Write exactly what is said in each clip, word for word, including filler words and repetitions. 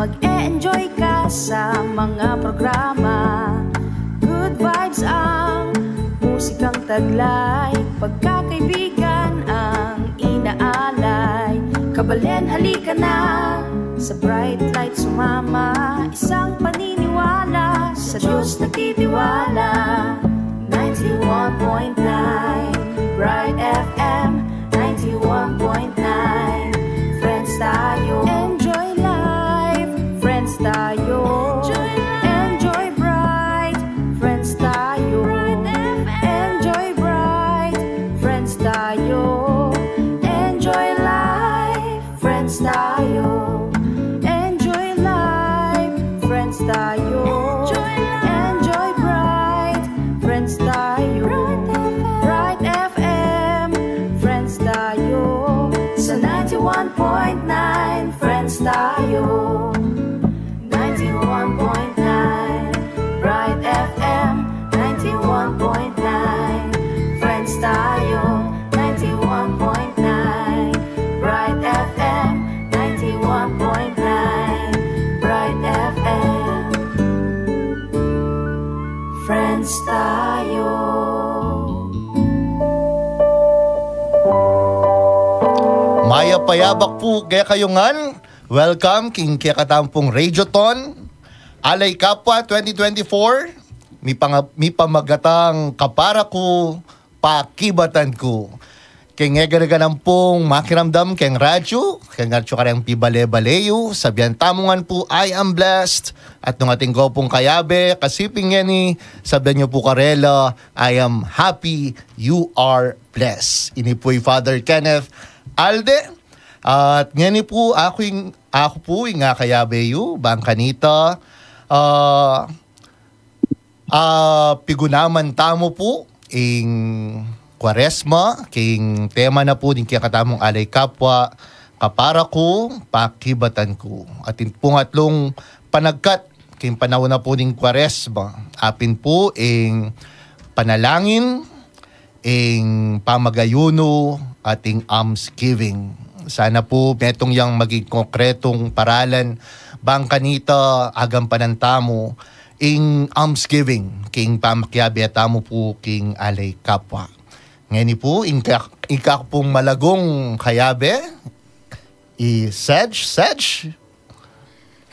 Mag-e-enjoy ka sa mga programa. Good vibes ang musikang taglay. Pagkakaibigan ang inaalay. Kabalen, halika na sa Bright Light sumama. Isang paniniwala sa Diyos nagtitiwala. Ninety-one point nine Bright F M, ninety-one point nine Friends tayo. Enjoy life, friends tayo. Enjoy life. Enjoy bright, friends tayo. Bright F M. Enjoy bright, friends tayo. Enjoy life, friends tayo. Enjoy life, friends tayo. Enjoy life. Enjoy bright, friends tayo. Bright F M. Bright F M, friends tayo. Sa ninety-one point nine, friends tayo. Ninety-one point nine Bright F M, ninety-one point nine Friends tayo. Ninety-one point nine Bright F M, ninety-one point nine Bright F M, Friends tayo. Mayap a yabak pu kekayu ngan. Welcome king kekatamung Radiothon, Alay Kapwa twenty twenty-four, mipanga-, mipamagatang Kapara Ku, Pakibatan Ku. King eganagan pung makiramdam keng radyu, keng atyu kareng pibale-bale yu, sabian tamu ngan pu, "I am blessed." At nung atin ko pung kayabe, kasi pin ngeni, sabian yu pu karela, "I am happy, you are blessed." Ini pu i Father Kenneth Alde. At ngeni pu, aku ing, aku pu ing akayabe yu, bang kanita, ah, ah, pigunaman tamu pu ing Kuaresma, king tema na pu ning kekatamung Alay Kapwa, Kapara Ku, Pakibatan Ku. Atin pung atlung panagkat king panaun na pu ning Kuaresma, apin pu ing panalangin, ing pamagayunu, at ing almsgiving. Sana pu metung yang maging konkretung paralan bang kanita agampanan tamu ing almsgiving king pamakiabe tamu pu king Alay Kapwa. Ngeni pu, ing ka-, ika pung malagung kayabe, i Sedge, Sedge.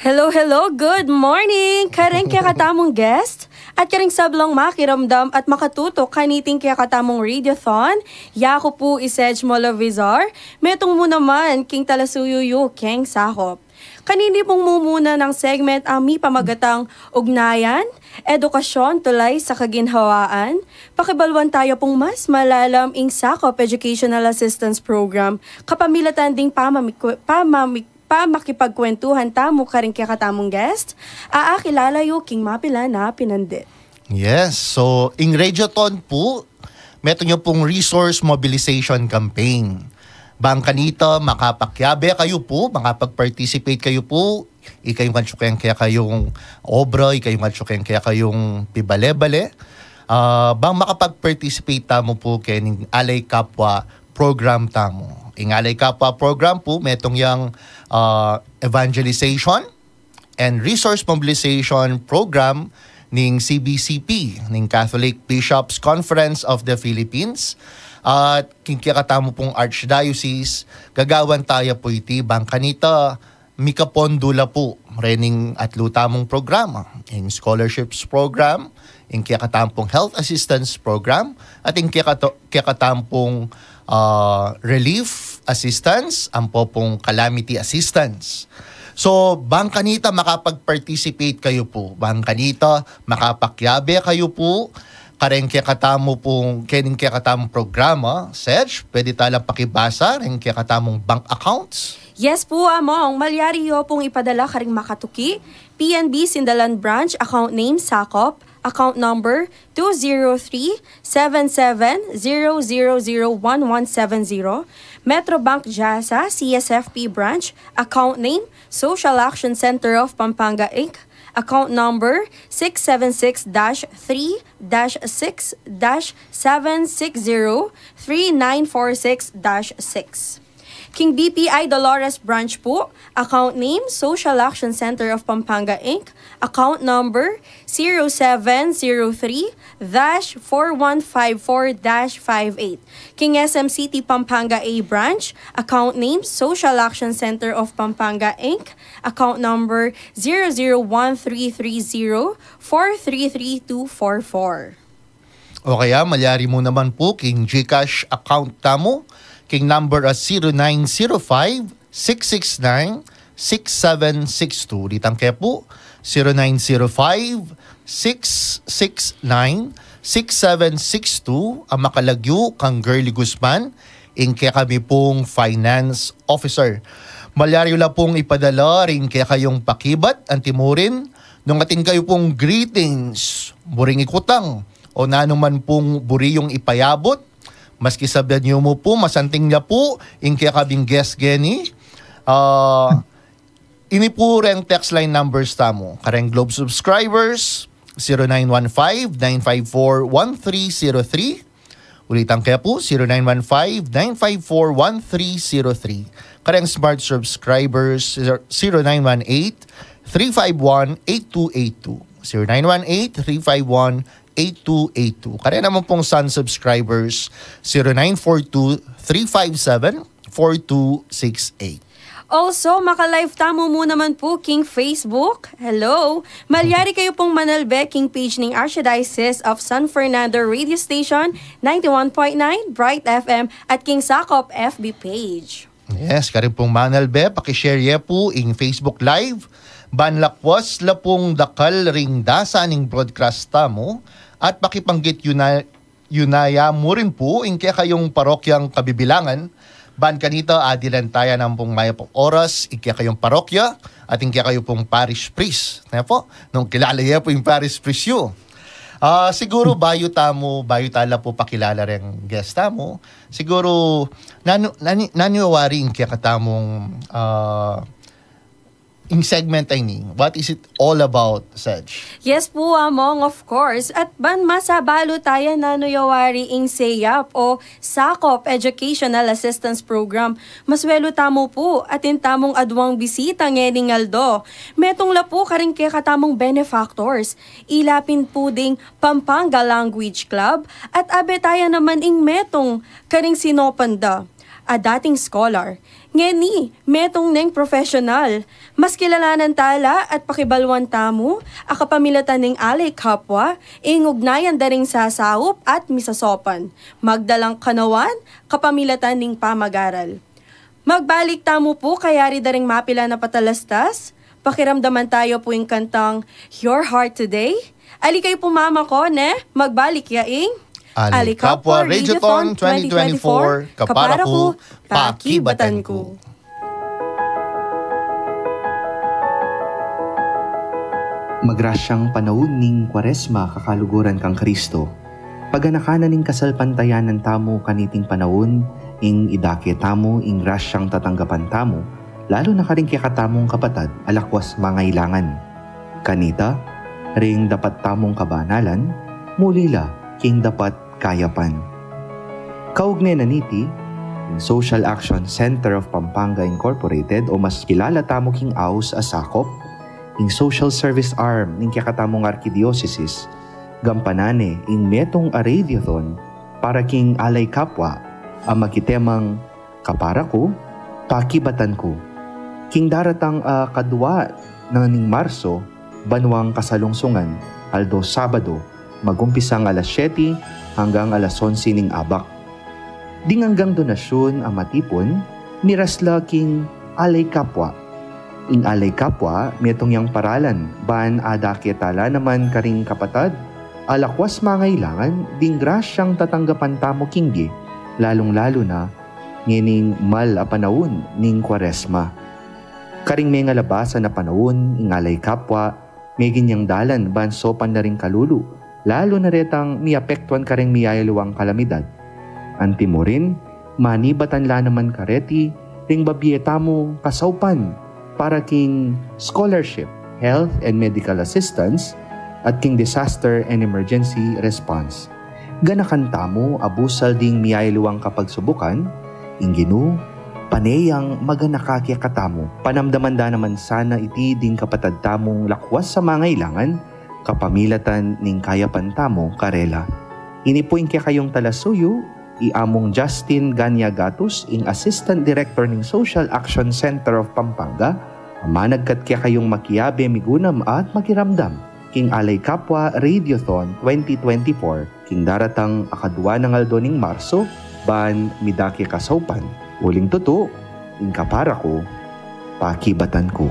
Hello, hello, good morning! Kareng kekatamung guest, at kareng sablang makiramdam at makatutok kaniting kekatamung Radiothon, yaku pu i Sedge Molavizar, metung mu naman king talasuyu yu keng sakop. Kanini pung mumuna nang segment a mipamagatang Ugnayan, Edukasyon Tulay sa Kaginhawaan, pakibaluan taya pung mas malalam ing Sakop Educational Assistance Program, kapamilatan ding pamamik-, pamamik-, pamakipagkwentuhan tamu karing kekatamung guest, a akilala yu king mapilan a pinandit. Yes, so, ing Radiothon pu, metung yu pung resource mobilization campaign. Bang kanita, makapakiabe kayu pu, makapag-participate kayu pu, ikayu ngan atyu keng kekayung obra, ikayu ngan atyu keng kekayung pibale-bale. Ah, bang makapag-participate tamu pu kening Alay Kapwa program tamu. Ing Alay Kapwa program pu, metung yang, ah, evangelization and resource mobilization program ning C B C P, ning Catholic Bishops Conference of the Philippines. At king kekatamu pung Archdiocese, gagawan taya pu iti bang kanita mikapondo la pu rening atlu tamung programa, ing scholarships program, ing kekatamu pung health assistance program, at ing kekato-, kekatamu pung, ah, relief assistance, ampo pung calamity assistance. So, bang kanita makapag-participate kayu pu, bang kanita makapakiabe kayu pu, kareng kekatamu pung, kening kekatamung programa, Sedge, pwede tala pakibasa reng kekatamung bank accounts? Yes pu, Among. Malyari yu pung ipadala karing makatuki, P N B Sindalan Branch, account name Sakop, account number two zero three seven seven zero zero zero one one seven zero, Metrobank Jasa, C S F P Branch, account name Social Action Center of Pampanga, Inc, account number six seven six dash three dash six dash seven six zero three nine four six dash six. King B P I Dolores Branch po, account name Social Action Center of Pampanga Inc, account number zero seven zero three dash four one five four dash five eight. King S M City Pampanga A Branch, account name Social Action Center of Pampanga Inc, account number zero zero one three three zero four three three two four four. O kaya, malyari mu naman po king GCash account tamu, king number a zero nine zero five, six six nine, six seven six two. Ulitan ke po, zero nine zero five, six six nine, six seven six two, a makalagyu kang Girlie Guzman, ing kekami pung finance officer. Malyari yu la pung ipadala ring kekayung pakibat, anti mu rin, nung atin kayu pung greetings, buring ikutang, o nanu man pung buri yung ipayabut, maski sabyan yu mu po, masanting la po ing kekabing guest ngeni. Ah, ini po reng text line numbers tamu. Kareng Globe subscribers, zero nine one five, nine five four, one three zero three. Ulitan ke po, zero nine one five, nine five four, one three zero three. Kareng Smart subscribers, zero nine one eight, three five one, eight two eight two. Zero nine one eight, three five one, eight two eight two. Kareng naman pong Sun subscribers, zero nine four two, three five seven, four two six eight. Also, maka-live tamu mu naman po king Facebook. Hello! Malyari kayu pung manalbe king page ning Archdiocese of San Fernando Radio Station, ninety-one point nine Bright F M, at king Sakop F B page. Yes, karin pung manalbe, paki-share ye po ing Facebook Live. Ban lakwas la pung dakal ring dasa ning broadcast tamu, at pakipanggit yu na, yu na ya mu rin po ing kekayung parokyang kabibilangan, ban kanita adilan taya naman pung mayap a oras ing kekayung parokya at ing kekayu pung parish priest. Ne po? Nung kilala ye po ing parish priest yu. Ah, siguru bayu tamu, bayu tala po pakilala reng guest tamu, siguru, nanu, nanu, nanu wari ing kekatamung, ah, ing segment a ini? What is it all about, Sej? Yes po, Among, of course. At ban masabalu taya nanu ya wari ing SEAP o Sakop Educational Assistance Program, maswelu tamu po, atin tamung adwang bisita ngening aldo. Metung la po karing kekatamung benefactors. Ila pin po ding Pampanga Language Club, at abe taya naman ing metung karing sinopan da a dating scholar. Ngeni, metung neng professional. Mas kilalanan tala at pakibaluan tamu a kapamilatan ning Alay Kapwa, ing ugnayan da ring sasaup at misasopan, magdalang kanawan, kapamilatan ning pamagaral. Magbalik tamu po kayari da ring mapilan a patalastas. Pakiramdaman taya po ing kantang Your Heart Today. Ali kayu po mamako, ne? Magbalik ya ing Alay Kapwa Radiothon twenty twenty-four, kapara ku, pakibatan ku. Magrasyang panaun ning Kuaresma, kakaluguran kang Kristo. Paganakan na ning kasalpantayanan tamu kaniting panaun, ing idake tamu ing grasyang tatanggapan tamu, lalu na karing kekatamung kapatad a lakwas mangailangan. Kanita, ring dapat tamung kabanalan, muli la king dapat kayapan. Kaugne na niti, ing Social Action Center of Pampanga Incorporated, o mas kilala tamu king aus a Sakop, ing social service arm ning kekatamung arkidiosesis, gampanan ne ing metung a radiothon para king Alay Kapwa a magkitemang Kapara Ku, Pakibatan Ku. King daratang a kadwa na ning Marso, banuang kasalungsungan, aldo Sabado, magumpisang alas siyete hanggang alas onse ning abak. Ding anggang donasyun a matipun, miras la king Alay Kapwa. Ing Alay Kapwa, metung yang paralan ban adake tala naman karing kapatad a lakwas mangailangan ding grasyang tatanggapan tamu kingge, lalung-lalu na ngening mal a panaun ning Kuaresma. Karing mengalabasan a panaun, ing Alay Kapwa, meging yang dalan ban saupan la ring kalulu, lalu na retang miapektuan kareng miyayaliwang kalamidad. Antimurin, manibatan la naman kareti ring babie tamung kasaupan para king scholarship, health and medical assistance, at king disaster and emergency response. Ganakan tamu a busal ding miyayaliwang kapagsubukan, ing Ginu pane yang maganaka kekatamu. Panamdaman da naman sana iti ding kapatad tamung lakwas a mangailangan, kapamilatan ning kayapan tamu karela. Ini pu ing kekayung talasuyu, i Among Justin Gania Gatus, ing Assistant Director ning Social Action Center of Pampanga, a managkat kekayung makiabe, migunam at makiramdam king Alay Kapwa Radiothon twenty twenty-four, king daratang a kadua nang aldo ning Marso, ban midake kasaupan. Uling tutu, ing kapara ku, pakibatan ku.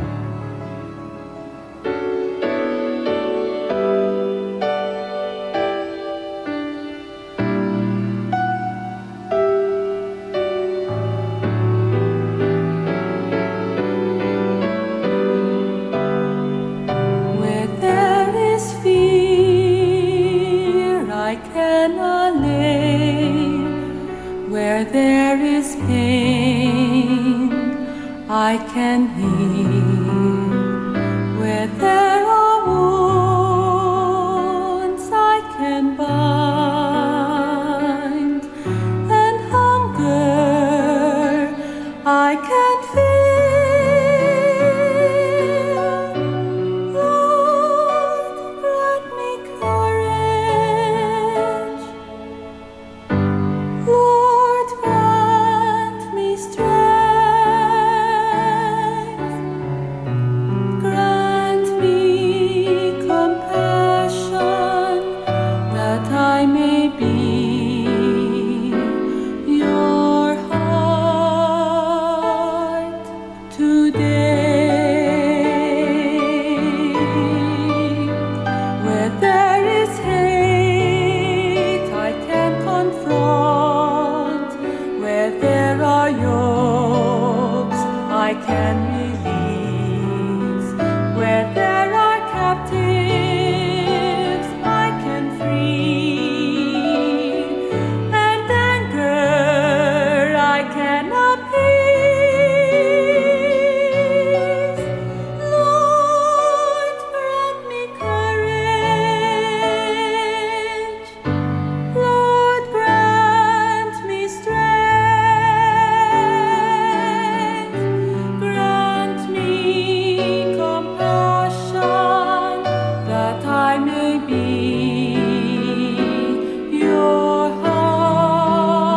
Where there is fear, I can allay. Where there is pain, I can heal. Where there are wounds, I can bind. And hunger, I can feel. Lord, grant me courage. Lord, grant me strength. Grant me compassion that I may be your heart today. Where there is hate, I can confront. Where there are yokes, I can release. Where there are captives, I can free. And anger, I can appease. Lord, grant me courage. Lord, grant me strength. Grant me compassion that I may be your heart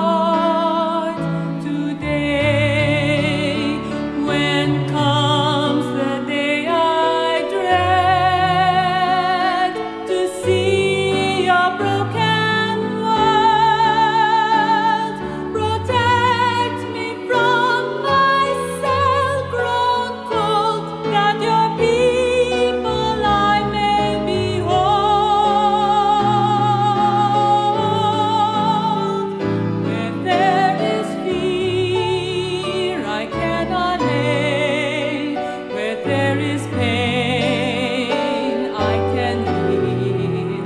today. When comes the day I dread, to see a broken world. Protect me from myself grown cold, that your people I may behold. Where there is fear, I cannot lay. Where there is pain, I can heal.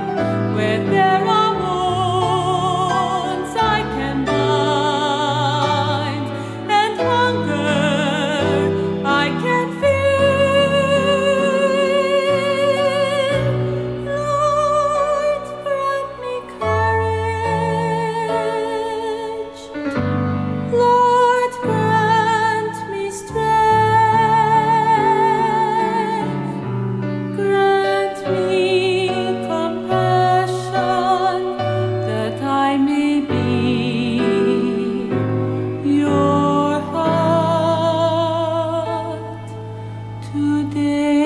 Where there are wounds, I can bind. And hunger, I can fill. Lord, grant me courage. Lord, grant me strength. Grant me compassion, that I may be your heart today.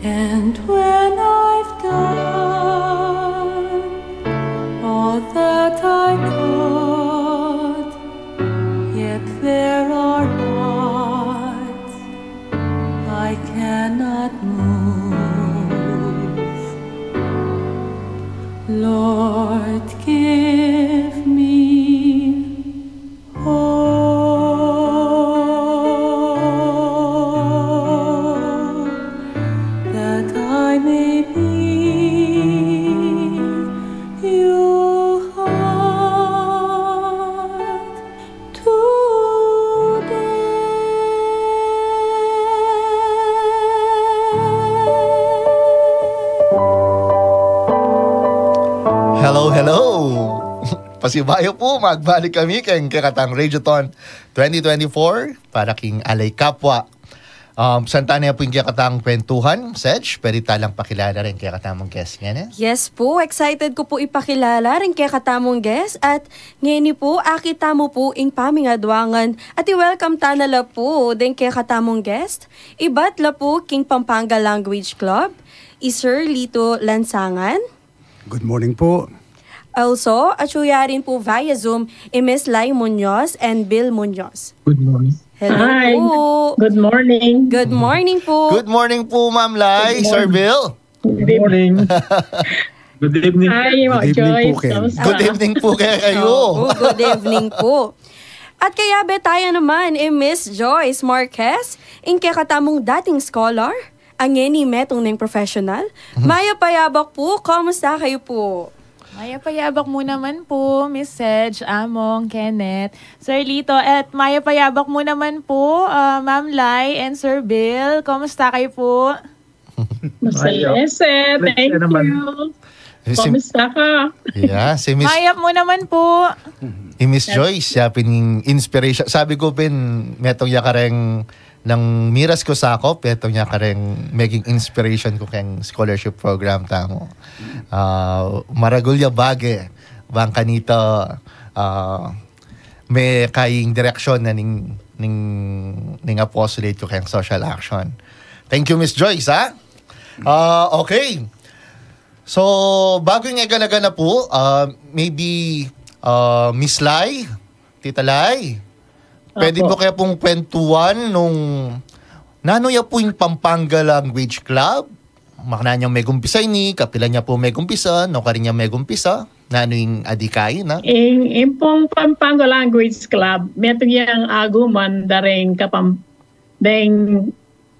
And when I've done all that I could, yet there are hearts I cannot move. Lord, give me hope that I may be your heart today. Hello, hello! Pasibayu pu, magbalik kami keng kekatang Radiothon twenty twenty-four para king Alay Kapwa. Um, santanan ya pu ing kekatang kwentuhan, Sedge, pwede talang pakilala ring kekatamung guest ngeni? Yes pu, excited ku pu ipakilala ring kekatamung guest at ngeni pu, akit tamu pu ing pamingaduangan at i-welcome ta na la pu deng kekatamung guest. Ibat la pu king Pampanga Language Club, i Sir Lito Lansangan. Good morning po. Also, atyu ya rin pu via Zoom, i Miss Lai Muñoz and Bill Muñoz. Good morning. Hello Hi. Po. Good morning. Good morning po. Good morning po, Ma'am Lai, Good Sir morning. Bill. Good morning. Good evening. Hi, Good evening po, Joyce. Ken. Kamusta? Good evening po kaya kayo. Oh, good evening po. At kayabe taya naman, i Miss Joyce Marquez, ing kekatamung dating scholar, ngeni metung neng professional. Mhm. Mayap a yabak pu, kamusta kayu pu? Mayap a yabak mu naman pu, Miss Sedge, Among, Kenneth, Sir Lito, at mayap a yabak mu naman pu, ah, Ma'am Lai and Sir Bill. Kamusta kayu pu? Masalese, Mayap. Thank Masalese naman. You. Si Kamusta ka? Yeah, si Miss Mayap mu naman pu. I Miss Joyce, siya pin inspiration. Sabi ku pin, metung ya kareng nang miras ku sakop, metung ya kareng meging inspiration ku keng scholarship program tamu. Ah, maragul ya bage, bang kanita, ah, me kaying direksyon na ning, ning, ning apostolate ku keng social action. Thank you, Miss Joyce, ha? Ah, okay. So, bago ing egalaga na pu, ah, maybe, ah, Miss Lai, Tita Lai, pwede Apo. Pu kaya pung kwentuhan nung nanu ya pu ing Pampanga Language Club? Makananu yang megumpisa ini, kapilan ya pu megumpisa, nukarin ya megumpisa, nanu ing adikain, ha? Ing, ing pung Pampanga Language Club, metung yang aguman da ring kapam-, deng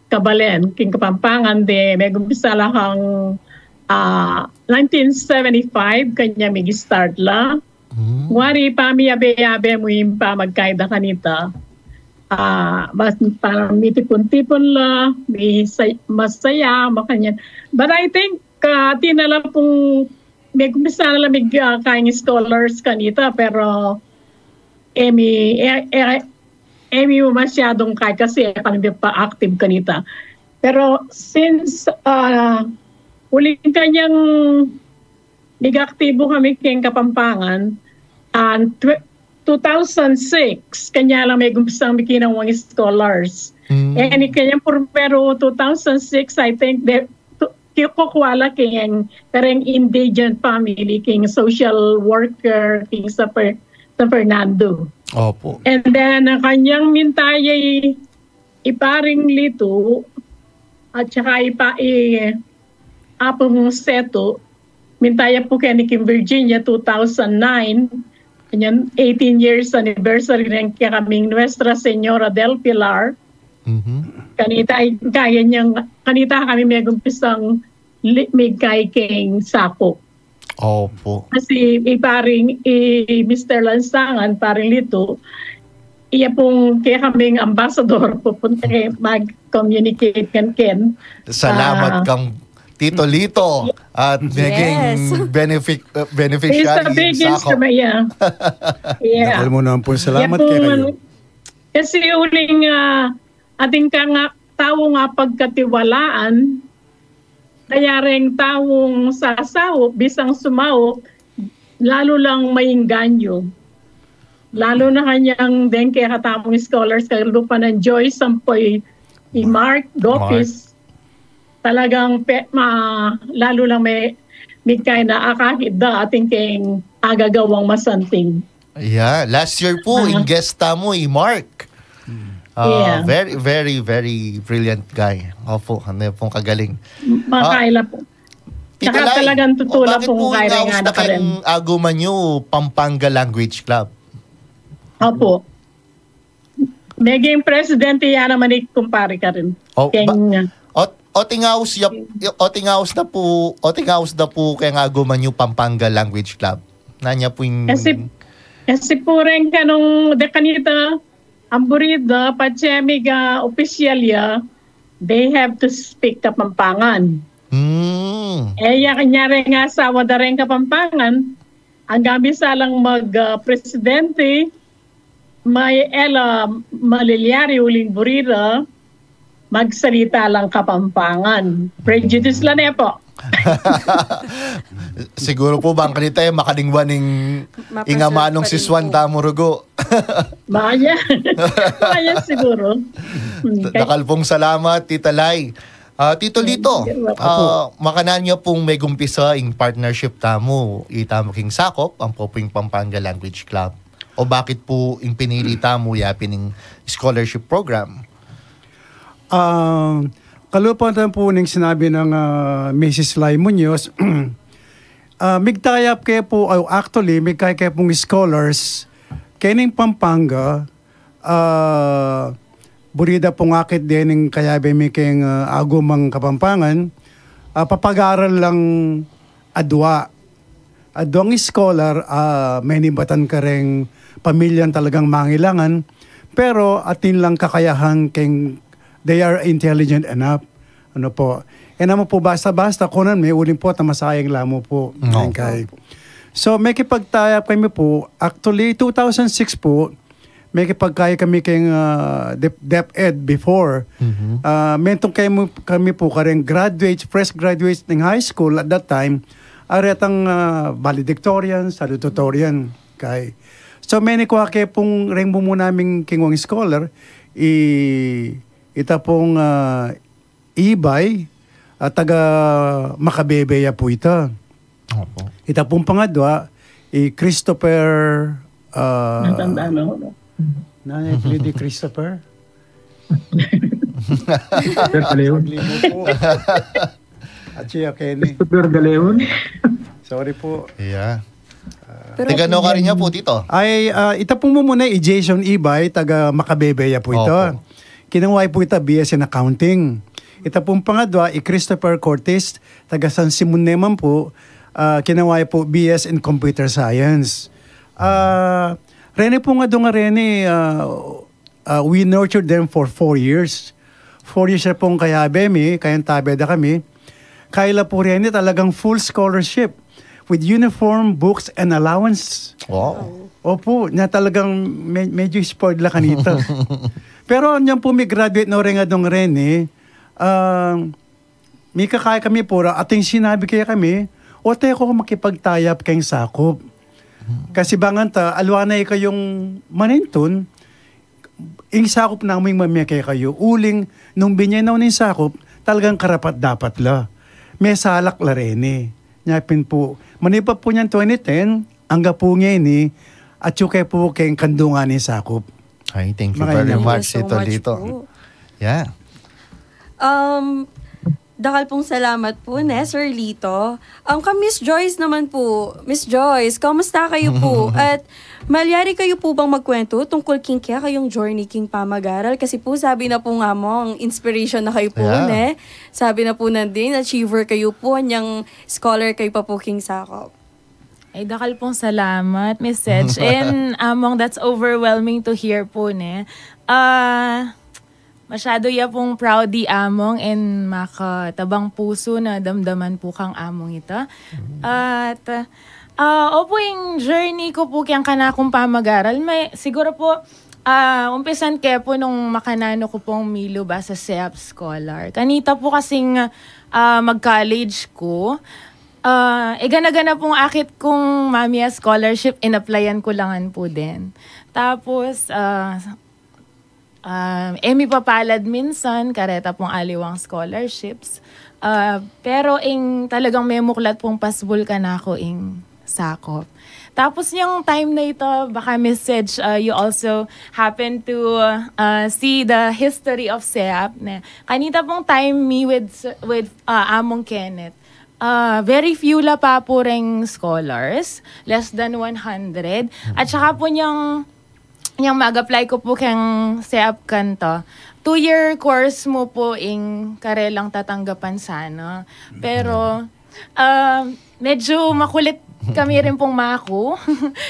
kabalen, king Kapampangan de, megumpisa la kang, ah, nineteen seventy-five, kanya mig-start la. Hmm. Wari pamiyabe-yabe mu ing pamagkayad da kanita. Ah, mas, parang mitipun-tipun la, mi say-, masaya, makanyan. But I think, ah, atin na la pung, megumpisa na la mig, ah, kayang scholars kanita, pero e mi, e, e, e mi masyadung kay kasi e kami pa active kanita. Pero since, ah, uling kanyang nag-aktibo kami keng Kapampangan, ah, tw-, two thousand six, kanya la megumpisang mikinawang scholars. Mm. E, ini kanyang primero, two thousand six, I think, de, tu-, kikukuha la keng, kareng indigent family, keng social worker, keng San Fer-, San Fernando. Opo. And then, ang kanyang minta ya i, i Paring Lito, at saka i pa-, i Apung Seto, minta ya pu keni king Virginia, two thousand nine, kanyan eighteen years anniversary neng kekaming Nuestra Señora del Pilar. Mhm. Kanita, kaya niyang, kanita kami megumpisang li-, migkay keng saku. Opo. Kasi i Paring, i Mister Lansangan, Paring Lito, iya pung kekaming ambassador, pupunta keng mag-communicate kan ken. Salamat Ah. kang Tito Lito at Yes. naging benefic-, uh, He's a beneficiary big in Saco. Instrument, yeah. Yeah. Dakal mu naman pung salamat Iya pung kekayu. Kasi uling, ah, atin kang tau a pagkatiwalaan, kaya reng taung sasaup, bisang sumaup, lalu lang maengganyo. Lalu na kanyang deng kekatamung scholars, kalupa nang Joyce, ampo i Mark Gopis, talagang pe-, ma-, lalu lang me-, migkay na akakit da atin keng agagawang masanting. Yeah, last year pu, Ah. ing guest tamu, i Mark. Ah, Yeah. very, very, very brilliant guy. Opo, ano pung kagaling. Ah, Makaila po. Tita Saka Lai, talagang o, tutula bakit pong pu kaya inaus nga na na karin? Keng aguman yu, Pampanga Language Club? Opo. Meging presidente ya naman i kumpare karin. O, Keng ba-, o, o tingaus ya, o tingaus na pu, o tingaus na pu keng aguman yu Pampanga Language Club. Nanu ya pu ing Kasi, kasi pu rin kanung de kanita, ang burida, patse mig, ah, opisyal ya, they have to speak Kapampangan. Mm. E ya kanyari nga asawa da rin Kapampangan, anggang bisa lang mag-presidente, may ela malilyari uling buri da magsalita lang Kapampangan. Prejudice la ne po. Siguro po bang kanita e makalingwa ning ing amanung siswan tamu rugu. Maya. Maya siguro. Dakal pong salamat, Tita Lai. Ah, Tito Lito, ah, makananu ya pung megumpisa ing partnership tamu, itamu king Sakop, ampo pu ing Pampanga Language Club? O bakit pu ing pinili tamu ya pin ing scholarship program? Ah, kalupa na pu ning sinabi ng ah, Missus Lai Muñoz, ah, migtayap ke pu, oh, actually, migkay ke pung scholars, kening Pampanga, ah, buri da pung akit dening kayabe mi keng ah, agumang Kapampangan, ah, papagaral lang adwa. Adwang scholar, ah, menibatan kareng pamilyang talagang mangilangan, pero atin lang kakayahan keng they are intelligent enough. Ano po? E naman po basta-basta, kunan me, uling po, tamasayang lamo po. No. Kay. So, mekipagtayap kami po, actually, two thousand six po, mekipagkay kami keng ah, dep- DepEd before. Ah, mentong kami, kami po kareng graduates, fresh graduates ng high school at that time, aretang ah, valedictorian, salutatorian. Kay. So, menikwa ke pung reng mumu naming kingwang scholar, i, ita pong ah, Ibay, at taga Makabebe ya po ita. Opo. Ita pong pangadwa, i Christopher, ah, Natandaan ako. Nanay Freddy Christopher? Sir Kaleo. Limo po. At siya, Kenny. Christopher Galeon. Sorry po. Yeah. Pero Taga no ka rin niya po, Tito? Ay, ah, ita pong mumuna, i Jason Ibay, taga Makabebe ya po ita. Opo. Kinaway po ita B S in accounting. Ita pong pangadwa, i Christopher Cortez, taga San Simon naman po, ah, kinaway po B S in computer science. Ah, rene po nga dunga rene, ah, ah, we nurtured them for four years. Four years na pong kayabe mi, kayang tabe da kami. Kaila po rene talagang full scholarship with uniform, books, and allowance. Wow. Opo, na talagang me- medyo spoiled la kanita. Pero niyan po mi graduate no rin nga dong rene, ah, mi kakay kami pura, ating sinabi kaya kami, o teko makipagtayap kayong Sakop. Kasi bangan ta, alwa na ikayong manintun, ing Sakop namu ing mameke kayu. Uling, nung binye na ning Sakop, talagang karapat-dapat la. Me salak la reni. Nya pin pu, manibat pu nyan twenty ten, angga pu ngeni, atyu ke pu keng kandungan ning Sakop. Ay, thank you Maraming very salamat. much, Thank you so Tito much Lito. po. Yeah. Um, dakal pong salamat po, ne, Sir Lito. Ang ka Miss Joyce naman po. Miss Joyce, kamusta kayo po? At malyari kayo po bang magkwento tungkol king kaya kayong journey king pamagaral? Kasi po, sabi na po nga mo, ang inspiration na kayo po, Yeah. ne? Sabi na po nandin, achiever kayo po, anyang scholar kayo pa po king Sakop. Ay, dakal pong salamat, Miss Sech. And, among, that's overwhelming to hear po, ne? Ah, masyado ya pong proud i among and makatabang puso na damdaman po kang among ito. At, ah, opo, yung journey ko po kayang kanakung pamagaral, may, siguro po, ah, umpisan ke po nung makananu ko pong milu ba sa SEAP Scholar. Kanita po kasing, ah, mag-college ko, ah, e gana-gana pong akit kung mamie scholarship, in-applyan ko langan po din. Tapos, ah, ah, e mi papalad minsan, kareta pong aliwang scholarships. Ah, pero ing talagang memuklat pong pasbul kanaku ing Sakop. Tapos yung time na ito, baka Miss Sej, ah, you also happen to, ah, see the history of SEAP, ne? Kanita pong time mi with, with, ah, Among Kenneth, ah, very few la pa po ring scholars, less than one hundred. At saka po niyang, niyang mag-apply ko po keng SEAP kanto, two-year course mo po ing karelang tatanggapan sana. Pero, ah, medyo makulit Kami rin pung maku,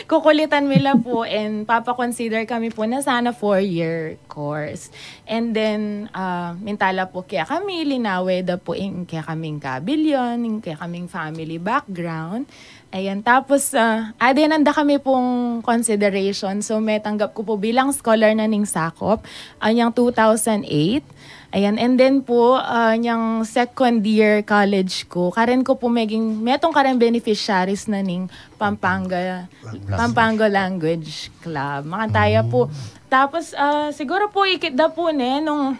kukulitan mi la pu and papa-consider kami pu na sana four-year course. And then, ah, mintala pu kekami, linawe da pu ing kekaming kabilyan, ing kekaming family background. Ayan, tapos, ah, adenan da kami pung consideration. So, metanggap ku pu bilang scholar na ning Sakop, anyang two thousand eight. Ayan, and then pu, ah, nyang second year college ku, karen ku pu meging, metung karen beneficiaries na ning Pampanga, Pampanga Language Club. Makanta ya pu. Tapos, ah, siguro pu ikit da pu ne, nung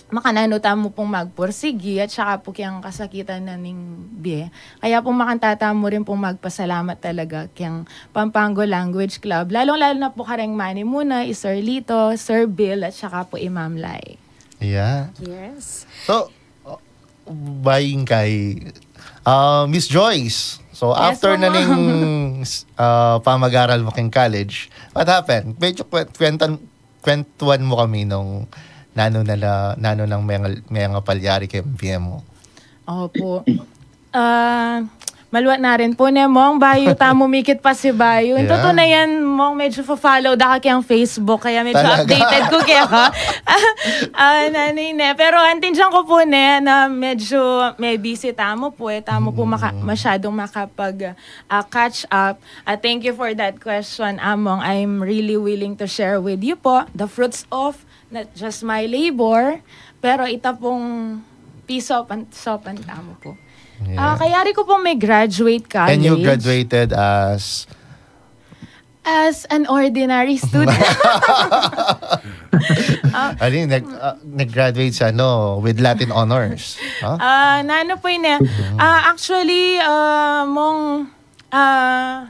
makananu tamu pung magpursigi at saka pu keng kasakitan na ning bie. Kaya pu makanta tamu rin pung magpasalamat talaga keng Pampanga Language Club. Lalong-lalo na pu kareng manimu na, i Sir Lito, Sir Bill, at saka pu i Ma'am Lai. Yeah. Yes. So, uh, baying kay, uh, Miss Joyce. So, yes, after na ning, uh, pamag-aral mu keng college, what happened? Medyo kwen-, kwentan, kwentuan mu kami nung nanu na la, nanu nang menga, menga palyari keng bie mu. Opo. Ah, maluat na rin pu ne, Mong, bayu tamu mikit pasibayu. Ing tutu na yan, Mong, medyo fo-follow da ka keng Facebook, kaya medyo updated ku keka. Ah, nanu ne. Pero antindian ku pu ne, na medyo me-busy tamu pu e, tamu pu maka-, masyadung makapag, ah, catch up. Ah, thank you for that question, Among. I'm really willing to share with you po the fruits of not just my labor, pero ita pung pisopan, sopan tamu pu. Ah, kayari ku pung me-graduate college. And you graduated as? As an ordinary student. Ano yun? Nag, ah, nag-graduate sa ano, with Latin honors. Huh? Ah, nanu pu yun e. Ah, actually, ah, Mong, ah,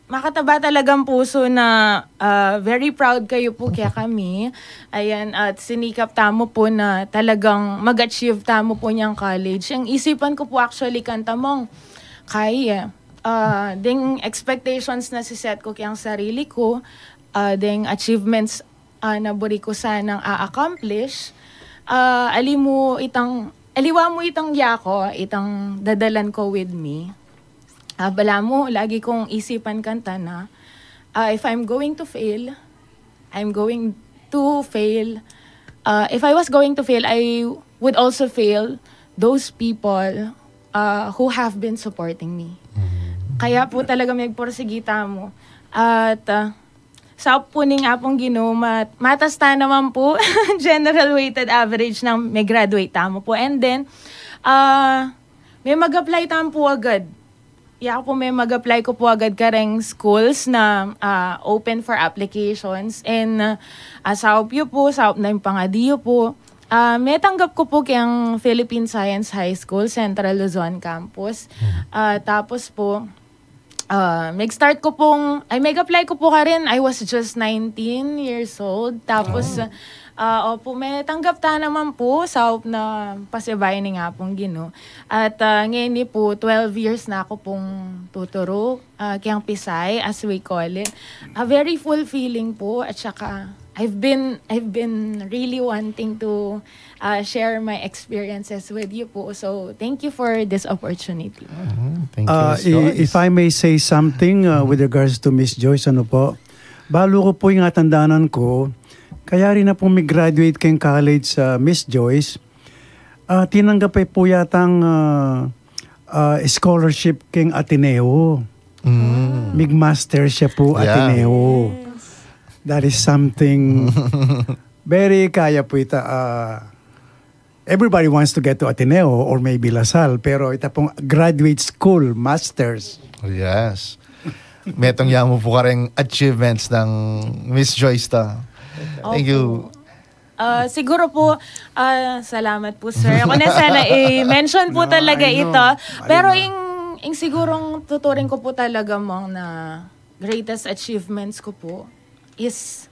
makataba talagang pusu na, ah, very proud kayu pu kekami. Ayan, at sinikap tamu pu na talagang mag-achieve tamu pu nyang college. Ing isipan ku pu actually kanta, Mong, kaya, ah, deng expectations na si-set ku keng sarili ku, ah, deng achievements, ah, na buri ku sanang a-accomplish, ah, ali mu itang, aliwa mu itang yaku, itang dadalan ku with me. Ah, balamu, lagi kung isipan kanta na, ah, if I'm going to fail, I'm going to fail. Ah, if I was going to fail, I would also fail those people, ah, who have been supporting me. Kaya pu talaga megpursigi tamu. At, ah, saup pu ning Apung Ginu, mat-, matas ta naman pu, general weighted average nang me-graduate tamu pu. And then, ah, me-mag-apply tamu pu agad. Yaku pu, me-mag-apply ku pu agad kareng schools na, ah, open for applications. And, ah, saup yu pu, saup na ing pangadi yu pu. Ah, metanggap ku pu keng Philippine Science High School, Central Luzon Campus. Ah, tapos pu, ah, meg-start ku pung, ay, meg-apply ku pu karin, I was just nineteen years old. Tapos, ah, opu, metanggap ta naman pu, saup na pasibayu ning Apung Ginu. At, ah, ngeni pu, twelve years na ku pung tuturu, ah, keng Pisay, as we call it. Ah, very fulfilling pu, at saka, I've been, I've been really wanting to, ah, share my experiences with you po. So, thank you for this opportunity. Thank you, Miss Joyce. If I may say something, uh, with regards to Miss Joyce, ano po, balu ku po, ing atandanan ku, kaya rin na po mig-graduate keng college, uh, Miss Joyce, uh, tinanggap ay po yatang, uh, uh, scholarship keng Ateneo. Mig-master siya po, Ateneo. That is something very kaya po ita, uh, everybody wants to get to Ateneo or maybe La Salle, pero ita pong graduate school, masters. Yes. Metung ya mu pu kareng achievements nang Miss Joyce ta. Thank you. Ah, siguro po, ah, salamat po, sir. Ako na sana i-mention po talaga ito. Pero ing, ing sigurong tuturing ko po talaga, Mong, na greatest achievements ko po is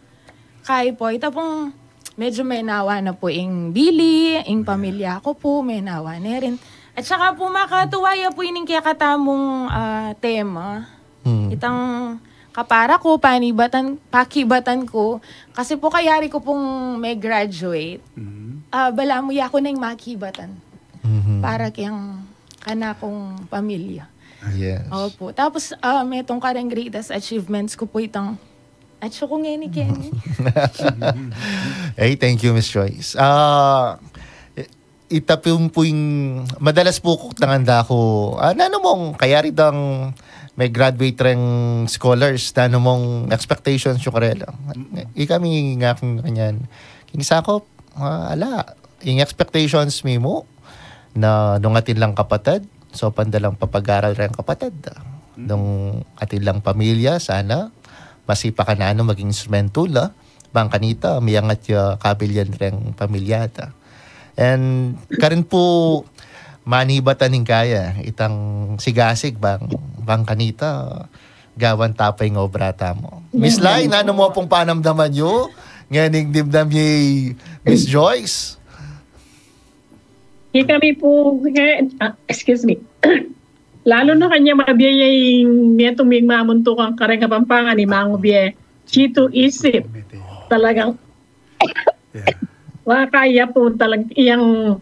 kay po, ita pong medyo menawa na po ing bili, ing pamilya ko po, menawa na rin. At saka po, makatuwa ya po ining kekatamung, ah, tema. Itang kapara ko, panibatan, pakibatan ko. Kasi po, kayari ko pong me-graduate. Ah, balamu ya ko na ing makibatan. Para keng kanakung pamilya. Yes. Opo. Tapos, ah, metung kareng greatest achievements ku pu itang, at siya ku ngeni, Kenny. Ay, thank you, Miss Joyce. Ah, i-, ita pu ing madalas pu kung tanganda ku, ah, nanu mung kayari dang me-graduate reng scholars, nanu mung expectations yu karela? Ikami nga kung kanyan. King saku, ah, ala. Ing expectations mi mu, na nung atin lang kapatad, saupan da lang papag-aral reng kapatad da. Nung atin lang pamilya, sana, masipa ka nanu maging instrumentu la, bang kanita, miyangat ya kabilyan reng pamilya da. And, karin pu, manibatan ing kaya, itang sigasig, bang, bang kanita, gawan ta pa ing obra tamu. Miss Lai, nanu mu pung panamdaman yu ngening dimdam ye Miss Joyce? Ikami pu, eh, ah, excuse me. Lalu na kanya mabie ing metung ming mamuntukan kareng Kapampangan, i Mangu Bie, Chito Isip. Talagang, yeah, wa kaya pu talagang iyang,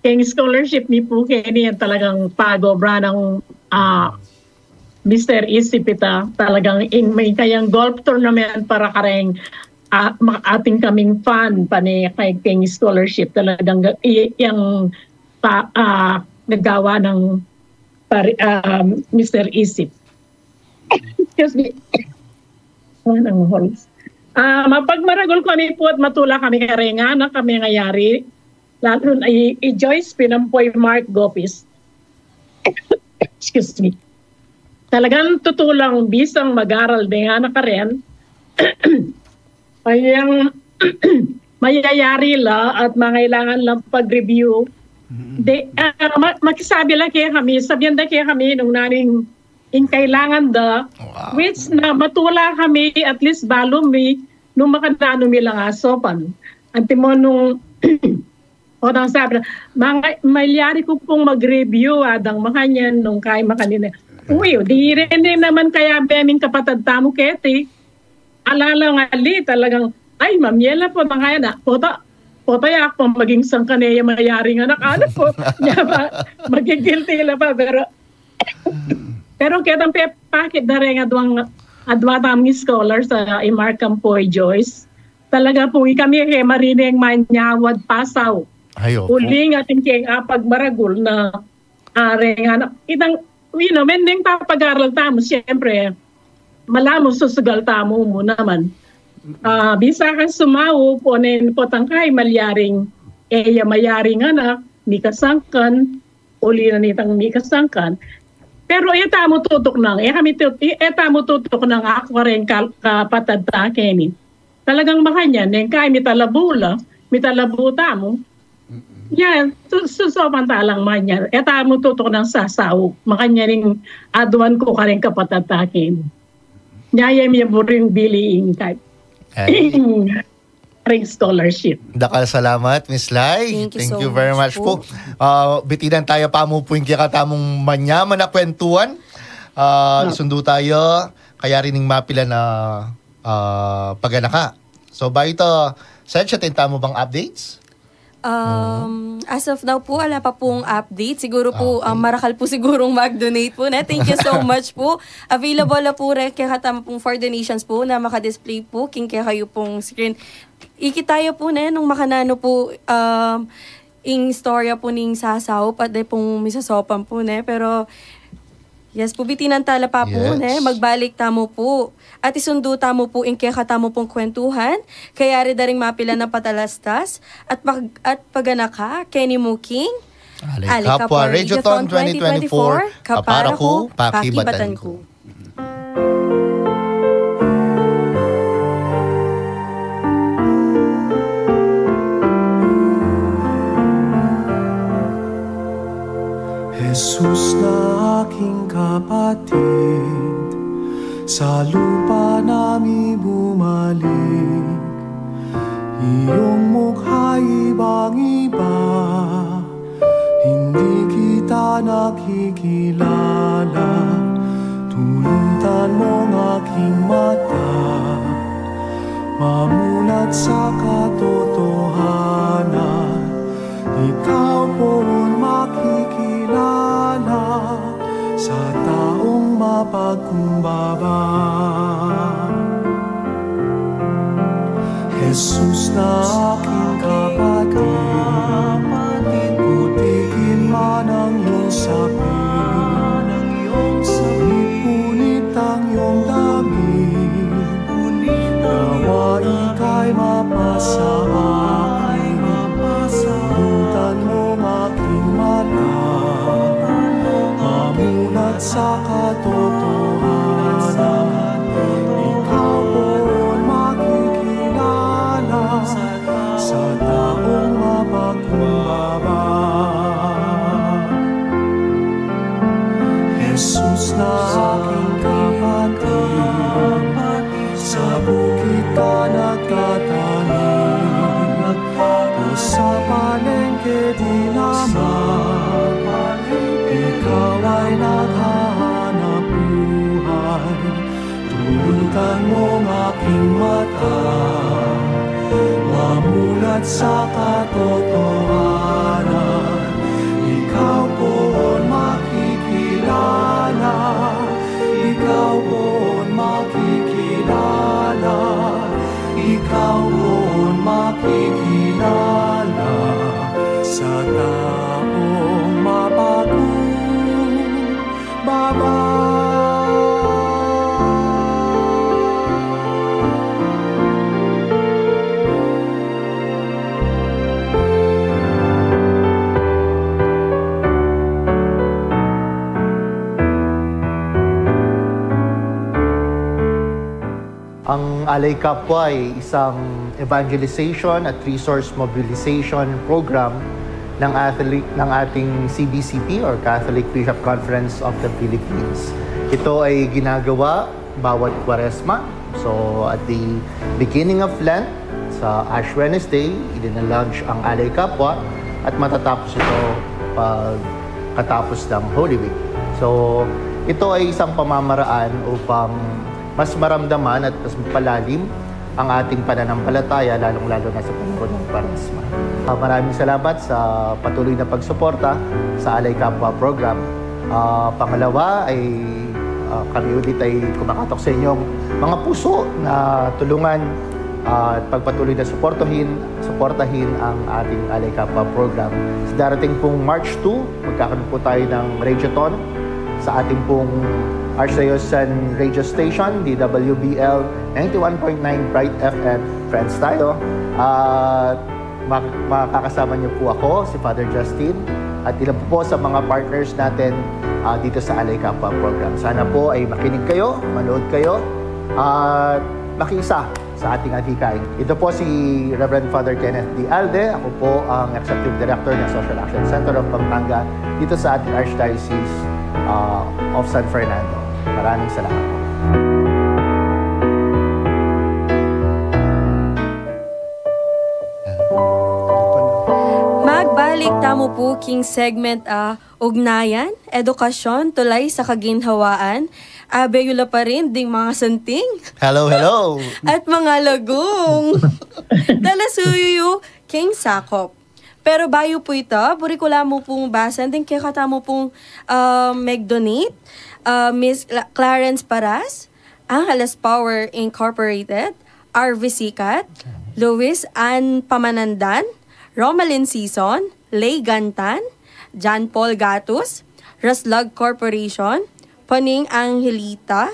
iyang scholarship mi pu keni, talagang pag-obra nang, ah, Mister Isip ita, talagang ing may kayang golf tournament para kareng, ah, ma-, atin kaming fund, pane kay keng scholarship, talagang ga-, i-, iyang pa-, ah, gagawa nang pare-, ah, Mister Isip. Excuse me. Wa nang holes. Ah, mapagmaragul kami pu at matula kami kareng anak kami ngayari. Lalu na i, i Joyce Pinampoy Mark Gopis. Excuse me. Talagang tutu lang bisang mag-aral deng anak karen. Ay, yang mayayari la at mangailangan lang pag-review. De, ah, ma-, makisabi la kekami, sabian da kekami nung nanu ing kailangan da, wow, which na matula kami, at least balu mi, nung makananu mi lang asaupan. Antimo nung, o, nang sabi na, "Manga-, malyari ku pung mag-review, adang makanyan, nung kay makanyan." Uy, di rin din naman kaya beming kapatad tamu keti. Ala lang ali, talagang, "Ay, mamye la pu, makanyan na." Pota, pota ya pu maging sangkan e ya mayaring anak, ala pu. Ya pa, magigilty la pa, pero, pero ketang pepakit da reng adwang, adwa tamung scholars, ah, i Mark Campoy Joyce. Talaga pu, ikami ke marineng manyawad pasaw. Ay, opo. Uling atin keng apagmaragul na, ah, reng anak. Itang, you know, mendeng papag-aral tamu, siyempre, malamu susugal tamu mu naman. Ah, bisa kang sumaup, onen potang kay malyaring, e ya mayaring anak, mikasangkan, uli na nitang mikasangkan. Pero e tamu tutuknang, e kami tut-, e, e tamu tutuknang aku kareng kal-, kapatad ta keni. Talagang makanyan, neng kay mitalabu la, mitalabu tamu. Yan, su-, susaupan ta lang makanyan. E tamu tutuknang sasaup, makanyan ing aduan ku kareng kapatad ta keni. Nyaya mi buring bili ing kay. Ay. Ring scholarship. Dakal salamat, Miss Lai. Thank you so much po. Thank you very much po. Ah, bitinan taya pa mu pu ing kekatamung manyaman a kwentuhan. Ah, isundu taya, kayari ning mapilan a, ah, paganaka. So, bayu ta, Sed, atin tamu bang updates? Um, as of now po, ala pa pung update. Siguro po, ah, okay, um, marakal po sigurong mag-donate po, ne? Thank you so much po. Available na po rin kekatamu pung for donations po na maka-display po king kekayu pung screen. Ikit taya po, ne, nung makananu po, um, ing istorya po ning sasaup at de pung misasaupan po, ne? Pero, yes po, bitinan tala pa po, ne? Yes. Magbalik tamu po. At isundu tamu po ing kekatamu pung kwentuhan, kayari da ring mapilan a patalastas at pag-, at paganaka keni mu king Ale Kapwa Radiothon twenty twenty-four, kapara ku, pakibatan ku. Jesus na aking kapatid, sa lupa na mi bumalik. Iyong mukha ibang-iba, hindi kita nakikilala. Tulutan mong aking mata, mamulat sa katotohanan. Ikaw poon makikilala sa Mapagkumbaba. Jesus na aking kapatid, putikin man ang iyong sapin, punit-punit ang iyong damit, nawa ika'y mapasa akin. Pulutan mong aking mata, mamulat sa katotohanan. Ikaw poon makikilala sa taong mapagkumbaba. Jesus na aking kapatid, sa bukid ka nagtatanim, o sa palengke di naman, ikaw ay naghahanap buhay. Pulutan mong aking mata, mamulat sa katotohanan. Ikaw poon makikilala, ikaw poon makikilala, ikaw poon makikilala sa taong mapagkumbaba. Ang Alay Kapwa ay isang evangelization at resource mobilization program ng Catholic, ng ating C B C P or Catholic Bishop Conference of the Philippines. Ito ay ginagawa bawat Kwaresma. So, at the beginning of Lent, sa Ash Wednesday, idinalaunch ang Alay Kapwa at matatapos ito pagkatapos ng Holy Week. So, ito ay isang pamamaraan upang mas maramdaman at mas mapalalim ang ating pananampalataya, lalong-lalo na sa panahon ng Kwaresma. Ah, maraming salamat sa patuloy na pagsuporta sa Alay Kapwa program. Ah, pangalawa ay, ah, kami ulit ay kumakatok sa inyong mga puso na tulungan, ah, at pagpatuloy na suportahin, suportahin ang ating Alay Kapwa program. Sa darating pong March two, magkakaroon po tayo ng Radiothon sa ating pong Archdiocesan Radio Station, D W B L ninety-one point nine Bright F M. Friends tayo. At mak-, makakasama niyo po ako, si Father Justin, at ilan po, po sa mga partners natin, ah, dito sa Alay Kapwa program. Sana po ay makinig kayo, manood kayo, at makiisa sa ating adhikain. Ito po si Reverend Father Kenneth D. Alde. Ako po ang Executive Director ng Social Action Center of Pampanga dito sa ating Archdiocese, ah, of San Fernando. Maraming salamat po. Magbalik tamu pu king segment a Ugnayan, Edukasyon, Tulay sa Kaginhawaan. Abe yu la pa rin ding mga santing. Hello, hello. At mga lagung. Talasuyu yu king sakop. Pero bayu pu ita, buri ku la mu pung basan ding kekatamu pung, ah, mag-donate, ah, Miss Cla-, Clarence Paras, Angeles Power Incorporated, R V Sikat, Luis Ann Pamanandan, Romalyn Sison, Lay Gantan, John Paul Gatus, Raslag Corporation, Paning Angelita,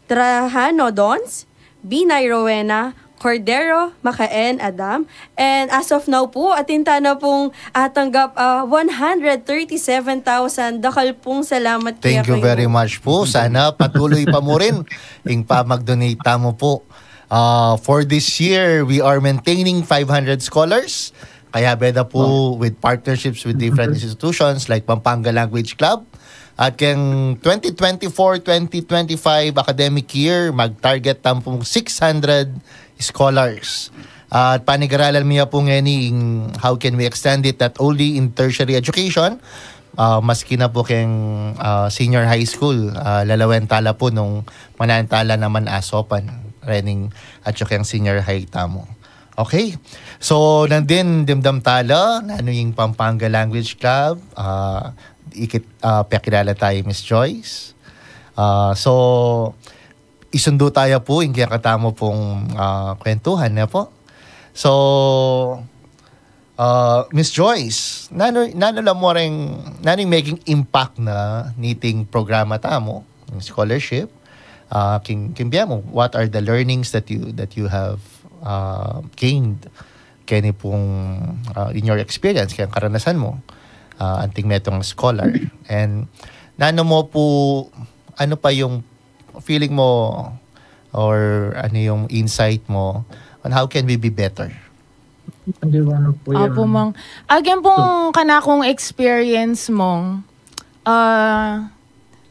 Trajano Dons, Binay Rowena, Cordero, Makaen Adam, and as of now pu, atin tana pung atanggap, ah, one hundred thirty-seven thousand. Dakal pung salamat kekayu. Thank you very much pu. Sana patuloy pa mu rin ing pamag-donate tamu pu. Ah, for this year, we are maintaining five hundred scholars. Kayabe da pu with partnerships with different institutions like Pampanga Language Club. At keng twenty twenty-four, twenty twenty-five academic year, mag-target tamu pung six hundred scholars. At panigaralan mi ya pu ngeni ing how can we extend it not only in tertiary education, ah, maski na pu keng, ah, senior high school, ah, lalawen tala pu nung manantala naman asopan rening at keng senior high tamu. Okay. So, nandin dimdam tala, nanu ing Pampanga Language Club, ah, ikit, ah, pakilala tayo, Miss Joyce. Ah, so, isundu taya pu ing kekatamu pung, ah, kwentuhan, ne po? So, ah, Miss Joyce, nanu, nanu la mu ring, nanu ing maging impact na niting programa tamu, ing scholarship, ah, king, king bie mu, what are the learnings that you, that you have, ah, gained keni pung, ah, in your experience, keng karanasan mu, ah, anting metung scholar? And nanu mu pu, ano pa yung feeling mo or ano yung insight mo on how can we be better? Hindi ko ano po yan. Opo, Mang. Again pong kanakung experience, Mang, ah,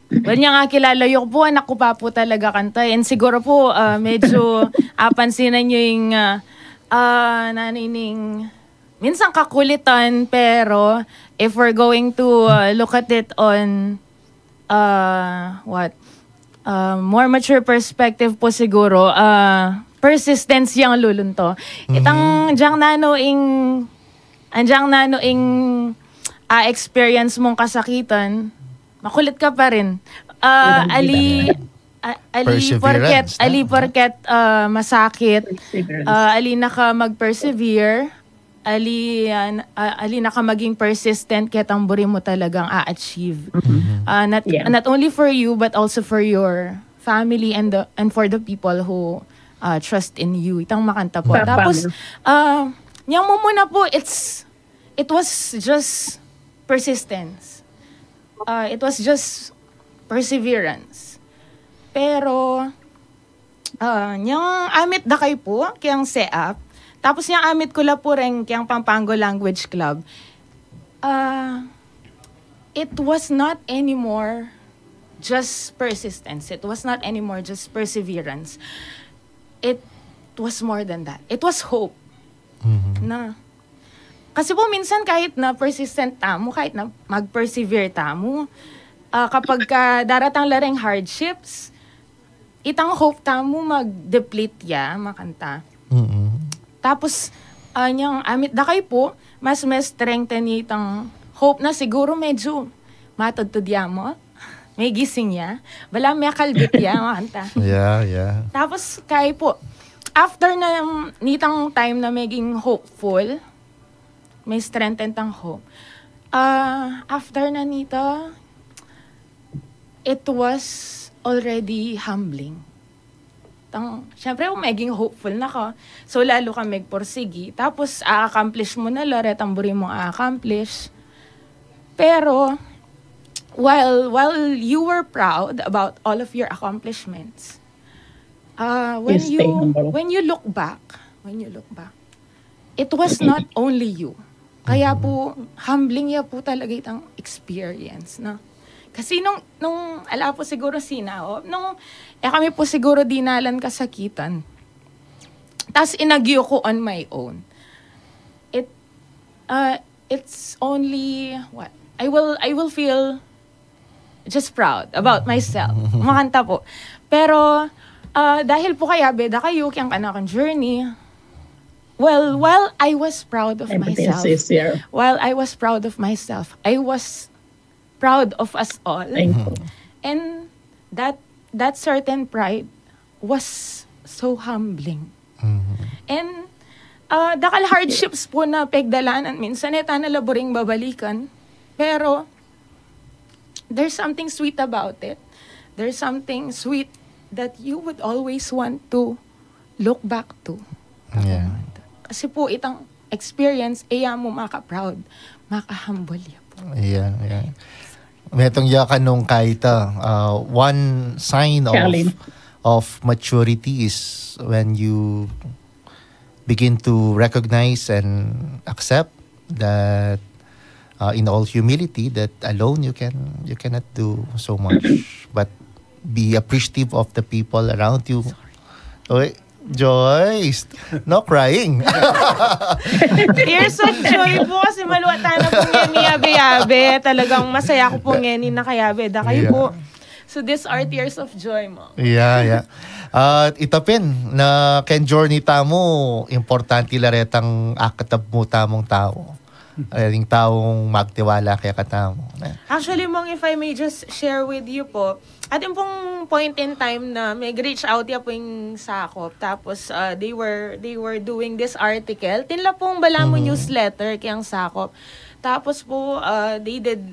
well, nya nga kilala yu ku po, anak ku pa po talaga kanta. And siguro po, ah, medyo apansinan yu yung, ah, ah, nanining, minsan kakulitan, pero if we're going to, ah, look at it on, ah, what, ah, more mature perspective po siguro, ah, persistence yang lulunto. Itang dyang nanu ing, ang dyang nanu ing, ah, experience mung kasakitan, makulit ka pa rin. Ah, ali, ah, ali porket, Perseverance, ali tama. Porket, ah, masakit, Perseverance. ah, ali na ka mag-persevere, ali, ah, n- ah, ali na ka maging persistent, ketang buri mu talagang a-achieve. Ah, not, Yeah. not only for you, but also for your family and the, and for the people who, ah, trust in you. Itang makanta po. Tama. Tapos, ah, yang mumuna po, it's, it was just persistence. Ah, it was just perseverance. Pero, ah, nyang amit da kay po, kiyang seap. Tapos nyang amit ku la po rin kiyang Pampanga Language Club. Ah, it was not anymore just persistence. It was not anymore just perseverance. It was more than that. It was hope. Na. Kasi po minsan kahit na persistent tamu, kahit na mag-persevere tamu, ah, kapag ka daratang la ring hardships, itang hope tamu mag-deplete ya, makanta. Mm-mm. Tapos, ah, nyang amit da kay po, mas may strengthen itang hope na siguro medyo matudtud ya mu. May gising ya. Bala may kalbit ya, makanta. Yeah, yeah. Tapos, kay po, after na nitang time na maging hopeful, may strengthen tang hope. Ah, after na nita, it was already humbling. Tang, syempre, kung maging hopeful na ka, so lalo ka magpursigi. Tapos, a-accomplish mu na la retang buri mung a-accomplish. Pero, while, while you were proud about all of your accomplishments, uh, when You stay you, humble. When you look back, when you look back, it was not only you. Kaya po, humbling ya po talaga itang experience, no? Kasi nung, nung, ala po siguro sinaop, nung, eh kami po siguro dinalan kasakitan. Tas inagyo ko on my own. It, uh, it's only, what? I will, I will feel just proud about myself. Makanta po. Pero, ah, dahil po kaya beda kayo, kiyang kanakang journey, well, while I was proud of Everything is myself, easier. While I was proud of myself, I was proud of us all. Thank you. And that, that certain pride was so humbling. And, ah, dakal hardships po na pegdalanan. Minsan, eh, tana la buring babalikan. Pero, there's something sweet about it. There's something sweet that you would always want to look back to. Yeah. Kasi po, itang experience, eh, ya mu maka-proud, maka-humble ya po. Yeah, yeah. Metung ya ka nung kaita, uh, one sign of Challenge. of maturity is when you begin to recognize and accept that, uh, in all humility, that alone you can, you cannot do so much, but be appreciative of the people around you. Oy, Joyce, no crying. Tears of joy po kasi maluwat na po ngeni yabe-yabe. Talagang masaya ako po ngeni nakayabe da kayo Yeah. po. So these are tears of joy mo. Yeah, yeah. At ita pin, na keng journey tamu, importante la retang akatab mu tamung tau. Ay, yung taong magtiwala kaya katamu. Actually, Mong, if I may just share with you po, atin pung point in time na may reach out ya pung Sakop. Tapos, uh, they were, they were doing this article. Tinla pung balamu newsletter kayang Sakop. Tapos po, uh, they did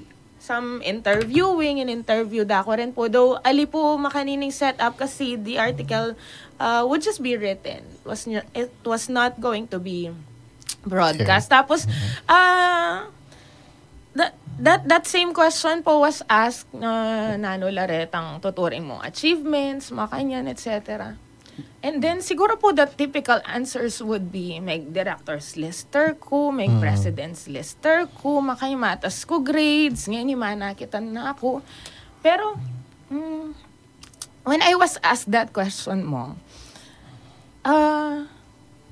some interviewing and interview da ko rin po. Though, ali po makanining setup kasi the article, uh, would just be written. Was n-, it was not going to be broadcast. Tapos, uh, that, that, that same question po was asked na nanu la retang tuturing mung achievements, makanyan, et cetera. And then, siguro po the typical answers would be, may director's lister ku, may president's lister ku, makaymatas ku grades, ngayon imana kita na ku. Pero, mm, when I was asked that question mo, ah,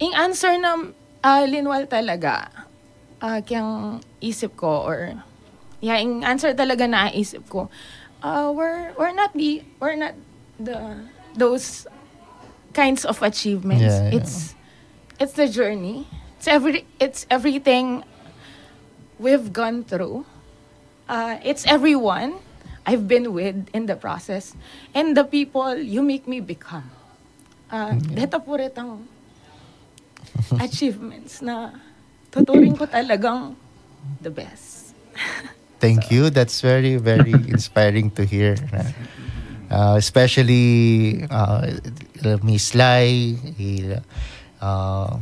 ing answer na, ah, linwal talaga, ah, kayang isip ko or, yeah, ing answer talaga na isip ko, ah, we're, we're not the, we're not the, those kinds of achievements. Yeah, yeah. It's, it's the journey. It's every, it's everything we've gone through. Uh, it's everyone I've been with in the process and the people you make me become. Uh, deta po retang achievements na tuturing ko talagang the best. Thank you. That's very, very inspiring to hear. Uh, especially uh, Miss Lai, il, uh,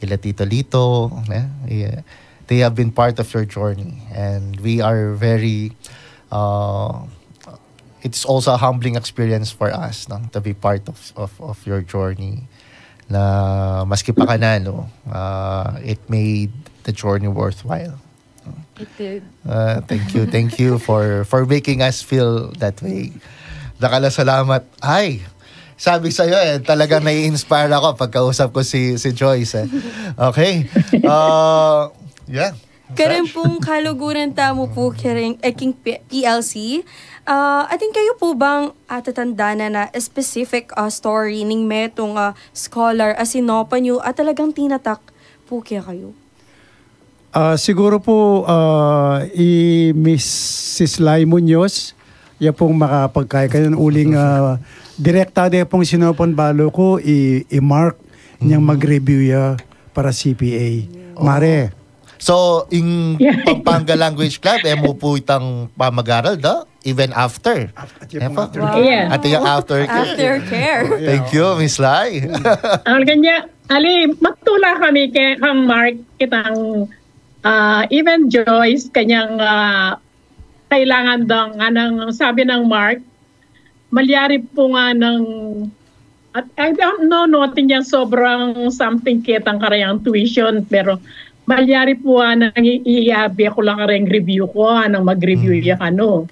ila Tito Lito, eh? Yeah. They have been part of your journey, and we are very, uh, it's also a humbling experience for us, no, to be part of, of, of your journey. Na maski pa kananu, uh, it made the journey worthwhile. It did. Uh, thank you, thank you for for making us feel that way. Dakal a salamat. Ay, sabi sa'yo eh, talagang nai-inspire ako pagkausap ko si, si Joyce eh. Okay. Uh, yeah. Karen pung kaluguran tamu pu karen, eh, king P-, P L C. Ah, atin kayu pu bang atatandanan na specific, ah, story ning metung, ah, scholar a sinopan yu at talagang tinatak pu kekayu? Ah, siguro po, ah, i Missus Lai Muñoz, ya pong makapagkay kayo uling, ah, direkta de pong sinopan balu ku i, i Mark niyang mag-review ya para C P A. Mare. So, in Pampanga Language Club, e mu pu itang pamag-aral da? Even after. At yung Epa? after Yeah. At yung after. After care. Thank you, Miss Lai. Ang kanya, ali, magtula kami kay kang Mark, kitang, ah, even Joyce, kanyang, ah, kailangan daw, nga nang sabi ng Mark, malyari po nga ng, at I don't know, no, atin yan sobrang something kitang karayang tuition, pero malyari po nga nang i-, iabi ko lang karayang review ko, ah, nang mag-review ya kanu.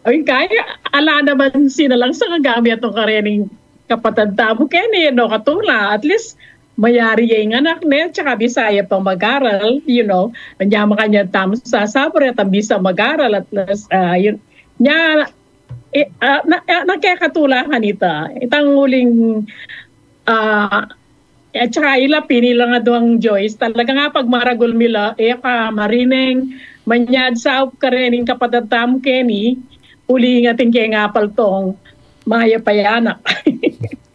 Ay, kaya, ala naman sinalang sa kagami atong karening kapatad tamu keni, no, katula. At least, mayari ya ing anak ne, tsaka bisa ya pang mag-aral, you know, nya makanya tamu sasabi, at ang bisa mag-aral, at least, ah, yun, nya, eh, ah, na, ah, nakekatula kanita. Itang uling, ah, at tsaka ila, pini la nga duang Joyce, talaga nga pag maragul mi la, e ka marineng, manyad saup karening kapatad tamu keni, uli nga atin keng apaltong, mayap a anak.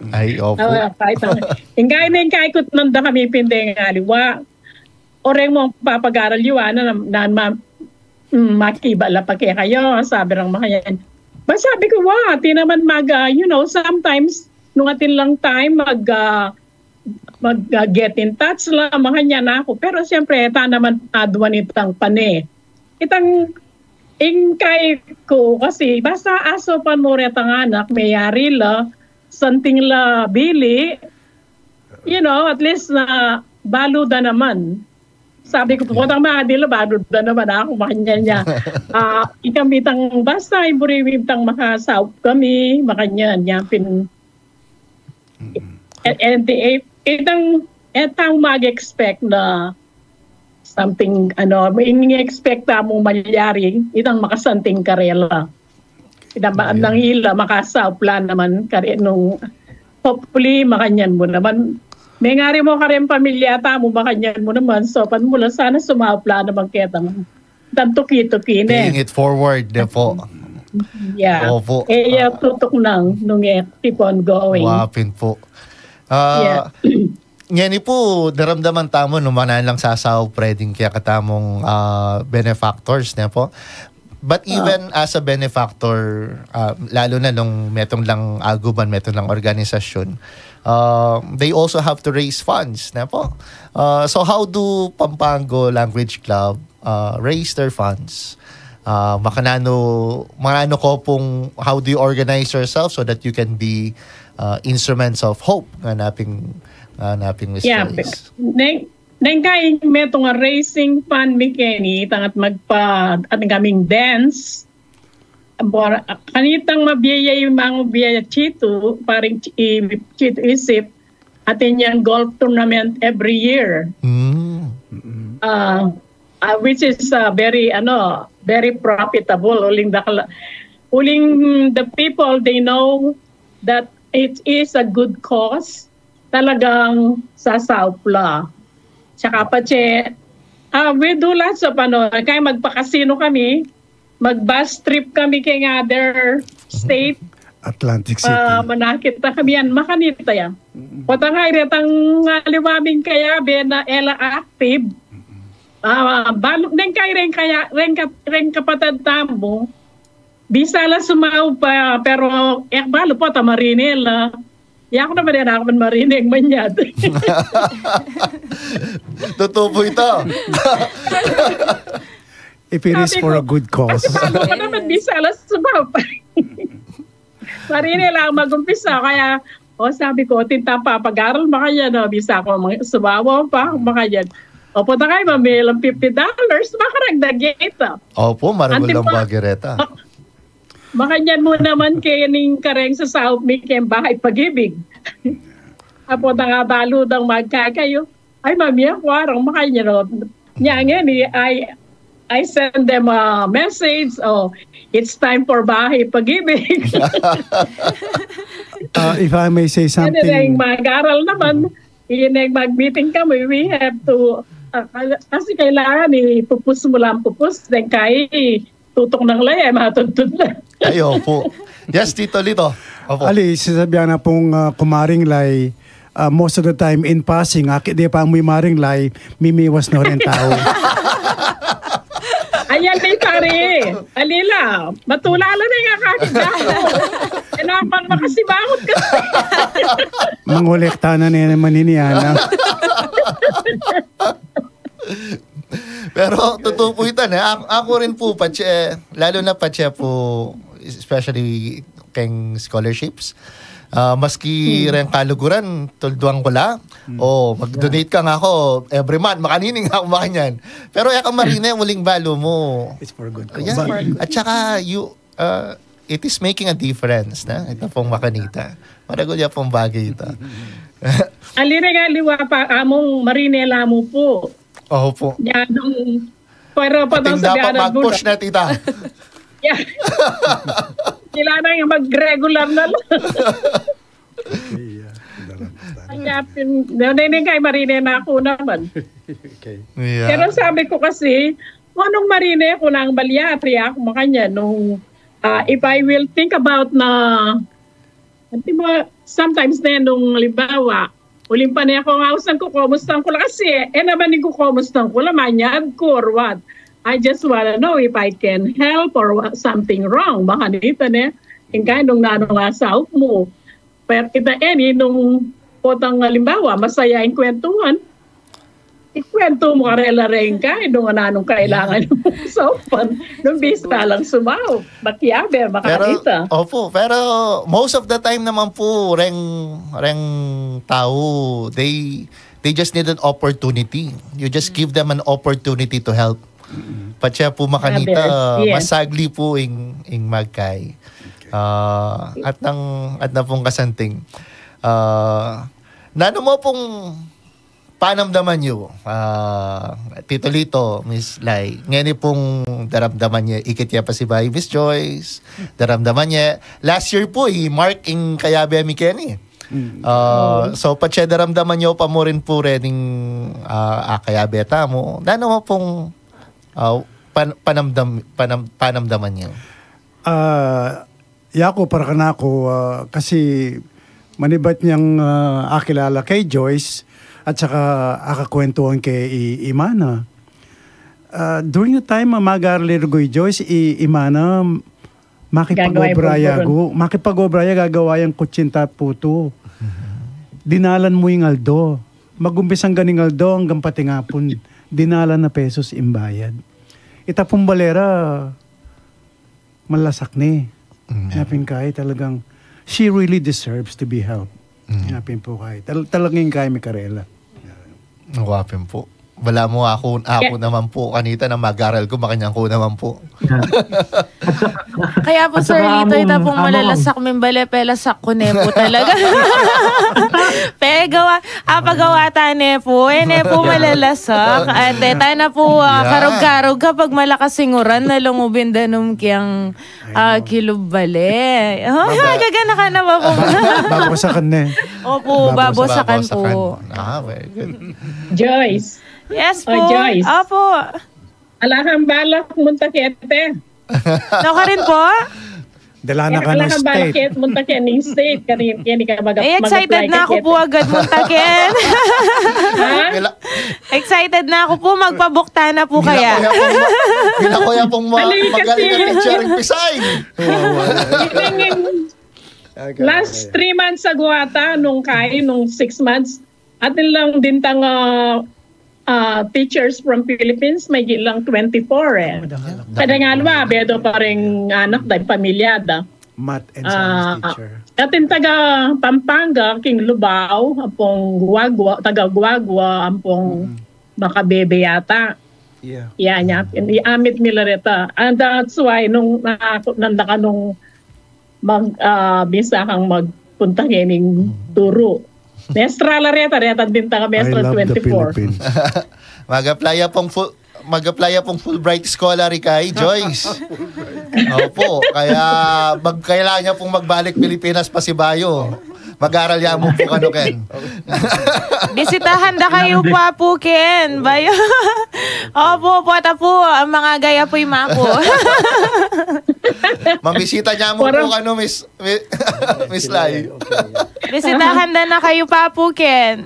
Ay, opo. Awa, kahit ang, ingkay na ingkay kut nanda kami pindeng aliwa. Oreng mung papag-aral yu, ana, na, na, ma, mm, makiba la pa kekayu, sabi rang makanyan. Ba, sabi ku, wa, atin naman mag, ah, you know, sometimes, nung atin lang time, mag, ah, mag, ah, get in touch la, makanyan aku. Pero siyempre, eta naman, adwan itang pane. Itang, ingkay ku, kasi, basta asopan mu retang anak, mayari la, santing la bili, you know, at least na balu da naman. Sabi ku, "Potang mga dila, balu da naman aku," makanyan ya. Ah, ikami itang, basta, iburi mi itang makasaup kami, makanyan ya, pin, and, and the, itang, itang mag-expect na something, ano, ing-expect tamu malyari, itang makasanting karela. Itang ba, nang ila, makasaup la naman, kare nung, hopefully, makanyan mu naman. Mengari mu kareng pamilya tamu, makanyan mu naman, saupan mu la, sana sumaup la naman ketang, itang tuki-tuki ne. Paying it forward, de po. Yeah. Opo. E ya tutuknang nung e keep on going. Wa pin pu. Ah, ngeni pu, daramdaman tamu nung makananu lang sasaup, pwedeng kekatamung, ah, benefactors, ne pu? But even as a benefactor, ah, lalu na nung metung lang aguban, metung lang organisasyun, ah, they also have to raise funds, ne pu? Ah, so how do Pampanga Language Club, ah, raise their funds? Ah, makananu, makananu ko pung, how do you organize yourself so that you can be, ah, instruments of hope, ngana pin, ngana pin Miss Joyce? Neng, neng kai metung a raising fund mi keni, itang at magpa, at kaming dance. Bora, kanitang mabie ya, imang mabie ya Chitu, paring Chi-, i-, Chitu Isip, atin yang golf tournament every year. Mm. Ah, ah, which is, ah, very, ano, very profitable. Uling dakal, uling the people, they know that it is a good cause. Talagang sasaup la. Tsaka pa, che, ah, we do lots of, ano, kaya magpakasino kami, mag-bus trip kami keng other state. Atlantic City. Ah, manakit na kami yan, makanita yan. Potang ay retang, ah, liwaming kayabe na e la active. Ah, balu, neng kai reng kaya, reng ka-, reng kapatad tamu, bisa la sumaup pa, pero e ku balu pu, ta marine la. Yaku naman, e na ku man marine manyad. Tutu pu ita. If it is for a good cause. Sabi ku, kasi balu ku naman, bisa la sumaup pa. Marine la mag-umpisa, kaya, o, sabi ku, atin tang papag-aral, makanyan, o, bisa ku mang-, sumaup pa, makanyan. O, potang ay, mamilang fifty dollars, makaragdag ita. Opu, maragul lang bage reta. Makanyan mu naman keni kareng sasaup mi keng Bahay Pag-ibig. Apo, potang abalu dang magkakayu. Ay, mami, aku arang makanyan, o. Nya ngeni, I, I send them a message, o, it's time for Bahay Pag-ibig. Uh, if I may say something. Kaya mag-aral naman, ine mag-meeting kami, we have to, ah, kasi kailangan ipupus mu lang pupus, then kai, tutuknang la, e matudtud la. Ay, opu. Yes, Tito Lito. Opu. Ali, sasabian na pung, ah, kumaring Lai, ah, most of the time in passing, akit de pa mu i Maring Lai, mimiwas no ren tau. Ayan ni pare. Ali la, matulala na ing akakit aku. Kailangan makasibangot ka. Mangolekta na ne naman ini, ana. Pero tutu pu ita, ne? Aku, aku rin pu, patse, lalu na patse pu, especially keng scholarships. Ah, maski reng kaluguran, tulduan ku la. O, mag-donate ka, ngana ku, every month, makanini nga aku makanyan. Pero e ka marine, uling balu mu. It's for good cause. Yeah. At saka, you, ah, it is making a difference, na? Ita pung makanita. Maragul ya pung bage ita. Ali reng aliwa pa, among marine la mu pu. Opu. Yan ang, pero pa atin dapat mag-push na, tita. Yeah. Kailangan mag-regular na lang. Okay, yeah. Ang yapin, nene kay marine na aku naman. Okay. Yeah. Pero sabi ku kasi, nung marine ku nang balyari aku makanyan, nung, ah, if I will think about na, di ba, sometimes ne nung halimbawa, uling pane aku, ausan ku, kumustan ku la kasi, e naman ing kumustan ku la, manyad ku or what. I just wanna know if I can help or what, something wrong. Makanita ne, ing kai nung nanu nga saup mu. Pero ita eni nung potang halimbawa, masaya ing kwentuhan, ikwentu mu karela reng kai, nung nanung kailangan mu saupan, nung bisa lang sumaup, makiabe, makanita. Opu, pero most of the time naman pu, reng, reng tau, they, they just need an opportunity. You just give them an opportunity to help. Patse pu makanita, masagli pu ing, ing magkai. Ah, at nang, at na pung kasanting. Ah, nanu mu pung panamdaman yu, ah, Tito Lito, Miss Lai, ngeni pung daramdaman ye, ikit ye pasibayu, Miss Joyce, daramdaman ye. Last year pu, i-mark ing kayabe mi keni. Ah, so, patse daramdaman yu pa mu rin pu rening, ah, ah, kayabe tamu. Nanu mu pung, ah, pan-, panamdam-, panam-, panamdaman yu? Ah, yaku, para kanaku, ah, kasi manibat yang, ah, akilala kay Joyce at saka akakwentuhan kay i-, imana. Ah, during the time, ah, mag-aral i Rugoy Joyce, i-, imana, makipag-obra ya gu-, makipag-obra ya, gagawa yang kutsinta putu. Dinalan mu ing aldo. Mag-umpisang ganing aldo anggang pating apun. Dinalan na pesos ing bayad. Ita pung bale ra, malasak ne. Mm. Yapin kay talagang, she really deserves to be helped. Mm. Yapin pu kay. Tal-, talagang kay mi karela. Napin pu. Bala mu aku, aku naman pu, kanita na mag-aral ku, makanyan ku naman pu. Kaya pu, Sir Lito, ita pung malalasak ming bale, pelasak ku ne pu talaga. Pegawa, apagawa ta ne pu, e ne pu malalasak. At e ta na pu, ah, karug-karug kapag malakas ing uran, nalungub ing danum keng, ah, kilub bale. Oh, gaganakan na ba pu? Babasakan ne. Opu, babasakan pu. Ah, very good. Joyce. Yes pu. Joyce. Opu. Ala kang balak munta kete? Nukarin pu? Dala na ka ng state. Munta kete ning state. Kani, kani ka mag-, eh, excited na ako pu agad munta ken. Excited na ako pu, magpabukta na pu kaya. Gila ko ya pung ma-, magaling na teacher ing Pisay. Last three months ago ata, nung kay, nung six months, atin lang dintang, ah, ah, teachers from Philippines, mayigit lang twenty-four e. Kada nga alwa, bedo pa ring anak da, pamilya da. Math and science teacher. Atin taga Pampanga, king Lubao, ampong Guagua, taga Guagua, ampong Makabebe yata. Yeah. Iya nya, iamit mila reta. And that's why nung na, nanda ka nung mag, ah, bisa kang magpunta ngening turu. Mestra la reta, reta din taga Mestra twenty-four. Mag-apply ya pung full, mag-apply ya pung Fulbright Scholar kay Joyce. Opo, kaya mag-, kailangan niya pung magbalik Pilipinas pasibayu. Mag-aral ya mu pu kanu ken. Bisitahan da kayu pa pu ken. Bayu. Opo, opo, ata pu, ang mga gaya pu yung maku. Mamisita niya mu pu kanu, Miss, Mi-, Miss Lai. Bisitahan da na kayu pa pu ken.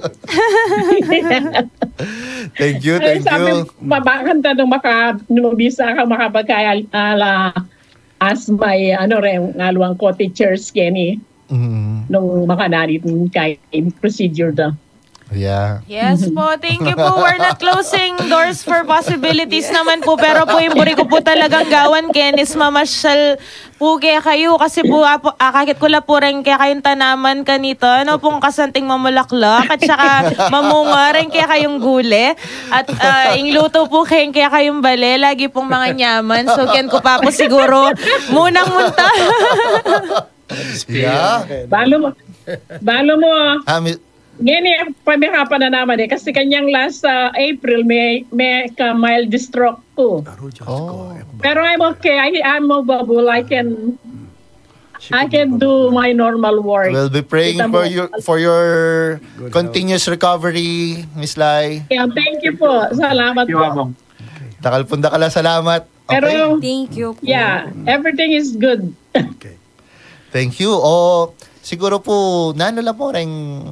Thank you, thank you. Mabakan ta nung maka-, nung bisa ka makapagkaya, ala, as my, ano rin, ngaluang co-teachers keni. Mm. Nung makananit kay procedure da. Yeah. Yes po. Thank you po. We're not closing doors for possibilities naman po. Pero po, yung buri ko po talagang gawan, Ken, is mamasyal po kaya kayo. Kasi po, apo, akakit ko la po rin kaya kayong tanaman kanito. Ano pong kasanting mamulaklak at saka mamunga rin kaya kayong gule. At ah, yung luto po kaya, kaya kayong bale. Lagi pong mga nyaman. So, Ken ko pa po siguro munang munta. Yeah. Balo mo. Balo mo. Ah, mi- Ngayon, eh, pamihapa na naman eh. Kasi kanyang last ah, April, may, may ka mild stroke ko. Aru, Diyos ko. Oh. Eh, ba- Pero I'm okay. I, I'm movable. I can she I could can move do on. my normal work. We'll be praying Kita for mo. your, for your Good continuous recovery, Miss Lai. Yeah, thank you po. Salamat Thank you, po. Among. Dakal pung dakal a salamat. Pero, Okay? Thank you po. Yeah, everything is good. Okay. Thank you. O, siguro po, nanu la po reng,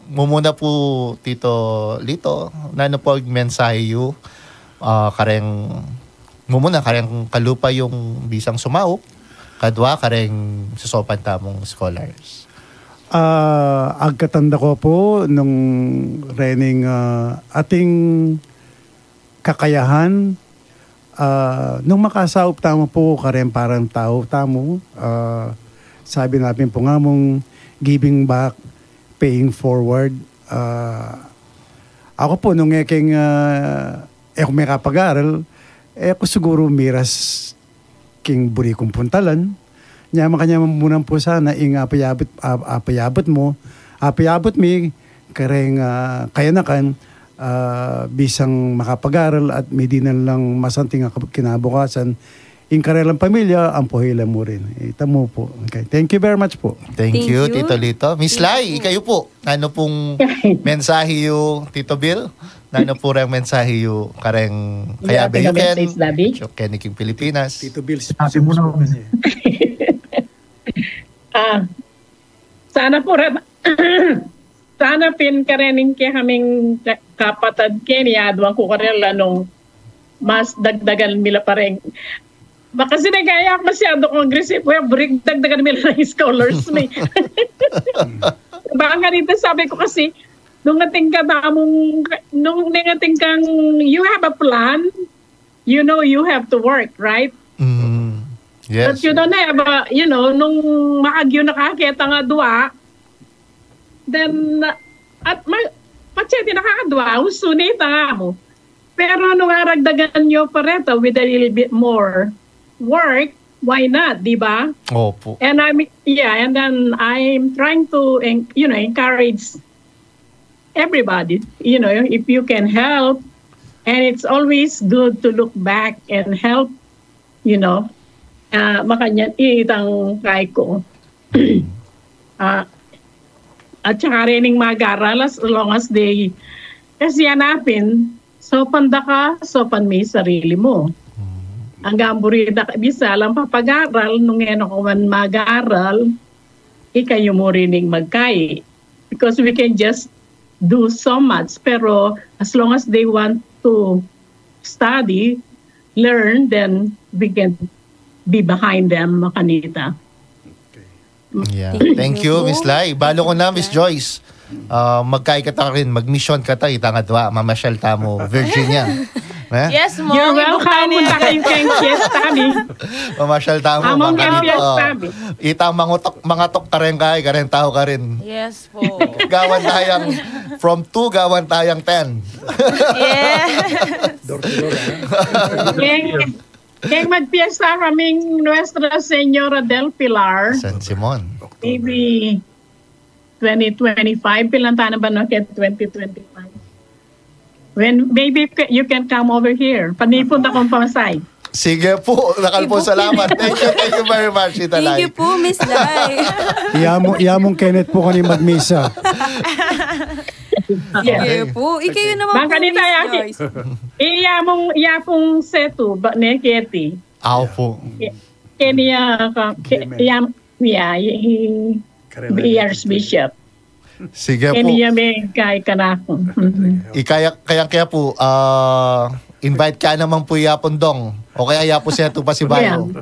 mumuna po, Tito Lito, nanu po ing mensahe yu, ah, kareng, mumuna kareng kalupa yung bisang sumaup, kadwa kareng susopan tamung scholars. Ah, agkatan da ko po nung rening, ah, ating kakayahan, ah, nung makasaup tamu po, kareng parang tau tamu, ah, sabi napin po nga mung giving back, paying forward. Ah, aku po, nung e keng, ah, e ku mekapag-aral, e ku siguru miras king buri kung puntalan. Nya makanyan mu naman po sana ing apayabut, ap-, apayabut mu, apayabut mi, kareng, ah, kayanakan, ah, bisang makapag-aral at midinan lang masanting a kab-, kinabukasan, ing karelang pamilya, ampo ila mu rin. Ita mu po. Okay. Thank you very much po. Thank, Thank you, you. Tito Lito. Miss Thank Lai, you po. Ikayu po, nanu pung mensahe yu, Tito Bill? Nanu pu reng mensahe yu kareng kayabe yu ken, ken king Pilipinas? Tito Bill, sabi mo na. Ah, sana pu re-, sana pin karening kekaming ka-, kapatad keni, aduan ku karela nung mas dagdagan mi la pa reng. Baka kasi nagaya aku masyado kung agresibo, eh, buri dagdagan mi la reng scholars mi. Baka nga rito sabi ku kasi, nung atin ka tamung, nung atin kang, you have a plan, you know you have to work, right? Mm. Yes. But you don't have a, you know, nung makagyu na ka ketang adua, then, at ma-, patse atin na ka adua, usu ne itang amu. Pero nung aragdagan yu pa reta with a little bit more work, why not, di ba? Opo. And I'm, yeah, and then I'm trying to en-, you know, encourage everybody, you know, if you can help, and it's always good to look back and help, you know, ah, makanyan itang kai ku. Ah, at saka rening mag-aral, as long as they, kasi yan apin, saupan da ka, saupan me sarili mu. Anggang buri da ka, bisa lang papag-aral, nung e na ka man mag-aral, ikayu mu rening magkai. Because we can just do so much, pero as long as they want to study, learn, then we can be behind them, makanita. Okay. Yeah. Thank you, Miss Lai. Balu ku na, Miss Joyce. Ah, magkai kata rin, mag-mission kata, itang adua, mamasyal tamu Virginia. Ne? Yes, Mong. You're welcome. Punta kayu keng fiesta mi. Mamasyal tamu, among keng fiesta mi. Itang mangatok, mangatok kareng kai, kareng tau karin. Yes po. Gawan tayang, from two, gawan tayang ten. Yes. Door to door, ha? Keng, keng magpiesta kaming Nuestra Señora del Pilar. San Simon. Maybe twenty twenty-five, pilan tana ba no ket twenty twenty-five? When, maybe you can, you can come over here. Panipun ta kung pamasay. Sige po, dakal po salamat. Thank you, thank you very much, Tita Lai. Thank you po, Miss Lai. Iya mu, iya mung Kenneth po kani magmisa. Sige po. Ikayu naman po, Miss Joyce. Iya mung, iya pung setu, ba, ne, Keti. Aw po. Kenya, ka, ke-, iya, iya, i-, i-, Archbishop. Sige po. Keni ya me kai kanaku. Mhm. Ikaya, kaya, kaya po, ah, invite ka naman po ya pung Dong. O kaya ya po setu pa si Bayo.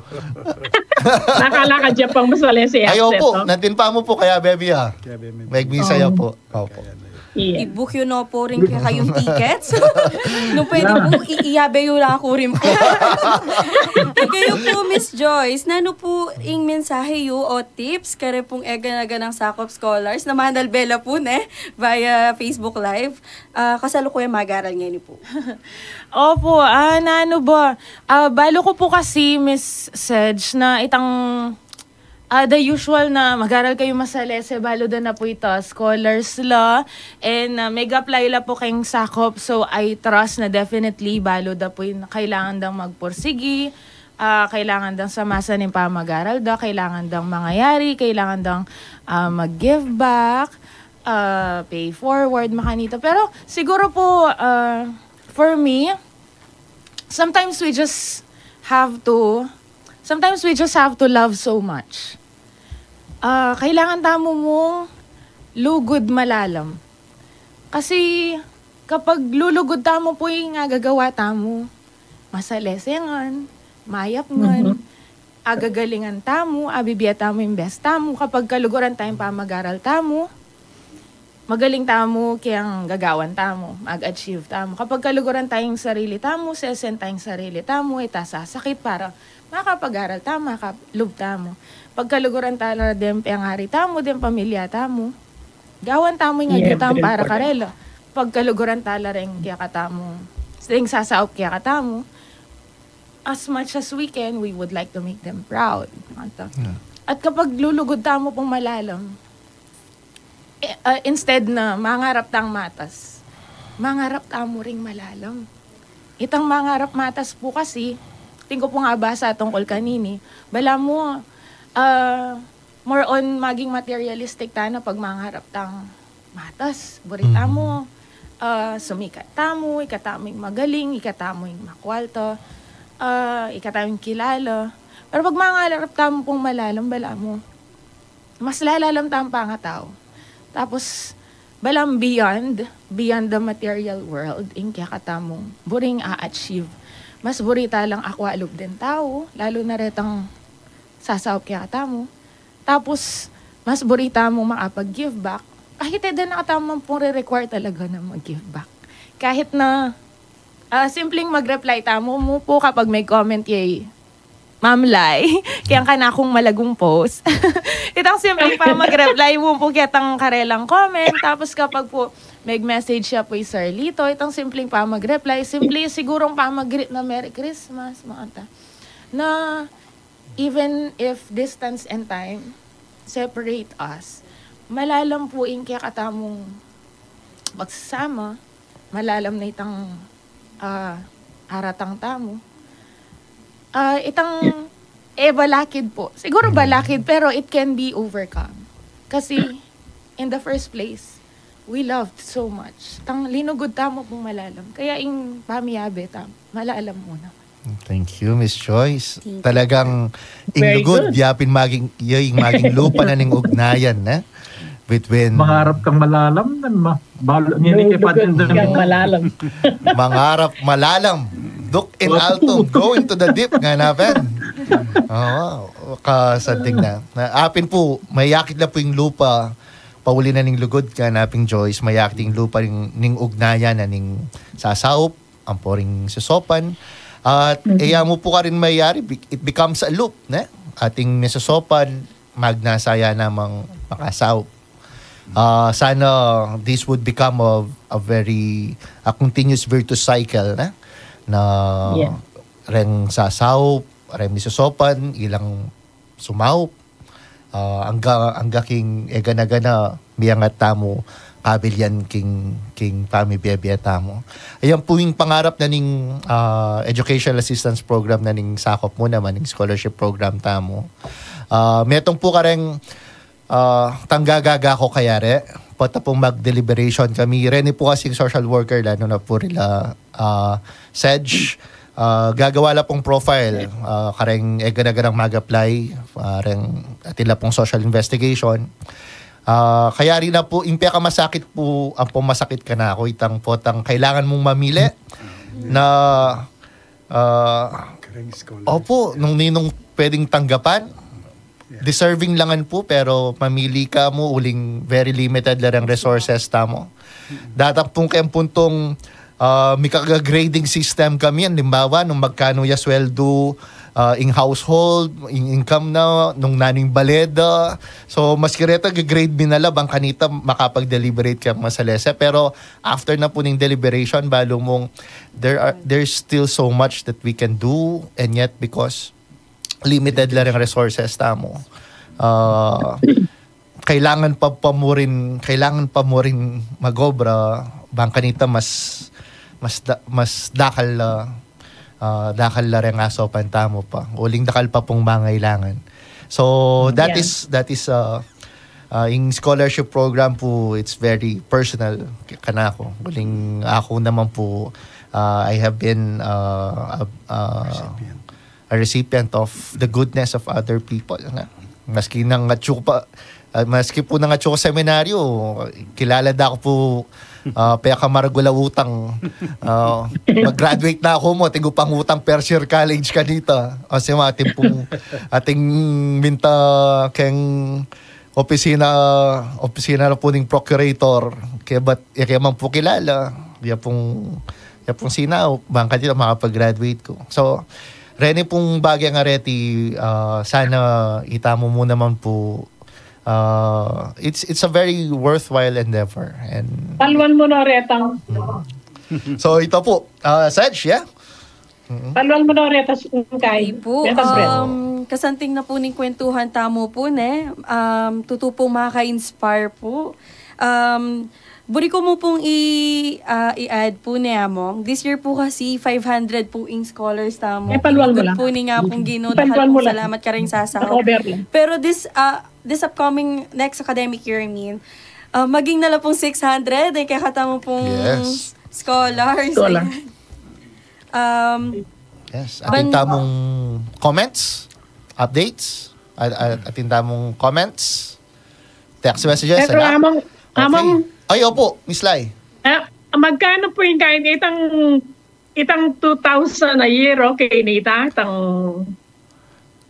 Nakalakad ya pang masalese. Ay, opo. Natin pa mo po kaya, baby, ah. Kaya, baby. Magmisa ya po. Opo. Iya. I-book yu no po rin kekayung tickets. Nung pwede po, i-, iyabe yu la ku rin po. Ikayu po, Miss Joyce, nanu po ing mensahe yu o tips kare pung eganaganang Sakop Scholars na manalbe la po, ne, via Facebook Live. Ah, kasalukuyang mag-aral ngeni po. Opo, ah, nanu ba? Ah, balu ku po kasi, Miss Sedge, na itang, ah, the usual na mag-aral kayu masalese, balu da na po ita, scholars la, and, ah, mag-apply la po keng Sakop, so I trust na definitely balu da po yung kailangan dang magpursigi, ah, kailangan dang samasan ing pamag-aral da, kailangan dang mangayari, kailangan dang, ah, mag-give back, ah, pay forward, makanita. Pero siguro po, ah, for me, sometimes we just have to, sometimes we just have to love so much. Ah, kailangan tamu mung lugud malalam. Kasi kapag lulugud tamu pu ing agagawa tamu, masalese ngan, mayap ngan, agagalingan tamu, abibie tamu ing best tamu, kapag kaluguran tayung pamag-aral tamu, magaling tamu keng gagawan tamu, mag-achieve tamu. Kapag kaluguran tayung sarili tamu, sesen tayung sarili tamu, ita sasakit para makapag-aral tamu, makalub tamu. Pagkaluguran tala deng pengari tamu, deng pamilya tamu, gawan tamu ing agyu tamu para karela. Pagkaluguran tala reng kekatamu, reng sasaup kekatamu, as much as we can, we would like to make them proud. At kapag lulugud tamu pung malalam, eh, ah, instead na mangarap tang matas, mangarap tamu ring malalam. Itang mangarap matas pu kasi, atin ku pung abasa tungkul kanini, balamu, ah, more on maging materialistic tana pag mangarap tang matas. Buri tamu, ah, sumikat tamu, ikatamu ing magaling, ikatamu ing makwalta, ah, ikatamu ing kilala. Pero pag mangarap tamu pung malalam, balamu, mas lalalam tamung pangatau. Tapos, balamu beyond, beyond the material world, ing kekatamung buring a-achieve. Mas buri talang akwa lub ding tau, lalu na retang sasaup kekatamu. Tapos, mas buri tamung makapag-give back. Kahit e da na katamu pung re-require talaga na mag-give back. Kahit na, ah, simpleng mag-reply tamu mu pu kapag may comment ye Ma'am Lai, keng kanakung malagung post. Itang simpleng pamag-reply mu pu ketang karelang comment. Tapos kapag pu, mag-message ya pu i Sir Lito, itang simpleng pamag-reply, simple sigurung pamag-greet na Merry Christmas, mga ta. Na even if distance and time separate us, malalam pu ing kekatamung pagsasama, malalam na itang, ah, aratang tamu. Ah, itang, e, balakid pu. Siguro balakid, pero it can be overcome. Kasi, in the first place, we loved so much. Tang linugud tamu pung malalam. Kaya ing pamiyabe tamu, malalam mu naman. Thank you, Miss Joyce. Talagang ing lugud, yapin maging, ya ing maging lupa na ning ugnayan, ne? Between mangarap kang malalam, nan ma-, bal-, ngeni kay Lugud Padre yang Daniel. Malalam. Mangarap malalam. Look in alto, go into the deep, nga na, Ben. Oo, kasanting na. Na, apin pu, mayakit la pu ing lupa, pauli na ning lugud, nga na, Ping Joyce, mayakit ing lupa ning, ning ugnayan na ning sasaup, ampo ring sosopan. At e ya mu pu karin mayari, be-, it becomes a loop, ne? Ating misosopan, magnasa ya namang makasaup. Ah, sana this would become a, a very, a continuous virtuous cycle, ne? Na reng sasaup, reng misosopan, ilang sumaup. Ah, angga, angga king e gana-gana, miyangat tamu, kabilyan king, king pamibie-bie tamu. Ayan pu ing pangarap na ning, ah, Educational Assistance Program na ning sakop mu naman, ning scholarship program tamu. Ah, metung pu kareng, ah, tanggagaga ku kayari, pota pung mag-deliberation kami. Reni pu kasing social worker, lalo na pu rila, ah, Sedge, ah, gagawa la pung profile, ah, kareng e gana-ganang mag-apply, ah, reng atin la pung social investigation. Ah, kayari na pu, ing pekamasakit pu, ampong masakit kanaku, itang potang kailangan mung mamili na, ah, opo, nung ninung pwedeng tanggapan, deserving la ngan pu, pero mamili ka mu, uling very limited la reng resources tamu. Datang pu keng puntung, ah, mika-grading system kami, alimbawa, nung magkanu ya sweldu, ah, ing household, ing income na, nung nanu ing bale da. So, maski reta, ga-grade mi na la, bang kanita makapag-deliberate kang masalese. Pero, after na pu ning deliberation, balu mung, there are, there's still so much that we can do, and yet, because limited la ring resources tamu. Ah, kailangan pa, pa mu rin, kailangan pa mu rin mag-obra, bang kanita mas, mas da-, mas dakal la, ah, dakal la ring asaupan tamu pa. Uling dakal pa pung mangailangan. So, that is, that is, ah, ah, ing scholarship program pu, it's very personal k-, kanaku. Uling aku naman pu, ah, I have been, ah, a, a a recipient of the goodness of other people, ne? Maski nang atsu pa, ah, maski pu nang atsu ku seminaryo, kilala da ku pu, ah, pekamaragul a utang. Ah, mag-graduate na ku mu, atin ku pang utang first year college kanita. Kasi ma, atin pung, atin minta keng opisina, opisina na pu ning procurator, kaya ba't, ya kaya man pu kilala, ya pung, ya pung sinaup, bang kanita makapag-graduate ku. So, reni pung bagay a reti, ah, sana itamu mu naman pu, ah, it's, it's a very worthwhile endeavor. And palwan mu na retang. So, ita pu, ah, Sej, yeah? Palwan mu na reta, Sungkay. Ay pu, reta, Brett. Um, kasanting na pu ning kwentuhan tamu pu, ne? Um, tutu pung makaka-inspire pu. Um, buri ku mu pung i-, ah, i-add pu, ne, Among. This year pu kasi five hundred pu ing scholars tamu. Eh, palwan mu na. Pu ning Apung Ginu, palwan mu na. Salamat kareng sasaup. Pero this, ah, this upcoming, next academic year, I mean, Ah, maging na la pung six hundred, eh, kaya katamu pung Yes. scholars. Scholar. Ayan. Um, Yes. Atin ban- tamung comments, updates, at, at, atin tamung comments, text messages, Pero ano? Among, Okay. among Ay, opo, Miss Lai. Ah, magkano po yung kain itang, itang two thousand a year, okay, nita? Itang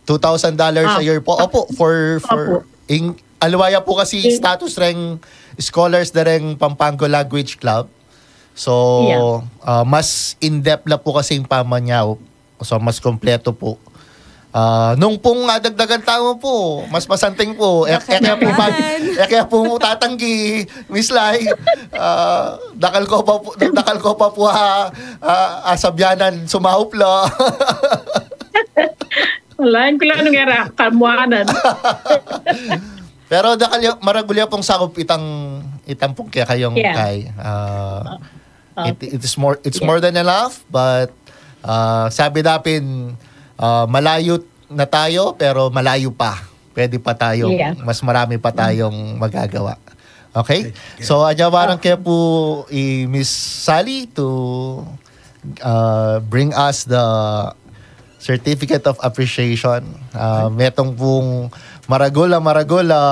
two thousand dollars Ah. a year po. Opo, for, for Opo. ing, aliwa ya po kasi Eh. status reng scholars da reng Pampanga Language Club. So, Yeah. ah, mas in-depth la po kasi yung pamanyaw. So, mas kompleto po. Ah, nung pong adagdagan tamu po, mas masanting po. E, e kaya po, Naman. e kaya po tatanggi, Miss Lai. Ah, dakal ko pa po, dakal ko pa po ha, ah, asabyanan sumaup la. Wala, yung kula nung era, kalmuanan. Pero dakal ya, maragul ya pong sakup itang, itang pong kekayong Yeah. kai. Ah, Oh. it, it is more, it's Yeah. more than enough, but, ah, sabi dapin, ah, malayo na tayo, pero malayo pa. Pwede pa tayong, Yeah. mas marami pa tayong magagawa. Okay? Thank you. So, anya barang Oh. kaya po i Miss Sally to, uh, bring us the certificate of appreciation. Uh, metong pong maragul a, maragul a,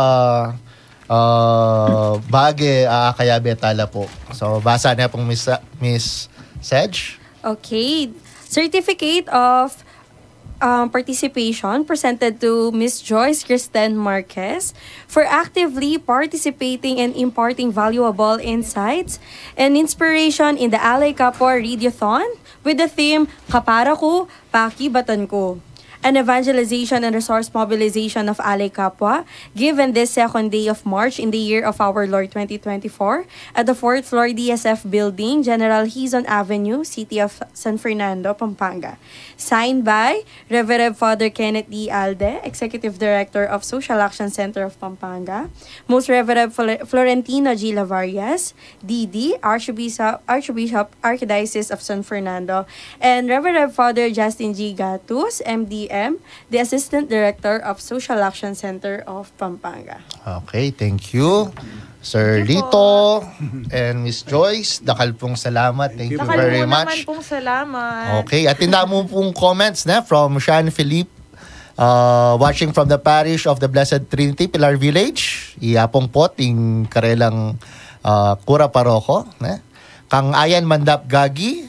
uh, bage, ah, kaya betala po. So, basa na pong Miss, Miss Sedge. Okay. Certificate of, um, participation presented to Miss Joyce Kristen Marquez for actively participating and imparting valuable insights and inspiration in the Alay Kapwa Radiothon with the theme, Kapara Ku, Pakibatan Ku. An evangelization and resource mobilization of Alay Kapwa, given this second day of March in the year of our Lord twenty twenty-four at the fourth floor D S F Building, General Hizon Avenue, City of San Fernando, Pampanga. Signed by Reverend Father Kenneth D. Alde, Executive Director of Social Action Center of Pampanga, Most Reverend Flor-, Florentino G. Lavarias, D D, Archbishop, Archbishop, Archdiocese of San Fernando, and Reverend Father Justin G. Gatus, M D M, the Assistant Director of Social Action Center of Pampanga. Okay, thank you, Sir Thank you Lito po. and Miss Joyce. Dakal pong salamat. Thank you Dakal very po naman much. pong salamat. Okay, atin tamu pong comments na from Sean Philip. Uh, watching from the parish of the Blessed Trinity, Pilar Village. Iya pong pot, ing karelang, uh, kura paroko, ne? Kang Ayan Mandap Gagi,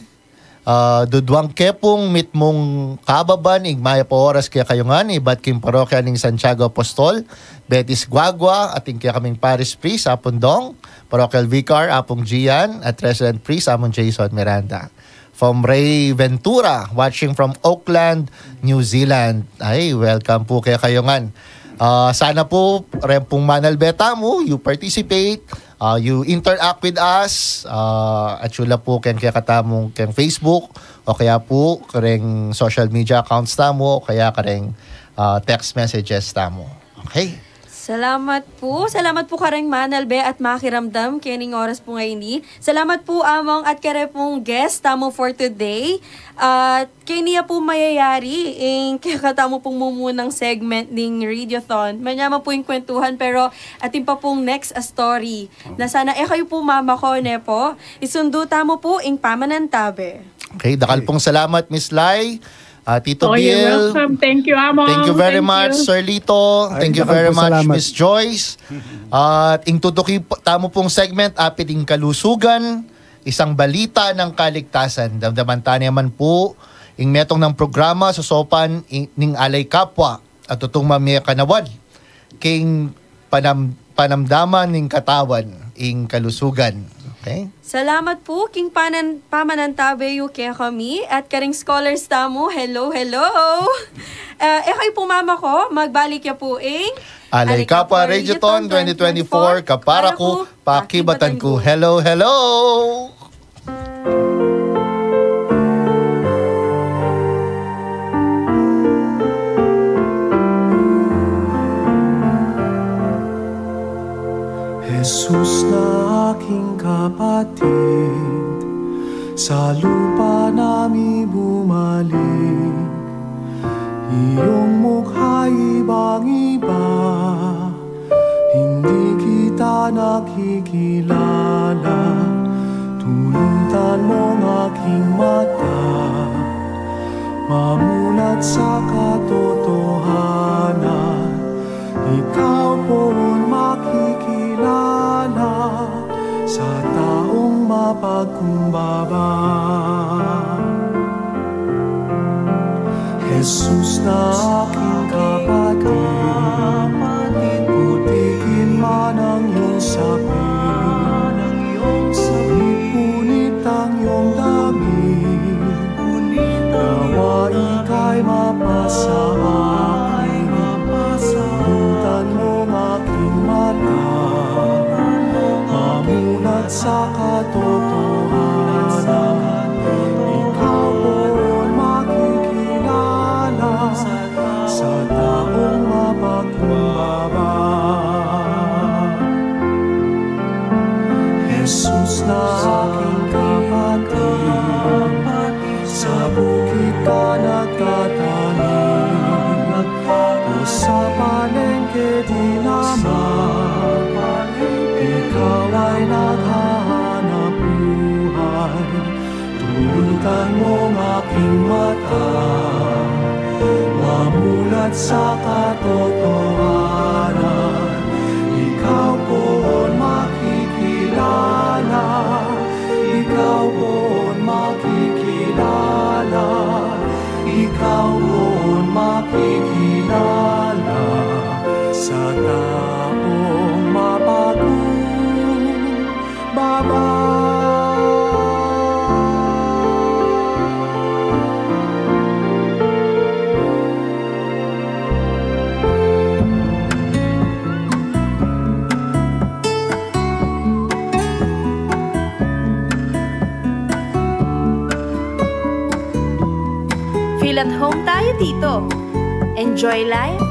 uh, duduang kepung mitmung kababan, ing mayap a oras kekayu ngan, ibat king parokya ning Santiago Apostol, Betis Guagua, at ing kekaming parish priest, Apung Dong, parochial vicar, Apung Gian, at resident priest, Among Jason Miranda. From Ray Ventura, watching from Auckland, New Zealand. Ay, welcome po kekayu ngan. Ah, sana po, reng pung manalbe tamu, you participate, ah, you interact with us, ah, at sula po keng kekatamung keng Facebook, o kaya po kareng social media accounts tamu, o kaya kareng, ah, text messages tamu. Okay? Salamat po. Salamat po kareng manalbe at makiramdam kening oras po ngayni. Salamat po, Among, at kere pong guest tamu for today. At keni ya po mayayari ing kekatamu pong mumunang segment ning Radiothon. Manyaman po ing kwentuhan, pero atin pa pong next a story. Na sana e kayu po mamako, ne po? Isundu tamu po ing pamanantabe. Okay, dakal Okay. pong salamat, Miss Lai. Ah, Tito Oh, you're Bill. welcome. Thank you, Among. Thank you very Thank much, you. Sir Lito. Ay, Thank you dakal very pong much, salamat. Miss Joyce. At ing tutuki po, tamu pong segment, apid ing kalusugan, isang balita ng kaligtasan. Damdaman ta naman po ing metung nang programa, sosopan ing, ning Alay Kapwa, at tutung mamie kanawan king panam-, panamdaman ning katawan, ing kalusugan. Okay? Salamat po king panan-, pamanantabe yu kekami at karing scholars tamu. Hello, hello! Ah, e kayu po mamako, magbalik ya po ing Alay Kapwa Radiothon twenty twenty-four, kapara ku, pakibatan ku. Hello, hello! Jesus na aking kapatid, sa lupa nami bumalik. Iyong mukha ibang-iba, hindi kita Kita nakikilala, tulutan mong aking mata, mamulat sa katotohanan. Ikaw poon makikilala sa taong mapagkumbaba. Jesus na aking kapatid, putikin man ang iyong sapin, punit-punit ang iyong damit, nawa ika'y mapasa akin. Tulutan mong aking mata, mamulat sa katotohanan. Ikaw poon makikilala sa taong mapagkumbaba. Jesus na aking kapatid, sa bukid ka nagtatanim, o sa palengke di lamang, ikaw ay naghahanap buhay. Tulutan mong aking mata, mamulat sa katotohanan. Ikaw poon makikilala, ikaw poon makikilala, ikaw poon makikilala sa taong mapagkumbaba. Feel at home tayo dito. Enjoy life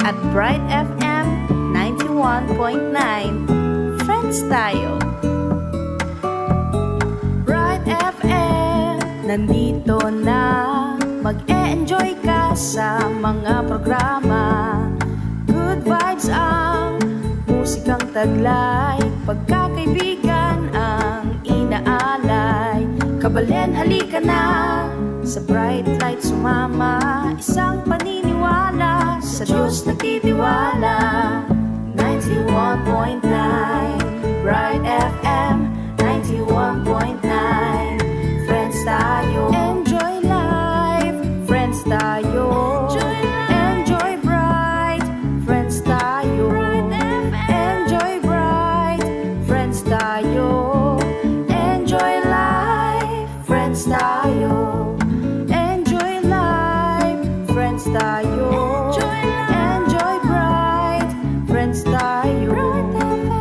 at Bright F M ninety-one point nine. Friends tayo. Bright F M, nandito na. Mag-e-enjoy ka sa mga programa. Good vibes ang musikang taglay. Pagkakaibigan ang inaalay. Kabalen, halika na. Sa Bright Light sumama. Isang paniniwala. Sa Diyos nagtitiwala. Ninety-one point nine Bright F M, ninety-one point nine Friends tayo. Enjoy life, friends tayo. Enjoy life. Enjoy Bright, friends tayo. Bright F M. Enjoy Bright, friends tayo. Enjoy life, friends tayo. Enjoy life, friends tayo. Enjoy life. Enjoy Bright, friends tayo.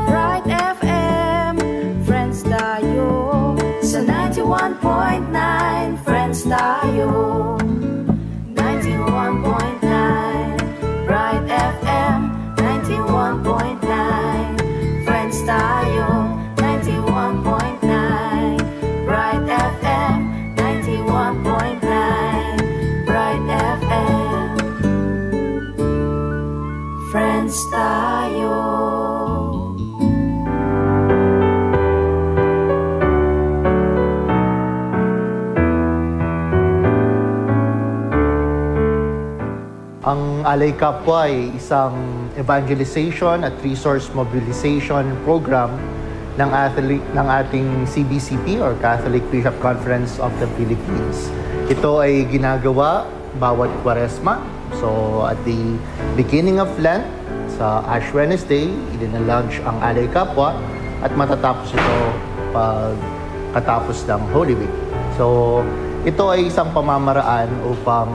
Bright F M. Bright F M, friends tayo. Sa ninety-one point nine, friends tayo. Ninety-one point nine Bright F M, ninety-one point nine Friends tayo, ninety-one point nine Bright F M, ninety-one point nine Bright F M. Friends tayo. Ang Alay Kapwa ay isang evangelization at resource mobilization program ng Catholic, ng ating C B C P or Catholic Bishop Conference of the Philippines. Ito ay ginagawa bawat Kwaresma. So, at the beginning of Lent, sa Ash Wednesday, idina-launch ang Alay Kapwa at matatapos ito pagkatapos ng Holy Week. So, ito ay isang pamamaraan upang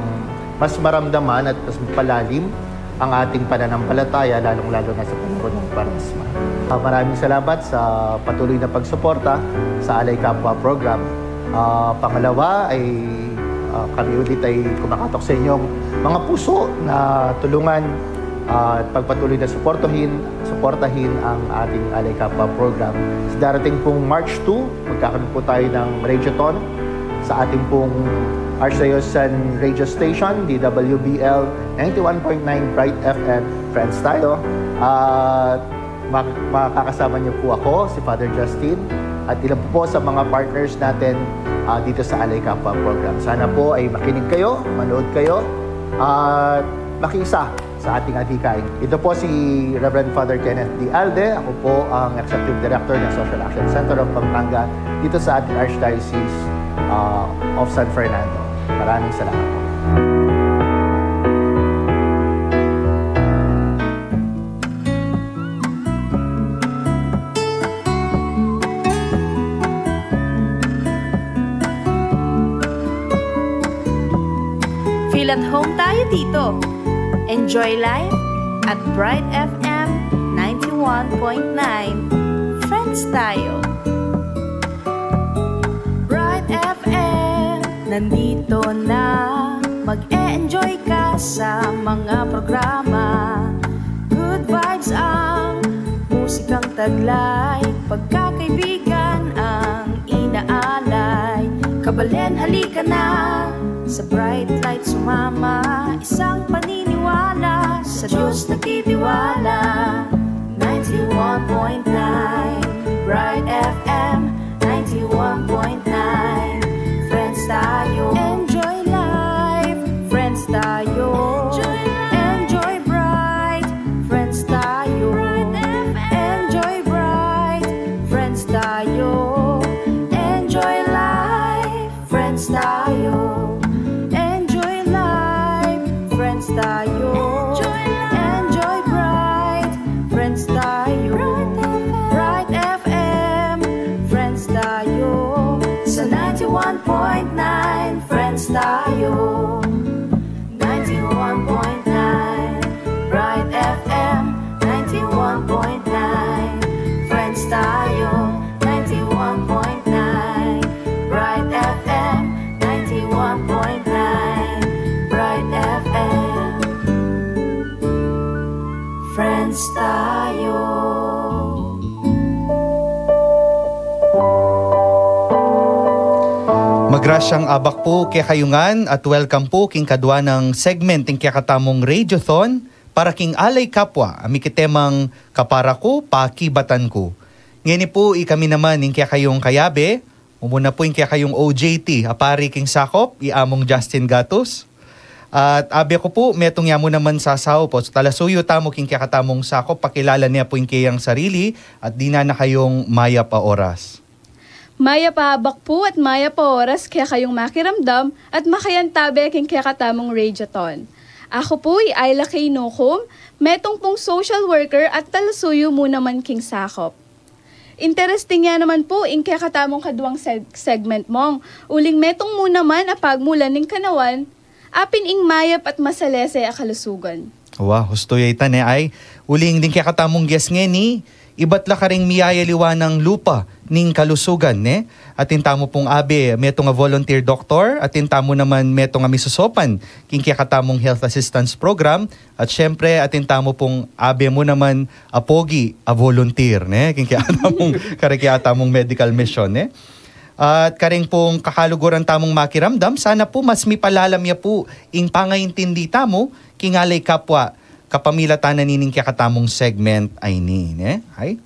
mas maramdaman at mas mapalalim ang ating pananampalataya, lalong-lalo na sa panahon ng Kwaresma. Ah, maraming salamat sa patuloy na pagsuporta sa Alay Kapwa program. Ah, pangalawa ay, ah, kami ulit ay kumakatok sa inyong mga puso na tulungan, ah, at pagpatuloy na suportahin, suportahin ang ating Alay Kapwa program. Sa darating pong March two, magkakaroon po tayo ng Radiothon sa ating pong Archdiocesan Radio Station, D W B L ninety-one point nine Bright F M. Friends tayo. At Mak-, makakasama niyo po ako, si Father Justin, at ilan po, po sa mga partners natin, ah, dito sa Alay Kapwa program. Sana po ay makinig kayo, manood kayo, at makiisa sa ating adhikain. Ito po si Reverend Father Kenneth D. Alde. Ako po ang Executive Director ng Social Action Center of Pampanga dito sa ating Archdiocese, ah, of San Fernando. Maraming salamat po. Feel at home tayo dito. Enjoy life at Bright F M ninety-one point nine. Friends tayo. Bright F M, nandito na. Mag-e-enjoy ka sa mga programa. Good vibes ang musikang taglay. Pagkakaibigan ang inaalay. Kabalen, halika na. Sa Bright Light sumama. Isang paniniwala. Sa Diyos nagtitiwala. Ninety-one point nine Bright F M, ninety-one point nine. Friends tayo. Enjoy life. Friends tayo. Enjoy life. Enjoy bright. Friends tayo. Bright F M. Enjoy bright. Friends tayo. Enjoy life. Friends tayo. Enjoy life. Friends tayo. Enjoy life. Enjoy bright. Friends tayo. Bright F M. Bright F M. Friends tayo. Sa ninety-one point nine, friends tayo. Ninety-one point nine Bright F M, ninety-one point nine. Friends tayo, ninety-one point nine Bright F M, ninety-one point nine Bright F M. Friends tayo. Magrasyang abak pu kekayu ngan at welcome pu king kadwa nang segment ning kekatamung Radiothon para king Alay Kapwa, a mikitemang Kapara Ku, Pakibatan Ku. Ngeni pu, ikami naman ing kekayung kayabe, mumuna pu ing kekayung O J T, a pari king sakop, i Among Justin Gatus. At abe ku pu, metung ya mu naman sasaup o talasuyu tamu king kekatamung sakop, pakilala ne pu ing keyang sarili, at dinan na kayung mayap a oras. Mayap a abak pu at mayap a oras kekayung makiramdam at makiantabe king kekatamung Radiothon. Aku pu i Ayla K. Nukum, metung pung social worker at talasuyu mu naman king sakop. Interesting ya naman pu ing kekatamung kadwang seg-, segment mung, uling metung mu naman a pagmulan ning kanawan, apin ing mayap at masalese a kalusugan. Wa, hustu ya ita ne, ay. Uling ding kekatamung guest ngeni, ibat la karing miyayaliwa nang lupa ning kalusugan, ne? Atin tamu pung abe, metung a volunteer doktor, atin tamu naman metung a misusopan king kekatamung health assistance program, at syempre, atin tamu pung abe mu naman a pogi a volunteer, ne? King kekatamung, karing kekatamung medical mission, ne? At karing pung kakaluguran tamung makiramdam, sana pu mas mipalalam ya pu ing pangaintindi tamu king Alay Kapwa kapamilatan na nining kekatamung segment a ini, ne? Ay?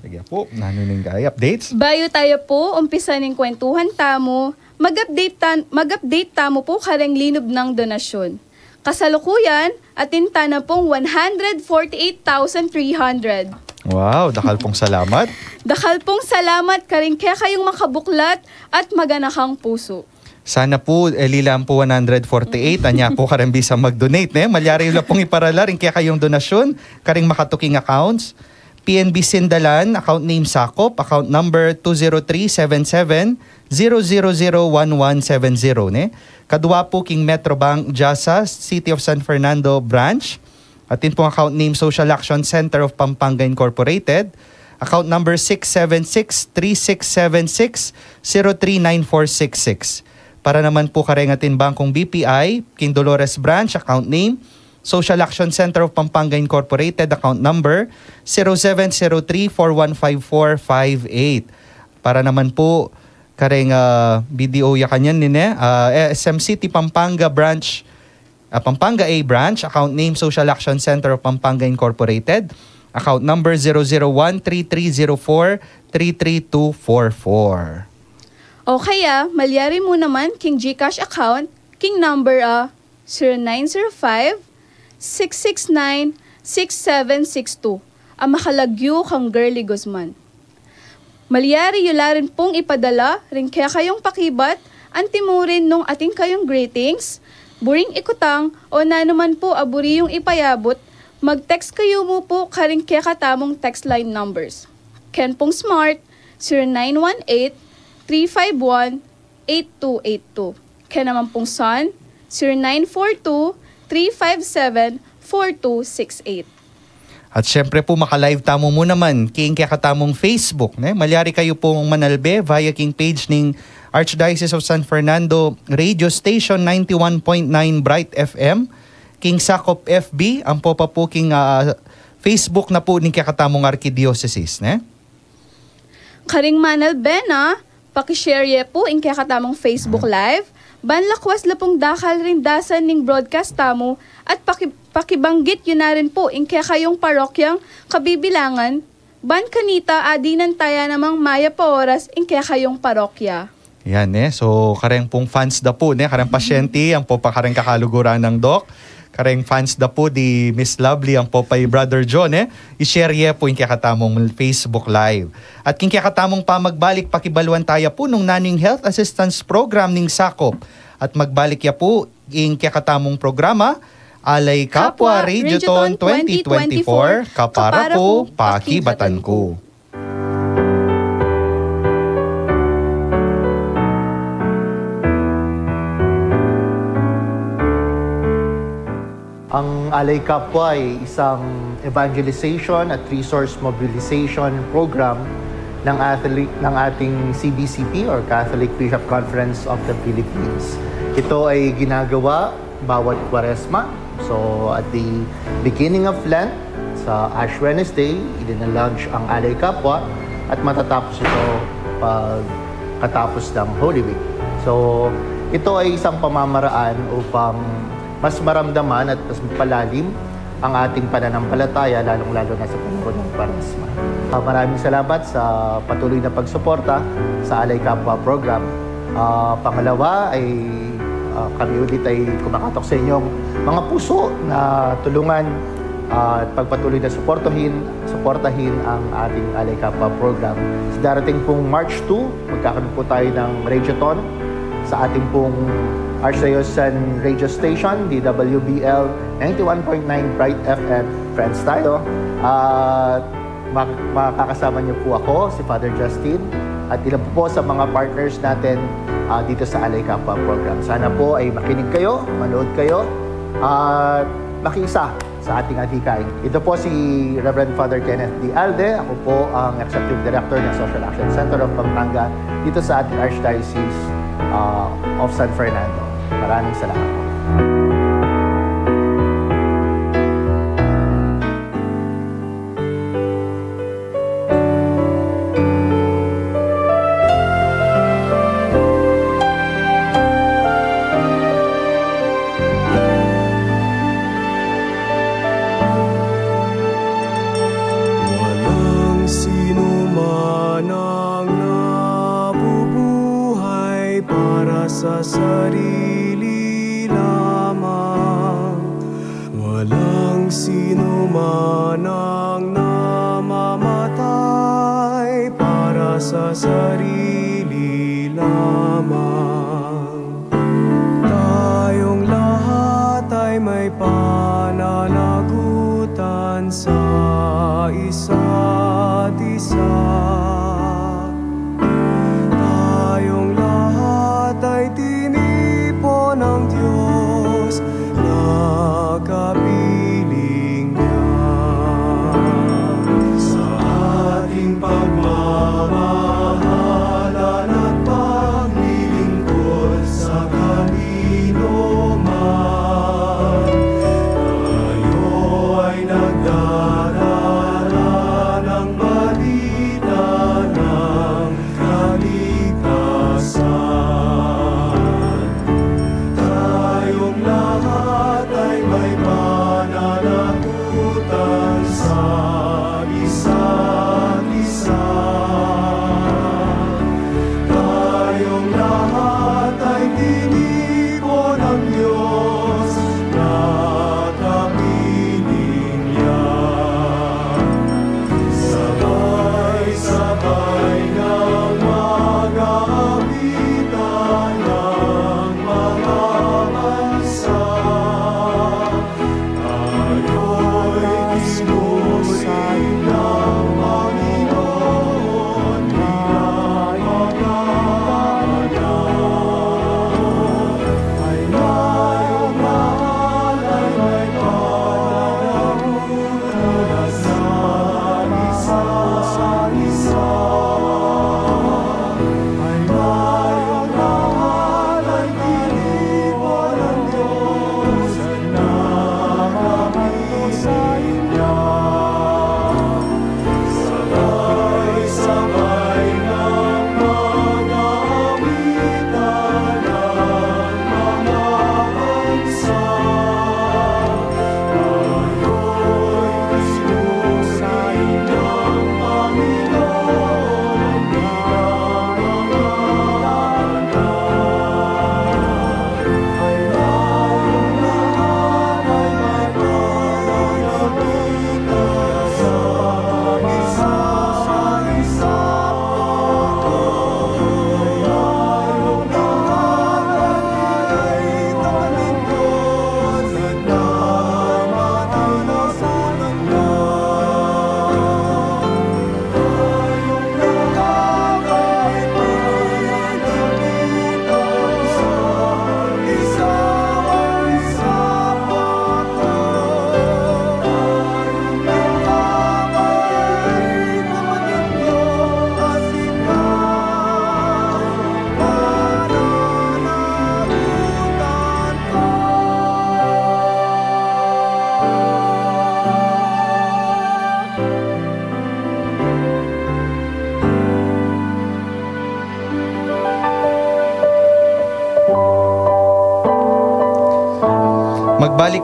Sige pu, nanu ning kaya updates? Bayu tayu pu umpisa ning kwentuhan tamu, mag-update tan-, mag-update tamu pu karing linub nang donasyun. Kasalukuyan, atin tana pung one hundred forty-eight thousand three hundred. Wow, dakal pung salamat. Dakal pung salamat karing kekayung makabuklat at maganakang pusu. Sana pu, e lilam pu one hundred forty-eight, anya pu karing bisang mag-donate, ne? Malyari yu la pung iparalar ing kekayung donasyun karing makatuking accounts. P N B Sindalan, account name Sakop, account number two zero three seven seven zero zero zero one one seven zero, ne? Kadwa pu king Metrobank Jasa City of San Fernando Branch. Atin pung account name Social Action Center of Pampanga Incorporated, account number six seven six three six seven six zero three nine four six six. Para naman pu kareng atin bangkung B P I, king Dolores Branch, account name Social Action Center of Pampanga Incorporated, account number zero seven zero three four one five four five eight. Para naman pu kareng, ah, B D O ya kanyan, nine, ah, S M City Pampanga Branch, ah, Pampanga A Branch, account name Social Action Center of Pampanga Incorporated, account number zero zero one three three zero four three three two four four. O kaya, malyari mu naman king GCash account, king number a zero nine zero five, six six nine, six seven six two, a makalagyu kang Girly Guzman. Malyari yu la rin pung ipadala ring kekayung pakibat, antimurin nung atin kayung greetings, buring ikutang, o nanu man pu a buri yung ipayabut, mag-text kayu mu pu karing kekatamung text line numbers. Ken pung Smart, zero nine one eight, three five one, eight two eight two. Kaya naman pung Sun, zero nine four two, three five seven, four two six eight. At syempre po, maka-live tamu mu naman king kekatamung Facebook, ne? Malyari kayu pung manalbe via king page ning Archdiocese of San Fernando Radio Station ninety-one point nine Bright F M, king Sakop F B, ampo pa po king, ah, Facebook na po ning kekatamung Arkidiocese, ne? Karing manalbe na, paki-share ye pu ing kekatamung Facebook Live, ban lakwas la pung dakal ring dasan ning broadcast tamu, at paki-, pakibanggit yu na rin pu ing kekayung parokyang kabibilangan, ban kanita adinan taya namang mayap a oras ing kekayung parokya. Yan, eh. So, kareng pung fans da pu, ne? Kareng pasyente, ampo pa kareng kakaluguran nang Doc. Kareng fans da pu di Miss Lovely, ampo pa i Brother John, eh. I-share ye pu ing kekatamung Facebook Live. At king kekatamung pamagbalik, pakibaluan taya pu nung nanu ing health assistance program ning Sakop. At magbalik ya pu ing kekatamung programa, Alay Kapwa, Kapwa, Radiothon Radiothon twenty twenty-four, twenty twenty-four, kapara kapara ku, ku, pakibatan pakibatan ku. Ang Alay Kapwa ay isang evangelization at resource mobilization program ng atli-, ng ating C B C P or Catholic Bishop Conference of the Philippines. Ito ay ginagawa bawat Kwaresma. So, at the beginning of Lent, sa Ash Wednesday, idinalaunch ang Alay Kapwa at matatapos ito pagkatapos ng Holy Week. So, ito ay isang pamamaraan upang mas maramdaman at mas mapalalim ang ating pananampalataya, lalong-lalo na sa panahon ng Kwaresma. Ah, maraming salamat sa patuloy na pagsuporta sa Alay Kapwa Program. Ah, pangalawa ay, ah, kami ulit ay kumakatok sa inyong mga puso na tulungan, ah, at pagpatuloy na suportahin, suportahin ang ating Alay Kapwa Program. Sa darating pong March two, magkakaroon po tayo ng Radiothon sa ating pong Archdiocesan Radio Station, D W B L ninety-one point nine Bright F M. Friends tayo. At mak-, makakasama niyo po ako, si Father Justin, at ilan po, po sa mga partners natin, ah, dito sa Alay Kapwa Program. Sana po ay makinig kayo, manood kayo, at makiisa sa ating adhikain. Ito po si Reverend Father Kenneth D. Alde. Ako po ang Executive Director ng Social Action Center of Pampanga dito sa ating Archdiocese, ah, of San Fernando. Maraming salamat po. Walang sino man ang nabubuhay para sa sarili lamang. Walang sino man ang namamatay para sa sarili lamang. Tayong lahat ay may pananagutan sa isa't isa. Tayong lahat ay tinipon ng Diyos na kapiling niya. Sa ating pagmamahalan at paglilingkod sa kanino man, tayo ay nagdadala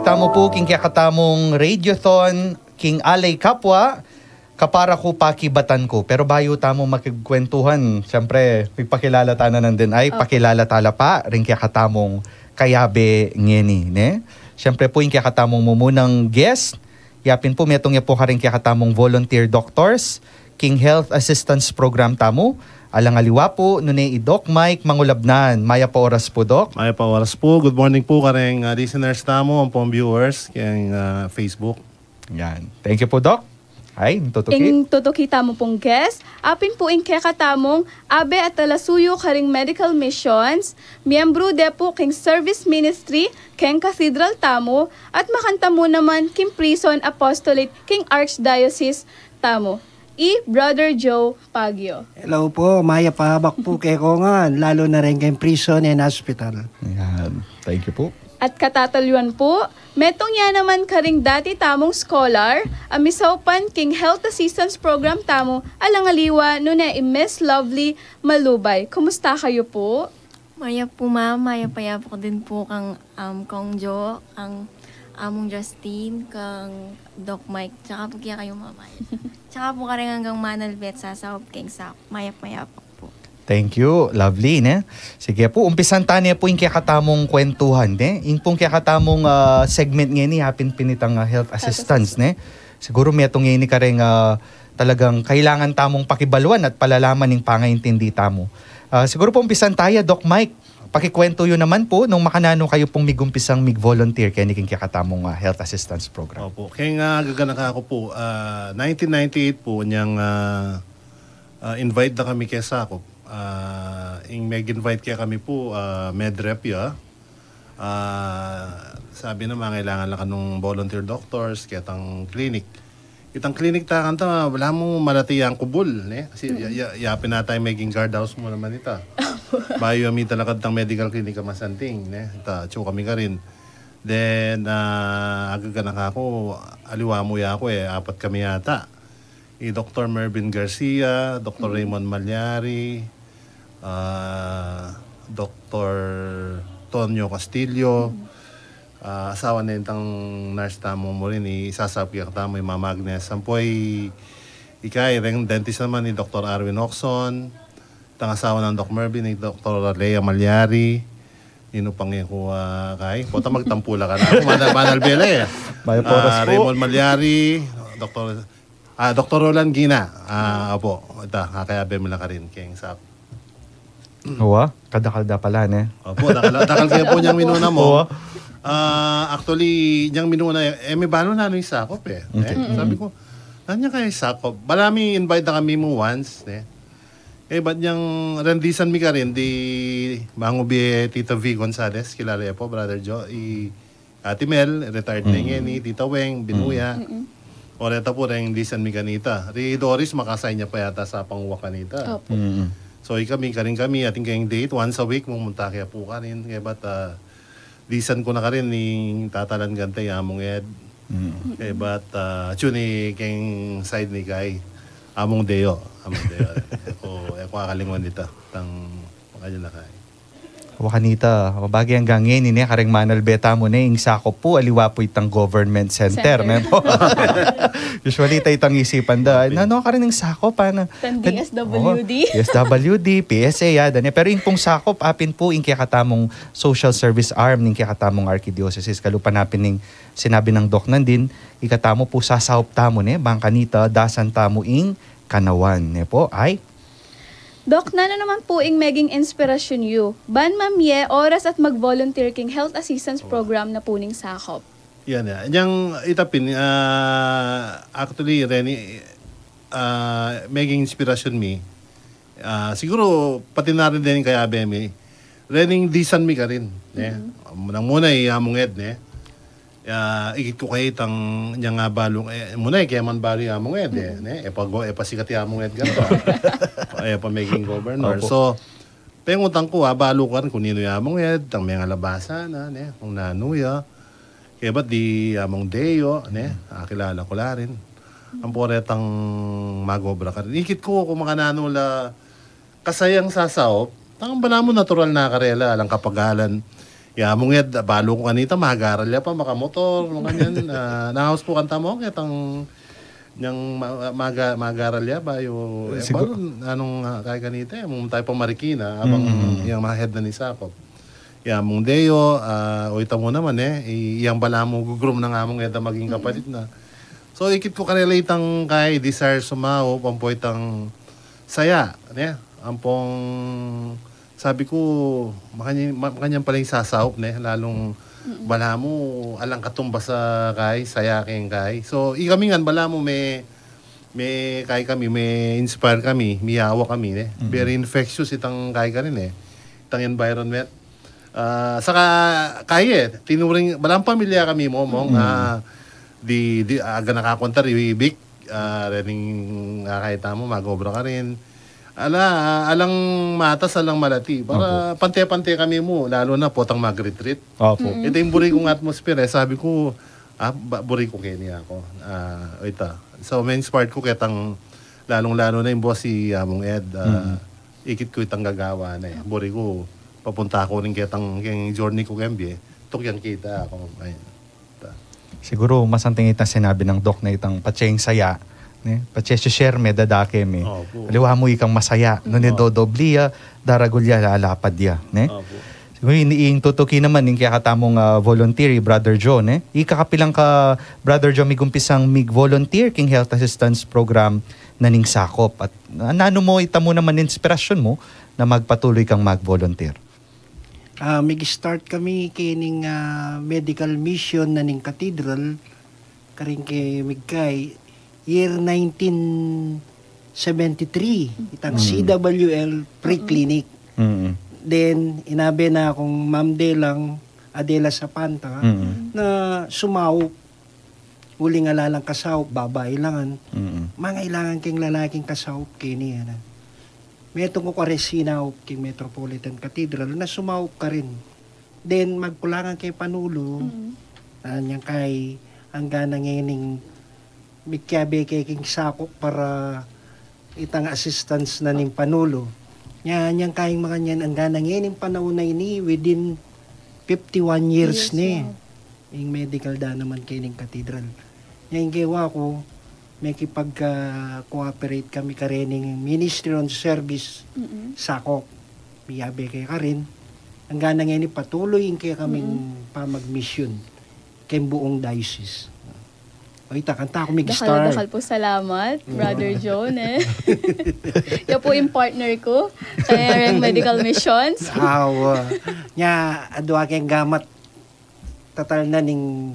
Tamu pu king kekatamung Radiothon king Alay Kapwa, kapara ku pakibatan ku. Pero bayu tamu makigkwentuhan, siyempre, ipakilala tana nandin ay, pakilala tala pa ring kekatamung kayabe ngeni, ne? Siyempre pu, ing kekatamung mumunang guest, yapin pu, metung ya pu karing kekatamung volunteer doctors king health assistance program tamu. Alang aliwa pu, nune i Doc Mike Mangulabnan. Mayap a oras pu, Doc. Mayap a oras pu. Good morning pu kareng, ah, listeners tamu, ampong viewers keng, ah, Facebook. Yan. Thank you pu, Doc. Ay, tutuki. Ing tutuki tamu pung guest, apin pu ing kekatamung abe at talasuyu karing medical missions, miyembru de pu king service ministry keng cathedral tamu, at makanta mu naman king prison apostolate king archdiocese tamu, i Brother Joe Pagio. Hello po, mayap a abak po kekongan, lalo na rin keng prison and hospital. Yan. Thank you po. At katatalyuan po, metung ya naman karing dati tamung scholar a misaupan king health assistance program tamu, alang aliwa nune i Miss Lovely Malubay. Kumusta kayu po? Mayap po, ma'am. Mayap a abak din po kang, um, Kong Jo, kang Among Justin, kang Doc Mike, tsaka po kaya kayo, ma'am. Tsaka po kareng anggang manalbe at sasaup keng sa mayap-mayap po. Thank you, Lovely, ne? Sige po, umpisan ta ne po ing kekatamung kwentuhan, ne? Ing pung kekatamung, ah, segment ngeni, apin pin itang, ah, health assistance, ne? Siguru metung ngeni kareng, ah, talagang kailangan tamung pakibaluan at palalaman ing pangaintindi tamu. Ah, siguru po umpisan taya, Doc Mike. Pakikwentu yu naman po nung makananu kayu pung migumpisang mig-volunteer keni king kekatamung, ah, health assistance program. Opo. Keng, ah, gaganaka ku po, ah, nineteen ninety-eight po, nyang, ah, ah, invite da kami keng sakop. Ah, ing meg-invite kekami po, ah, medrep ya. Ah, sabi na, mangailangan la kanung volunteer doctors ketang clinic. Itang clinic ta kanta, balamu malati yang kubul, ne? Kasi ya, ya, yapin na taya meging guard house mu naman ita. Bayu ami talakad tang medical clinic a masanting, ne? Ita, atsu kami karin. Then, ah, agaganaka ku, aliwa mu ya ku, e, apat kami yata. I Doktor Mervin Garcia, Doktor Raymond Malyari, ah, Doktor Tonio Castillo, ah, asawa na itang nurse tamu mu rin, i sasaup kekatamu, i Mama Agnes. Ampo i, i kay, reng dentist naman, i Doktor Arwin Ocson, itang asawa nang Doc Mervin, i Doktor Lea Malyari, ninu pang e ku, ah, kay, pota magtampu la ka na. Manal, manalbe la, e. Mayap a oras po. Raymond Malyari, Doktor, ah, Doktor Roland Gina. Ah, opo, ita, kakayabe mi la karin keng sakop. Wa, kadakal da pala, ne? Opo, dakal, dakal kaya po nyang minuna mu. Wa. Ah, actually, nyang minuna, e, e mi balu nanu ing sakop, e. Okay. E, sabi ku, nanu ya kaya ing sakop? Balamu invite da kami mu once, ne? E, bat nyang rendisan mi karin, di mangubie Tita V Gonzales, kilala ye po, Brother Joe, i Ate Mel, retired na ngeni, Tita Weng, binuya. Oreta po, rendisan mi kanita. Ri Doris, makasay nya pa yata sa pangwa kanita. Opo. So, ikami, karin kami, atin keng date, once a week, mumunta kaya po karin. Kaya bat, ah, disan ku na karin ing tatalan kanta i Among Ed. Kaya bat, ah, atsu ne keng side ni kay Among Deo. Among Deo. E ku, e ku akalingwan dita. Tang, makanya na kay. Wa kanita, mabage anggang ngeni, ne, kareng manalbe tamu, ne, ing sakop pu, aliwa pu itang government center, ne po. Usually, ita itang isipan da, nanu karin ing sakop, a, na, itang D S W D. O, D S W D, P S A, ya, da, ne. Pero ing pung sakop, apin pu, ing kekatamung social service arm, ning kekatamung archdiocese, kalupa na pin ning sinabi nang Doc nandin, ikatamu pu sasaup tamu, ne, bang kanita, dasan tamu ing kanawan, ne po, ay? Doc, nanu naman pu ing meging inspirasyun yu ban mamie oras at mag-volunteer king health assistance program na pu ning sakop? Yan, yan. Yang ita pin, ah, actually, reni, ah, meging inspirasyun mi. Ah, siguru, pati na rin din kayabe mi. Rening disan mi karin, ne? Munang-muna, i Among Ed, ne? Ah, ikit ku kaya itang nyang abalu, e, muna, e, kaya man balu i Among Ed, e, ne? E pa go-, e pa sikat i Among Ed kanta. E pa meging governor. Opo. So, pengutang ku, abalu ku karin kung ninu i Among Ed, itang mengalabasa na, ne? Kung nanu ya. Kaya bat di Among Deo, ne? Akilala ku la rin. Ampo retang mag-obra karin. Ikit ku kung makananu la kasayang sasaup, tang balamu natural na karela, alang kapagalan. Ya, mung ed, balu ku kanita, magaral ya pa, makamotor, makanyan. Ah, nahaus ku kanta mo, ketang, nyang ma-, maga-, magaral ya, bayu, eh, sigur, balu, anong, ah, kaya kanita, eh, mung tayo pa Marikina, abang yang mahead na ni Sakop. Ya, mung deyo, ah, o ita mo naman, eh, i-, yang bala mo, gugrum na nga mung eda maging kapalit na. So, ikit ku karela itang kay desire sumaup, ampo itang saya, ne? Ampong sabi ku, makanyan, ma-, makanyan pala ing sasaup, ne? Lalung bala mu, alang katumba sa kay, saya keng kay. So, ikami ngan, bala mu, me, me kay kami, me inspire kami, miyawa kami, ne? Very infectious itang kay karin, eh. Itang environment. Ah, saka, kay, eh, tinuring, balang pamilya kami, Momong, ah, di, di, aga nakakontar, ibig, ah, rening, ah, kay tamu, mag-obra karin. Ala, alang matas, alang malati. Para pante-pante kami mu, lalo na potang mag-retreat. Opo. Ita ing buri kung atmosphere, eh. Sabi ku, ah, ba-, buri ku keni aku. Ah, ita. So, ma-inspired ku ketang, lalong-lalo na ing boss i Among Ed, ah, ikit ku itang gagawa na, eh. Buri ku, papunta ku rin ketang, keng journey ku keng bie, tukyang kita aku. Ay, ta. Siguru, masanting itang sinabi nang Doc na itang patse ing saya, ne? Patse si share me, dadake me. Opo. Aliwa mu ikang masaya, nune dodobli ya, daragul ya, lalapad ya, ne? Opo. Siguru, ini ing tutuki naman, ing kekatamung, ah, volunteer, i Brother Joe, ne? Ika kapilan ka, Brother Joe, migumpisang mig-volunteer king health assistance program na ning Sakop. At, ah, nanu mo, ita mu naman inspirasyon mu na magpatuloy kang mag-volunteer? Ah, mig-start kami kening, ah, medical mission na ning cathedral, karing ke migkay, year nineteen seventy-three, itang C W L free clinic. Then, inabe na kung Ma'am Delang, Adela Sapanta, na sumaup, uling ala lang kasaup, babai langan. Mangailangan keng lalaking kasaup keni, ana. Metung ku karin sinaup keng Metropolitan Cathedral, na sumaup karin. Then, magkulangan keng panulu, na nyang kay angga na ngening mikiabe ke king Sakop para itang assistance na ning panulu. Nya, nyang kayang makanyan angga na ngening panaun a ini, within fifty-one years ne. Ing medical da naman kening cathedral. Nya, ing gewa ku, mekipag, ah, cooperate kami karening Ministry on Service, Sakop. Miyabe ke karin. Angga na ngeni patuloy ing kekaming pamagmisyon keng buong diocese. O, ita, kanta ku, Dakal, mig-start. Dakal pu salamat, Brother Joe, ne? Ya pu ing partner ku kareng medical missions. Awa. Nya, adwa keng gamat, tatal na ning,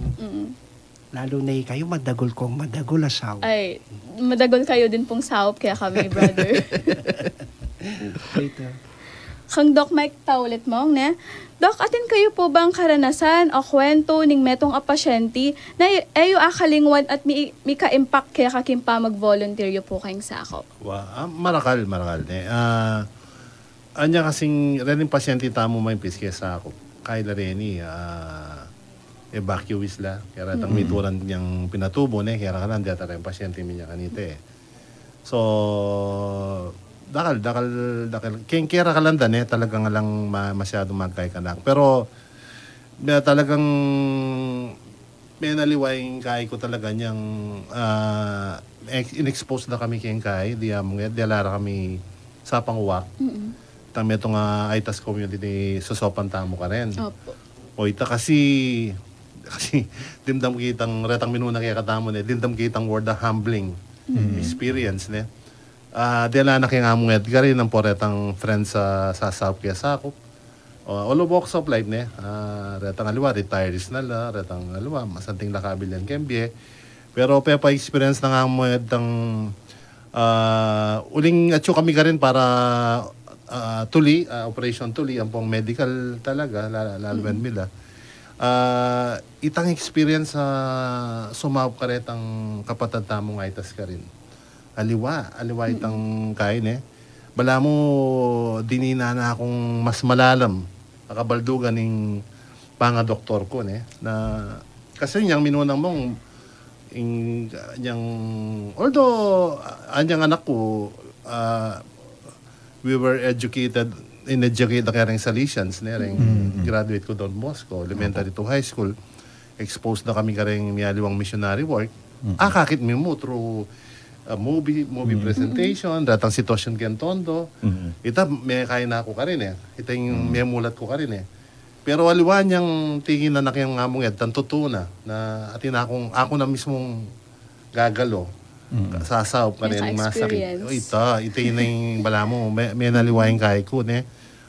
lalu na ikayu, madagul kung madagul a saup. Ay, madagul kayu din pung saup kekami, brother. Ita. Kang Doc Mike ta ulit, Mong, ne? Doc, atin kayu pu bang karanasan o kwentu ning metung a pasyente na e yu akalingwan at mi-, mika-impact keka king pamag-volunteer yu pu keng Sakop? Wa-, ah, marakal, marakal, ne? Ah, anya kasing, rening pasyente tamu maimpis keng Sakop, kayla reni, ah, evacuees la, kaya retang mituran yang pinatubu, ne, kaya rakalan, deta reng pasyente mi nya kanita, eh. So, dakal, dakal, dakal. Keng kera kalanda, ne, talagang alang ma-, masyadong magkaikanak. Pero, na talagang menaliwa ing kai ku talaga nyang, ah, ex-, in-expose da kami keng kai, di among, di ala ra kami sapang uwak. Tang metung a Aytas community, sosopan tamu karin. Opo. O ita kasi, kasi dimdam kitang, retang minuna kekatamu, ne, dimdam kitang word a humbling experience, ne. Ah, dela na keng Among Edgar, ing ampo retang friends a sasaup keng Sakop. O, all walks of life, ne. Ah, retang aliwa, retirees na la, retang aliwa, masanting la kabilyan keng bie. Pero pepa-experience nang Among Ed tang, ah, uling atyu kami karin para, ah, tuli, ah, operation tuli, ampong medical talaga, la-, lalo en mila. Ah, itang experience, ah, sumaup karetang kapatad tamung Aytas karin. Aliwa, aliwa itang kain, eh. Balamu, dinina na kung mas malalam a kabaldugan ning pangadoktor ku, ne. Na, kasi nyang minunang mong, ing, nyang, although, ah, anyang anak ku, ah, we were educated in-educate na kareng Salesians, ne, reng graduate ku Don Bosco, elementary to high school, exposed na kami kareng mialiwang missionary work. Akakit mi mu through a movie, movie presentation, datang sitwasyun keng Tondo. Ita, mekaina ku karin e. Ita ing memulat ku karin e. Pero aliwa neng tingin na nakiang among ed, tantu tuna, na atin akung, aku na mismung gagalo. Sasaup ka na ing masakit. Naka-experience. O, ita, ita ing balamu, me, menaliwa ing kaiku, ne?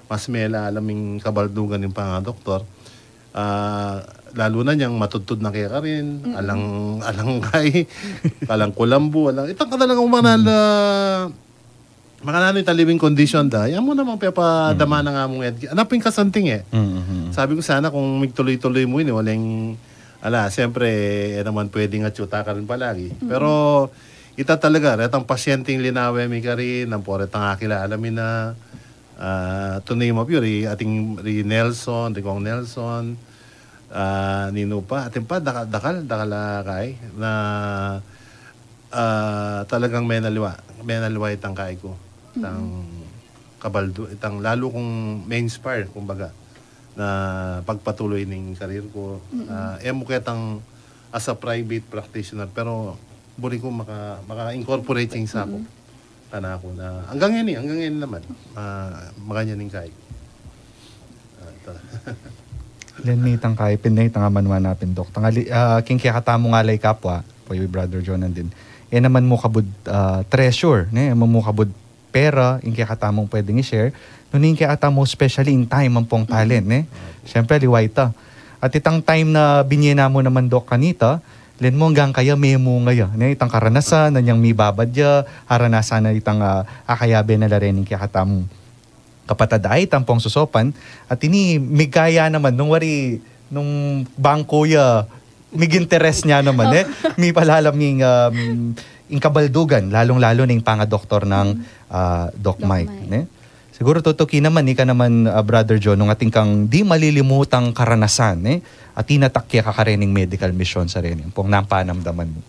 Mas melalam ing kabaldugan ning pangdoktor. Ah, lalu na neng matudtud na kekarin, alang, alang kai, alang kulambu, alang, itang ka talagang manala, makananu ita living condition da, yan mu namang pepadama na nga mung ed-, ano pa ing kasanting e? Sabi ku sana kung migtuloy-tuloy mu ini, walang, ala, siyempre, e naman pwedeng atyu ta karin palagi. Pero, ita talaga, retang pasyenteng linawe mi karin, ampo retang akilala mi na, ah, to name a few, ri, ating, ri Nelson, ri Kong Nelson, ah, ninu pa, atin pa, dakal, dakal, dakal a kai, na, ah, talagang menaliwa, menaliwa itang kaiku. Itang kabaldu, itang lalu kung me-inspire, kumbaga, na pagpatuloy ning career ku. Ah, e mu ketang as a private practitioner, pero buri ku maka, maka-incorporate ing saku. Kanaku na, anggang ini, anggang ini naman, ah, makanyan ing kaiku. Ah, ita. Len, itang kaiku pin, itang amanwa na pin, Dok. Tangali, ah, king kekatamung alay kapwa, pwede Brother John nandin. E naman mu kabud, ah, treasure, ne? E naman mu kabud pera, ing kekatamung pwedeng i-share. Nune ing kekatamu, especially in time, ampong talent, ne? Siyempre, aliwa ita. At itang time na binye na mu naman, Dok, kanita, len mu anggang kaya, memunga ya, ne? Itang karanasan, anyang mibabad ya, aranasan na itang, ah, akayabe na la reng kekatamung kapatad a ita ampong sosopan, at ini migkaya naman, nung wari, nung bangko ya, mig-interes ne naman, e. Mipalalam ing, um, ing kabaldugan, lalung-lalu na ing pangadoktor nang, ah, Doc Mike, ne? Siguru tutuki naman, ika naman, ah, Brother John, nung atin kang di malilimutang karanasan, e, at inatak keka karening medical mission sa reni, ampong nampanamdaman mu.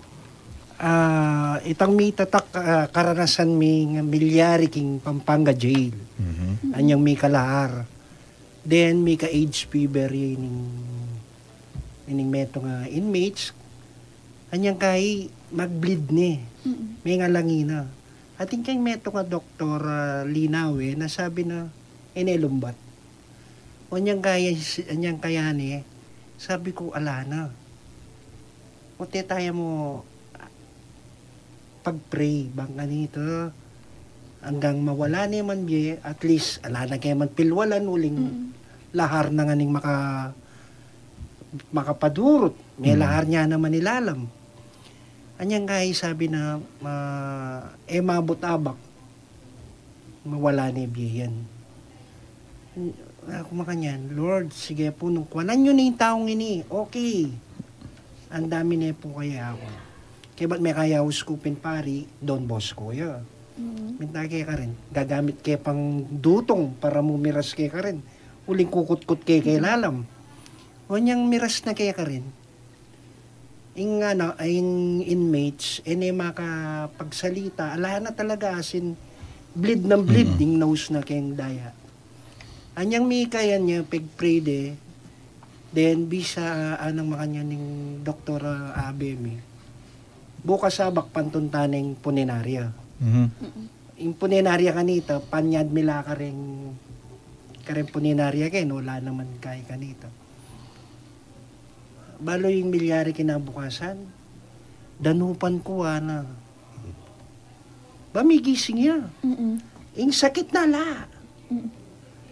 Ah, itang mitatak, ah, karanasan mi nga milyari king Pampanga Jail. Anyang mika lahar. Then, mika-AIDS fever ya ining, ining metung a inmates. Anyang kai, mag-bleed ne. Mengalangi na. Atin keng metung a doktor, ah, linawe, na sabi na, e ne lumbat. O, anyang kaya, anyang kaya ne, sabi ku, ala na. O, te, taya mu pag-pray, bang kanita, anggang mawala ne man bie, at least, ala na ke man pilwalan, uling lahar na ngan ing maka-, makapadurut, melahar ne naman ilalam. Anyang kai, sabi na, ma-, e mabut abak, mawala ne bie yan. Aku makanyan, Lord, sige pu, nung kuanan yu ne ing taung ini, okay. Anda mi ne pu kaya aku. Kebat mekaya Uskupin Pari, Don Bosco ya. Minta ke karin, gagamit ke pang dutung para mu miras ke karin. Uling kukutkut ke kailalam. O, anyang miras na ke karin, ing, ano, ing inmates, e ne makapagsalita. Ala na talaga, as in, bleed ng bleed, ing nose na keng daya. Anyang mika yan ya, peg-pray de, then, bisa, anang makanyan ning doktor, ah, Abe mi. Bukas abak pantun ta neng punerarya. Ing punerarya kanita, panyad mi la kareng, kareng punerarya ke, no, ala naman kai kanita. Balu ing milyari kinabukasan, danupan ku, ana. Ba, migising ya. Ing sakit na la.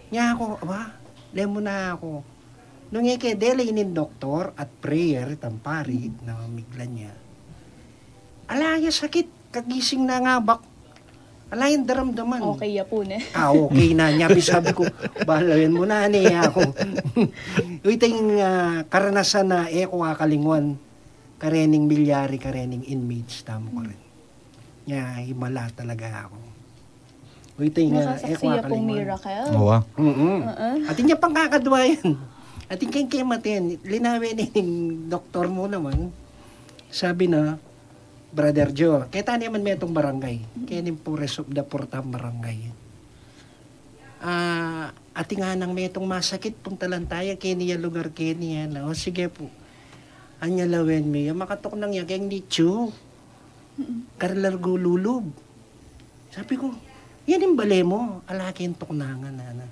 Nya aku, aba, lemon na aku. Nung e ke dele ning doktor at prayer, itang pari, na miglan ya. Ala ya sakit, kagising na ngabak. Ala yang daramdaman. Okay ya pu ne. Ah, okay na. Nya pin sabi ku, balayan mu na ne aku. Ita ing, ah, karanasan na e ku akalingwan, karening milyari, karening inmates tamu karin. Nya, himala talaga aku. Ita ing, ah, e ku akalingwan. Miracle. Awa. Mm-mm. Atin ya pang kakadwa yan. Atin keng kematen, linawe ne ning doktor mu naman. Sabi na, Brother Joe, keta ne man metung barangay. Keni pu res of the four tang barangay. Ah, ating anang metung masakit, puntalan taya keni ya lugar keni ya na. O sige pu. Anya lawen mi, ya makatuknang ya keng nicho. Karla rugu lulub. Sabi ku, yan ing bale mu, ala keng tuknangan, ana.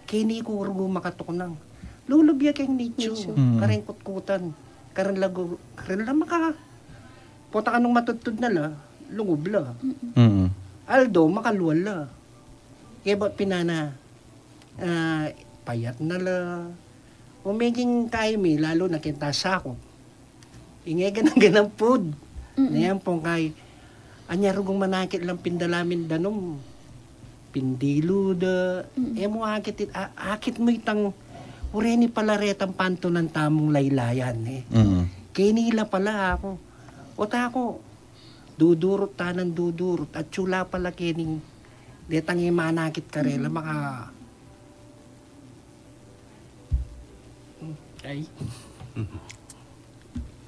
Keni ku rugu makatuknang. Lulub ya keng nicho. Nicho. Mm. Kareng kutkutan. Kareng lagu, kareng la maka, pota kanung matudtud na la, lungub la. Mm. Aldo, makalual la. Kaya ba pinana, ah, payat na la. O meging kaya mi, lalu na keng tasakup. Inge ganang-ganang food. Mm-mm. Na yan pung kay, anya rugung manakit lang pindalamin danum. Pindilu da. Mm-mm. E mu akit, it-, a-, akit mu itang, ureni pala retang pantunan tamung laylayan, e. Mm. Kenila pala aku. O taku, dudurut tanan dudurut. At sula pala kening, detang e manakit karela, mm, maka, ay.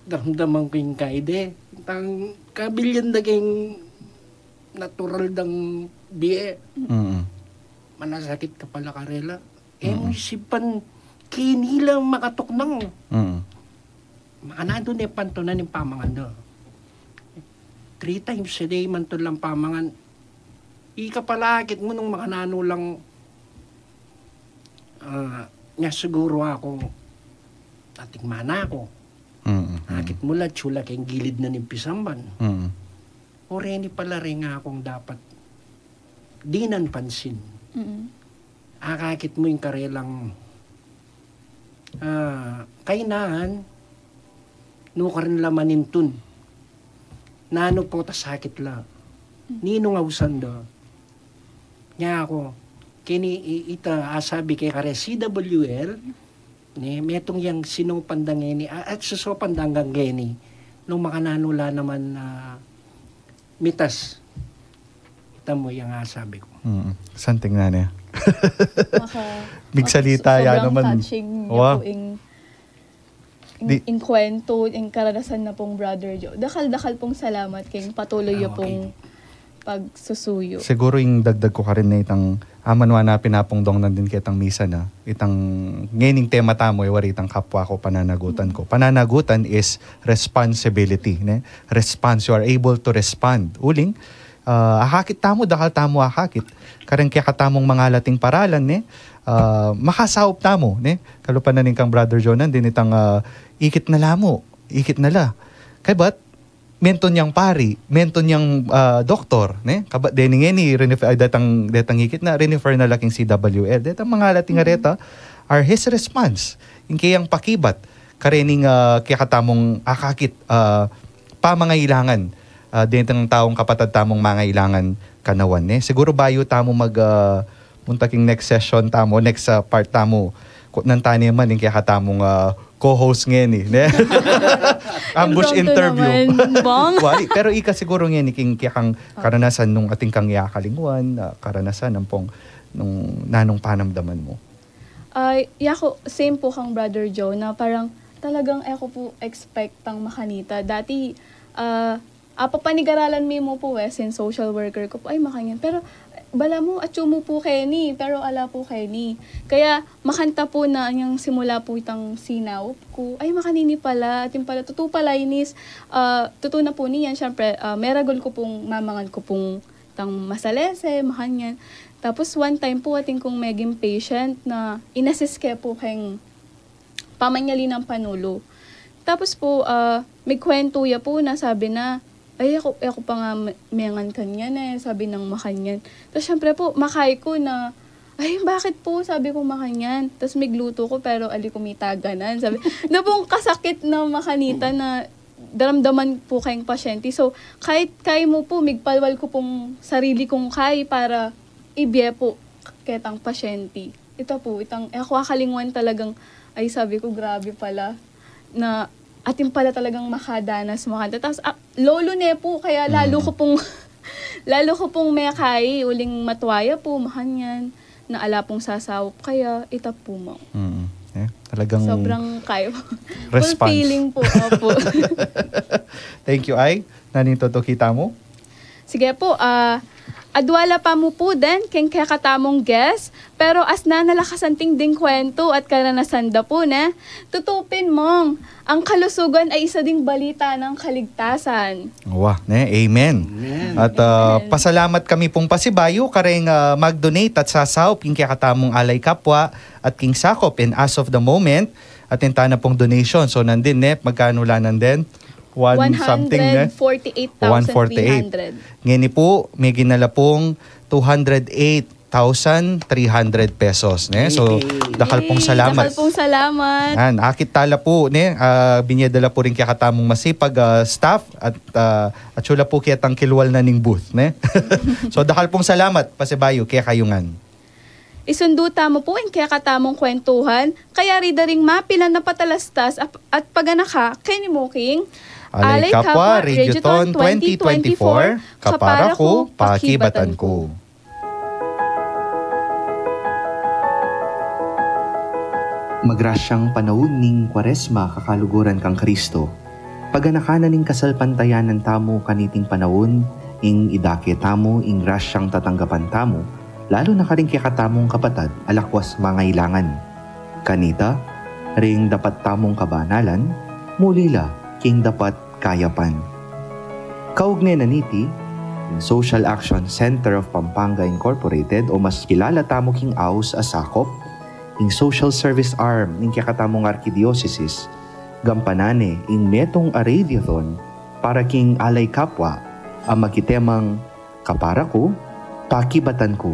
Daramdaman ku ing kaide. Tang kabilyan da keng natural dang bie. Mm. Manasakit ka pala karela. E mu, mm, isipan, keni la makatuknang. Mm. Makananu ne pantunan ing pamangan da. Three times a day mantu lang pamangan. Ika pala akit mu nung makananu lang, ah, nya siguru aku, ating mana ku. Mm, mm. Akit mu la, sula keng gilid na ning pisamban. Mm. Oreni pala reng akung dapat dinan pansin. Mm. Akakit mu ing karelang, ah, kainaan, nukarin la manintun. Nanu pota sakit la. Mm. Ninung ausan da. Nya aku, keni i-, ita asabi ke kare C W L, ne, metung yang sinopan da ngeni, a-, at susopan da anggang ngeni, nung makananu la naman, ah, mitas. Ita mu yang asabi ku. Mm. Santing na niya. Maka-, migsalita ya naman. Sobrang touching niya po ing, ing, ing kwento, ing karanasan na pong Brother Joe. Dakal-dakal pong salamat keng patuloy niyo pong pagsusuyu. Siguro ing dagdag ku karin na itang aman wa na pinapungdong nandin ketang misa na, itang ngening tema tamu, e wari itang kapwa ku, pananagutan ku. Pananagutan is responsibility, ne? Response, you are able to respond. Uling, ah, akakit tamu, dakal tamu akakit. Kareng kekatamung mangalating paralan, ne? Ah, makasaup tamu, ne? Kalupa na ning kang Brother Jonan, din itang, ah, ikit na la mu, ikit na la. Kaybat, mentun yang pari, mentun yang, ah, doktor, ne? Kaybat deni ngeni, rinif-, ah, detang, detang ikit na, rinifer na la king C W L. Detang mangalating areta are his response. Ing keyang pakibat, karening, ah, kekatamung akakit, ah, pamangailangan, ah, detang taung kapatad tamung mangailangan kanawan, ne? Siguro bayu tamu mag, ah, munta king next session tamu, next, ah, part tamu, kutnan tane man ing kekatamung, ah, co-host ngeni, ne? Ambush interview. Impromptu naman, Bong. Wari, pero ika siguro ngeni king kekang karanasan nung atin kang yakalingwan, ah, karanasan ampong nung nanung panamdaman mu. Ah, yaku, same po kang Brother Joe na parang talagang e ku po expect-ang makanita. Dati, ah, apapanigaralan mi mu po, e, since social worker ku po, ay, makanyan. Pero, balamu, atsu mu po keni, pero ala po keni. Kaya, makanta po na, anyang simula po itang sinaup ku, ay, makanini pala, atin pala, tutu pala inis, ah, tutu na po niyan, syempre, ah, meragul ku pung mamangan ku pung tang masalese, makanyan. Tapos one time po, atin kung meging patient na in-assist ke po keng pamanyali nang panulu. Tapos po, ah, migkwento ya po na sabi na, "Ay, e ku, e ku pa nga me-, mengan kanyan e," sabi nang makanyan. Tapos syempre po, makanyan ku na, "Ay, bakit po?" sabi ku makanyan. Tapos migluto ku, pero ali ku mitaganan. Sabi, na pong kasakit na makanita na daramdaman po keng pasyente. So, kahit kaya mu po, migpalwal ku pong sarili kung kaya para ibie po ketang pasyente. Ita po, itang, e ku akalingwan talagang, ay, sabi ku, grabe pala, na atin pala talagang makadanas makanta. Tapos, ah, lolo ne po, kaya lalo ku pong, lalo ku pong mekay, uling matwa ya po, makanyan, na ala pong sasaup kaya, ita po, Mang. Mm. E, talagang sobrang kaya po. Response. Fulfilling po, opo. Thank you, Ay. Nanu ing tutuki tamu? Sige po, ah, Adwa la pa mu pu den keng kekatamung guest, pero asna na la kasanting ding kwentu at karanasan da pu, ne? Tutu pin, Mong, ang kalusugan ay isa ding balita ng kaligtasan. Wa, ne? Amen. Amen. At, ah, Amen. Pasalamat kami pung pasibayu kareng, ah, mag-donate at sasaup king kekatamung Alay Kapwa at king sakop. And as of the moment, atin tana pung donation. So, nandin, ne, magkanu la nandin? One something, ne? One hundred forty-eight thousand three hundred. One forty-eight. Ngeni pu, migin na la pung two hundred eight thousand three hundred pesos, ne? So, Yay. Dakal pung Yay. Salamat. Dakal pung salamat. Yan, akit tala pu, ne? Ah, binie da la pu ring kekatamung masipag, ah, staff at, ah, at sula pu ketang kilwal na ning booth, ne? So, dakal pung salamat, pasibayu, kekayu ngan. Isundu tamu pu ing kekatamung kwentuhan, kayari da ring mapilan a patalastas ap-, at paganaka keni mu king Alay Kapwa, Radiothon twenty twenty-four, kapara ku, pakibatan ku. Magrasyang panaun ning Kuaresma, kakaluguran kang Kristo. Paganaka na ning kasalpantayanan tamu kaniting panaun, ing idake tamu ing grasyang tatanggapan tamu, lalu na karing kekatamung kapatad a lakwas mangailangan. Kanita, ring dapat tamung kabanalan, muli la king dapat kayapan. Kaugne na niti, ing Social Action Center of Pampanga Incorporated, o mas kilala tamu king aus a sakop, ing social service arm ning kekatamung arkidiosesis, gampanan ne ing metung a radiothon para king Alay Kapwa a makitemang Kapara Ku, Pakibatan Ku.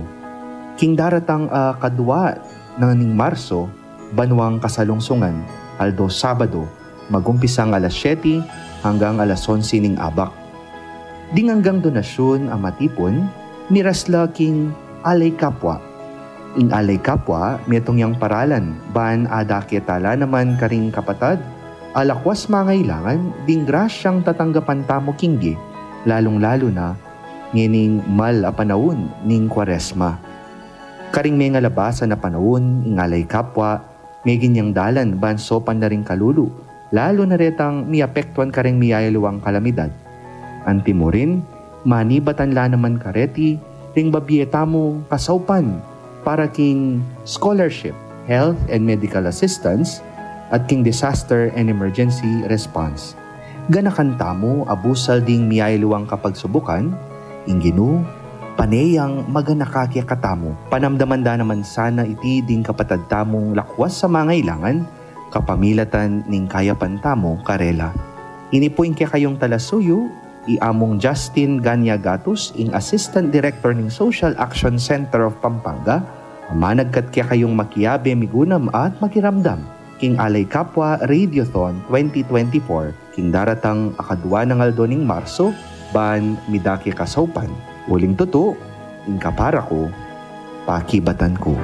King daratang, ah, kadwa na ning Marso, banuang kasalungsungan, aldo Sabado, magumpisang alas siyete hanggang alas onse ning abak. Ding anggang donasyun a matipun, miras la king Alay Kapwa. Ing Alay Kapwa, metung yang paralan, ban adake tala naman karing kapatad a lakwas mangailangan ding grasyang tatanggapan tamu kingge, lalung-lalu na ngening mal a panaun ning Kuaresma. Karing mengalabasan a panaun, ing Alay Kapwa, meging yang dalan ban saupan na ring kalulu, lalu na retang miapektuan karing miyayaliwang kalamidad. Antimurin, manibatan la naman kareti ring babie tamung kasaupan para king scholarship, health and medical assistance, at king disaster and emergency response. Ganakan tamu a busal ding miyayaliwang kapagsubukan, ing Ginu pane yang maganaka kekatamu. Panamdaman da naman sana iti ding kapatad tamung lakwas a mangailangan, kapamilatan ning kayapan tamu karela. Ini pu ing kekayung talasuyu, i Among Justin Ganya Gatus, ing Assistant Director ning Social Action Center of Pampanga, a managkat kekayung makiabe migunam at makiramdam king Alay Kapwa Radiothon twenty twenty-four, king daratang akadwa nang aldo ning Marso, ban midake kasaupan. Uling tutu, ing Kapara Ku, Pakibatan Ku.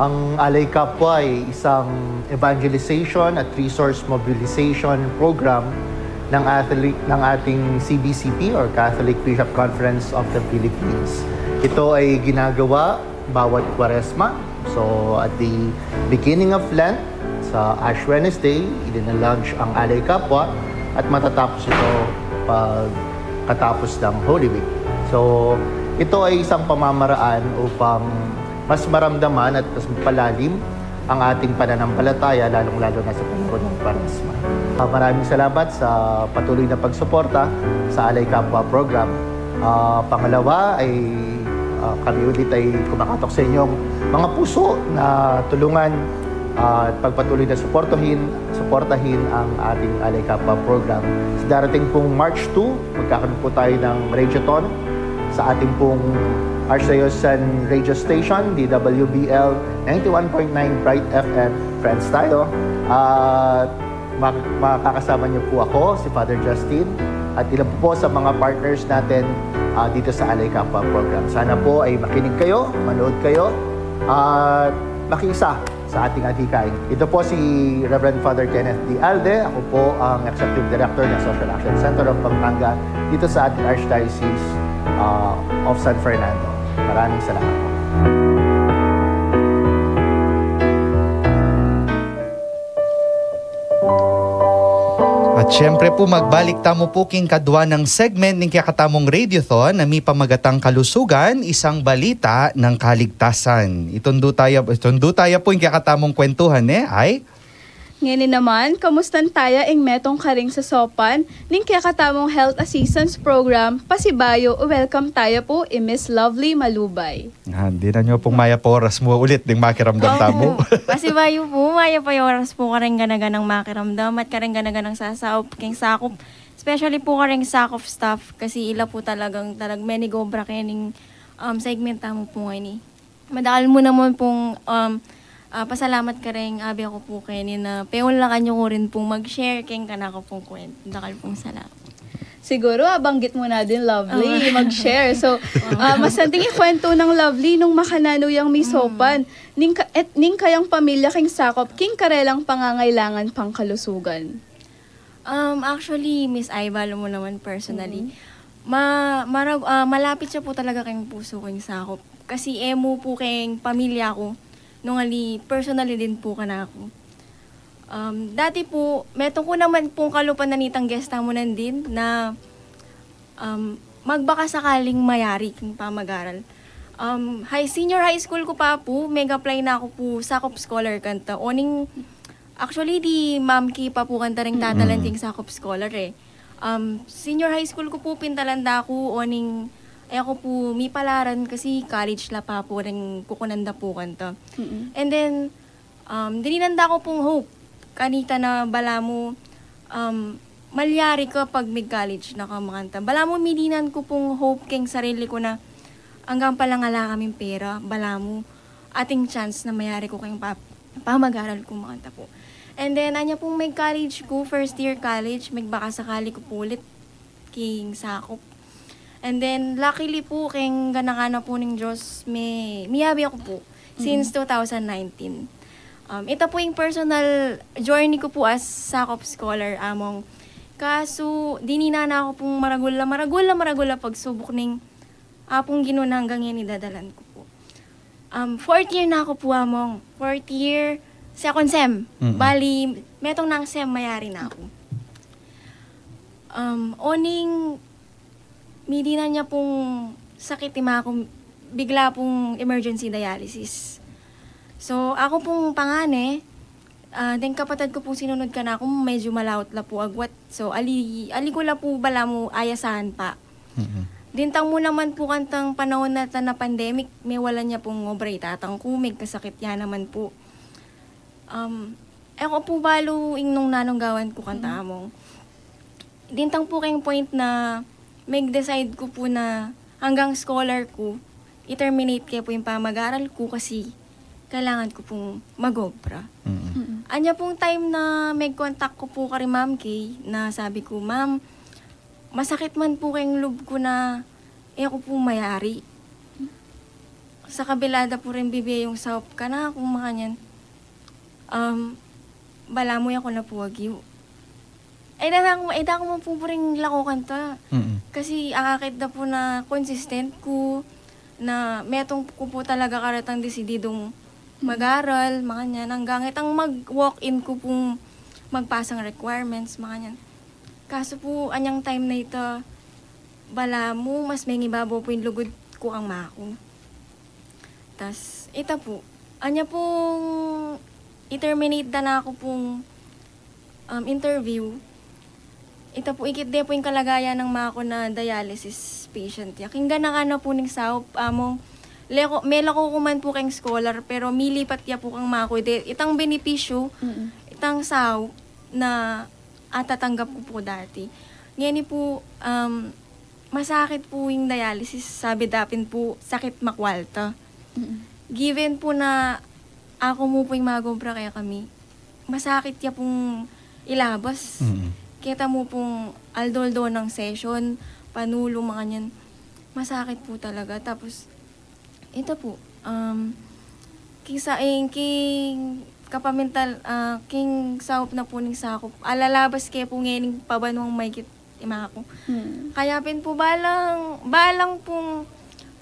Ang Alay Kapwa ay isang evangelization at resource mobilization program ng, Catholic, ng ating C B C P or Catholic Bishop Conference of the Philippines. Ito ay ginagawa bawat Kwaresma. So, at the beginning of Lent, sa Ash Wednesday, idina-launch ang Alay Kapwa at matatapos ito pagkatapos ng Holy Week. So, ito ay isang pamamaraan upang mas maramdaman at mas mapalalim ang ating pananampalataya, lalong-lalo na sa panahon ng Kwaresma. Ah, maraming salamat sa patuloy na pagsuporta sa Alay Kapwa program. Ah, pangalawa ay, ah, kami ulit ay kumakatok sa inyong mga puso na tulungan, ah, at pagpatuloy na suportahin, suportahin ang ating Alay Kapwa program. Sa darating pong March two, magkakaroon po tayo ng Radiothon sa ating pong Archdiocesan Radio Station, D W B L ninety-one point nine Bright F M. Friends tayo. At mak-, makakasama niyo po ako, si Father Justin, at ilan po, po sa mga partners natin, ah, dito sa Alay Kapwa program. Sana po ay makinig kayo, manood kayo, at makiisa sa ating adhikain. Ito po si Reverend Father Kenneth D. Alde. Ako po ang Executive Director ng Social Action Center of Pampanga dito sa ating Archdiocese, ah, of San Fernando. Maraming salamat po. Siyempre po, magbalik tamu po king kadwa nang segment ning kekatamung radiothon a mipamagatang kalusugan, isang balita ng kaligtasan. Itundu taya, itundu taya po ing kekatamung kwentuhan, eh, ay? Ngeni naman, kamustan taya ing metung karing sasaupan ning kekatamung health assistance program, pasibayu, welcome taya po i Miss Lovely Malubay. Ah, dinan yu pung mayap a oras mu ulit ding makiramdam tamu. Pasibayu po, mayap a oras po karing gana-ganang makiramdam at karing gana-ganang sasaup king sakup. Especially po karing sakup staff kasi ila po talagang, talag menigobra kening, um, segment tamu po ngeni. Madakal mu naman pung, um, ah, pasalamat karing abi ku po keni na peunlakan yu ku rin pung mag-share keng kanaku pung kwent. Dakal pung salamat. Siguru, ah, banggit mu na din, Lovely, mag-share. So, ah, masanting ikwentu nang Lovely nung makananu yang misopan ning ka-, et-, ning kayang pamilya king sakup king karelang pangangailangan pangkalusugan. Um, actually, Miss Ai, balu mu naman personally, ma-, marag-, ah, malapit ya pu talaga keng pusu ku ing sakup. Kasi e mu pu keng pamilya ku, nung ali personally din pu kanaku. Um, dati pu, metung ku naman pung kalupa na nitang guest tamu nandin na, um, magbaka sakaling mayari king pamagaral. Um, high, senior high school ku pa pu, meg-apply na ku pu sakup scholar kanta. Oning, actually, di Ma'am Ki pa pu kanta ring tatalan king sakup scholar, eh. Um, senior high school ku pu, pintalan da ku, oning, e ku pu mipalaran kasi college la pa pu ring kukunan da pu kanta. And then, um, dininan da ku pung hope kanita na balamu, um, malyari ka pag mig-college na ka makanta. Balamu dininan ku pung hope keng sarili ku na anggang palang ala kaming pera, balamu ating chance na mayari ku keng pa-, pamagaral ku makanta pu. And then, anya pung mig-college ku, first year college, migbaka sakali ku pu ulit king sakup. And then, luckily pu, keng ganakan na pu ning Diyos, me-, miyabe ku pu since two thousand nineteen. Um, ita pu ing personal journey ku pu as sakup scholar, among. Kasu, dininan na ku pung maragul a, maragul a, maragul a pagsubuk ning Apung Ginu na anggang ngeni dadalan ku pu. Um, fourth year na ku pu, among. Fourth year, second sem. Bali, metung nang sem mayari na ku. Um, oning midinan ya pung sakit i maku, bigla pung emergency dialysis. So, aku pung pangane, ah, deng kapatad ku pung sinunud kanaku, medyu malaut la pu agwat. So, ali, ali ku la pu balamu ayasan pa. Dintang mu naman pu kantang panaun na ta na pandemic, mewalan ya pung obra i tatang ku, megkasakit ya naman pu. Um, e ku pu balu ing nung nanung gawan ku kanta, among. Dintang pu keng point na meg-decide ku pu na anggang scholar ku, i-terminate ke pu ing pamagaral ku kasi kailangan ku pung mag-obra. Anya pung time na meg-contact ku pu kari Ma'am Kay na sabi ku, "Ma'am, masakit man pu keng lub ku na e ku pu mayari. Sa kabila da pu ring bibie yung saup kanaku, makanyan. Um, balamu e ku na pu agyu." E da ku, e da ku man pu buring lako kanta. Kasi akakit da pu na consistent ku, na metung ku pu talaga karetang desididung mag-aral, makanyan. Anggang itang mag-walk-in ku pung magpasang requirements, makanyan. Kasu pu, anyang time na ita, balamu, mas mengibabaw pu ing lugud ku kang maku. Tas, ita pu, anya pung i-terminate da na ku pung, um, interview, ita pu, ikit de pu ing kalagayan nang maku na dialysis patient ya. King ganakan na pu ning saup, among, leko, melako ku man pu keng scholar, pero milipat ya pu kang maku de. Itang benepisyu, itang saup na atatanggap ku pu dati. Ngeni pu, um, masakit pu ing dialysis, sabi da pin pu sakit makwalta. Given pu na aku mu pu ing mag-obra kekami, masakit ya pung ilabas. Keta mu pung aldo-aldo nang session, panulu, makanyan. Masakit pu talaga. Tapos, ita pu, um, king sa-, ing, king kapamintal, ah, king saup na pu ning sakup, alalabas ke pu ngening pabanuang maikit i maku. Kaya pin pu balang, balang pung,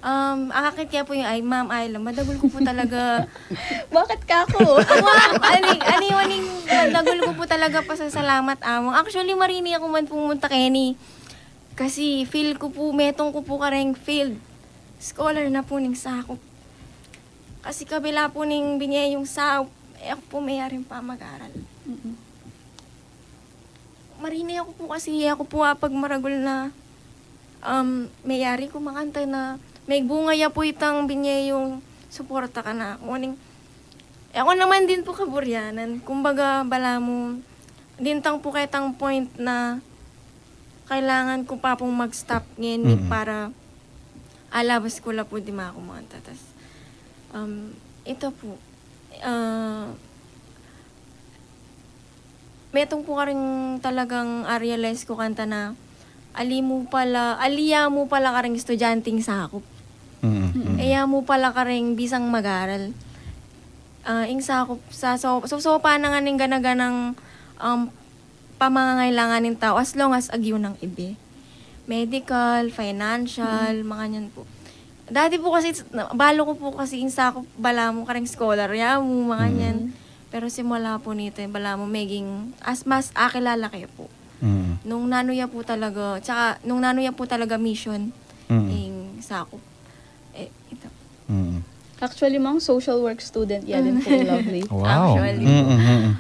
um, akakit ke pu yung, "Ay, ma'am, ay lang, madagul ku pu talaga." Bakit kaku? Wa, ani, ani, aning, Madagul ku pu talaga pasasalamat, Among. Actually, marini aku man pumunta keni. Kasi feel ku pu, metung ku pu kareng field scholar na pu ning sakup. Kasi kabila pu ning binie yung saup, e ku pu meyaring pamag-aral. Mm-mm. Marini aku pu kasi, e ku pu apagmaragul na, um, meyari ku makanta na megbunga ya pu itang binie yung suporta kanaku. Uling, e ku naman din pu kaburyanan. Kumbaga, balamu, dintang pu ketang point na kailangan ku pa pung mag-stop ngeni Mm. para alabas ku la pu dimaku makanta. Tas, um, ita pu, ah, metung pu karing talagang a-realize ku kanta na ali mu pala, ali ya mu pala karing estudyanteng sakup. Mm, mm. E ya mu pala karing bisang mag-aral. Ah, ing sakup sa, so, so, so, pa na nga ning gana-ganang, um, pamangangailangan ning tau as long as agyu nang ibie. Medical, financial, Mm. makanyan pu. Dati pu kasi, na-, balu ku pu kasi ing sakup balamu karing scholar ya mu, makanyan. Mm. Pero simula pu nita, balamu meging as mas akilala ke pu. Mm. Nung nanu ya pu talaga, tsaka nung nanu ya pu talaga mission, Mm. ing sakup. E, ita. Mm. Actually, mang social work student ya din pu i Lovely. Wow. Actually. Mm, mm, mm.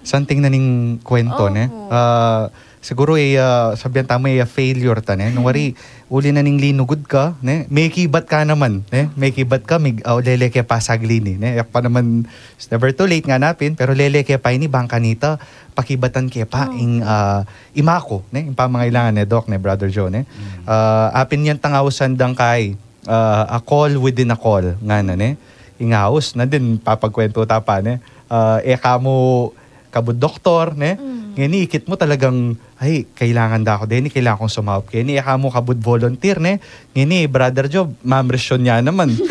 Santing na ning kwento, ne? Opo. Ah, siguru, e, ah, sabian tamu, e, ah, failure ta, ne? Nung wari, uli na ning linugud ka, ne? Mekibat ka naman, ne? Mekibat ka, mig-, ah, lele ke pa sagli ni, ne? E ku pa naman, it's never too late ngana pin, pero lele ke pa ini bang kanita, pakibatan ke pa, Oh. ing, ah, imaku, ne? Ing pamangailangan, ne, Doc, ne, Brother Joe, ne? Mm. Ah, apin yan tang ausan dang kai, ah, a call within a call, ngana, ne? Ing aus, nandin papagkwento ta pa, ne? Ah, e ka mu kabud doktor, ne? Mm. Ngeni, ikit mu talagang, "Ay, kailangan da ku deni, kailangan kung sumaup keni." E ka mu kabud volunteer, ne? Ngeni, Brother Joe, mamrisyon ya naman. Oh.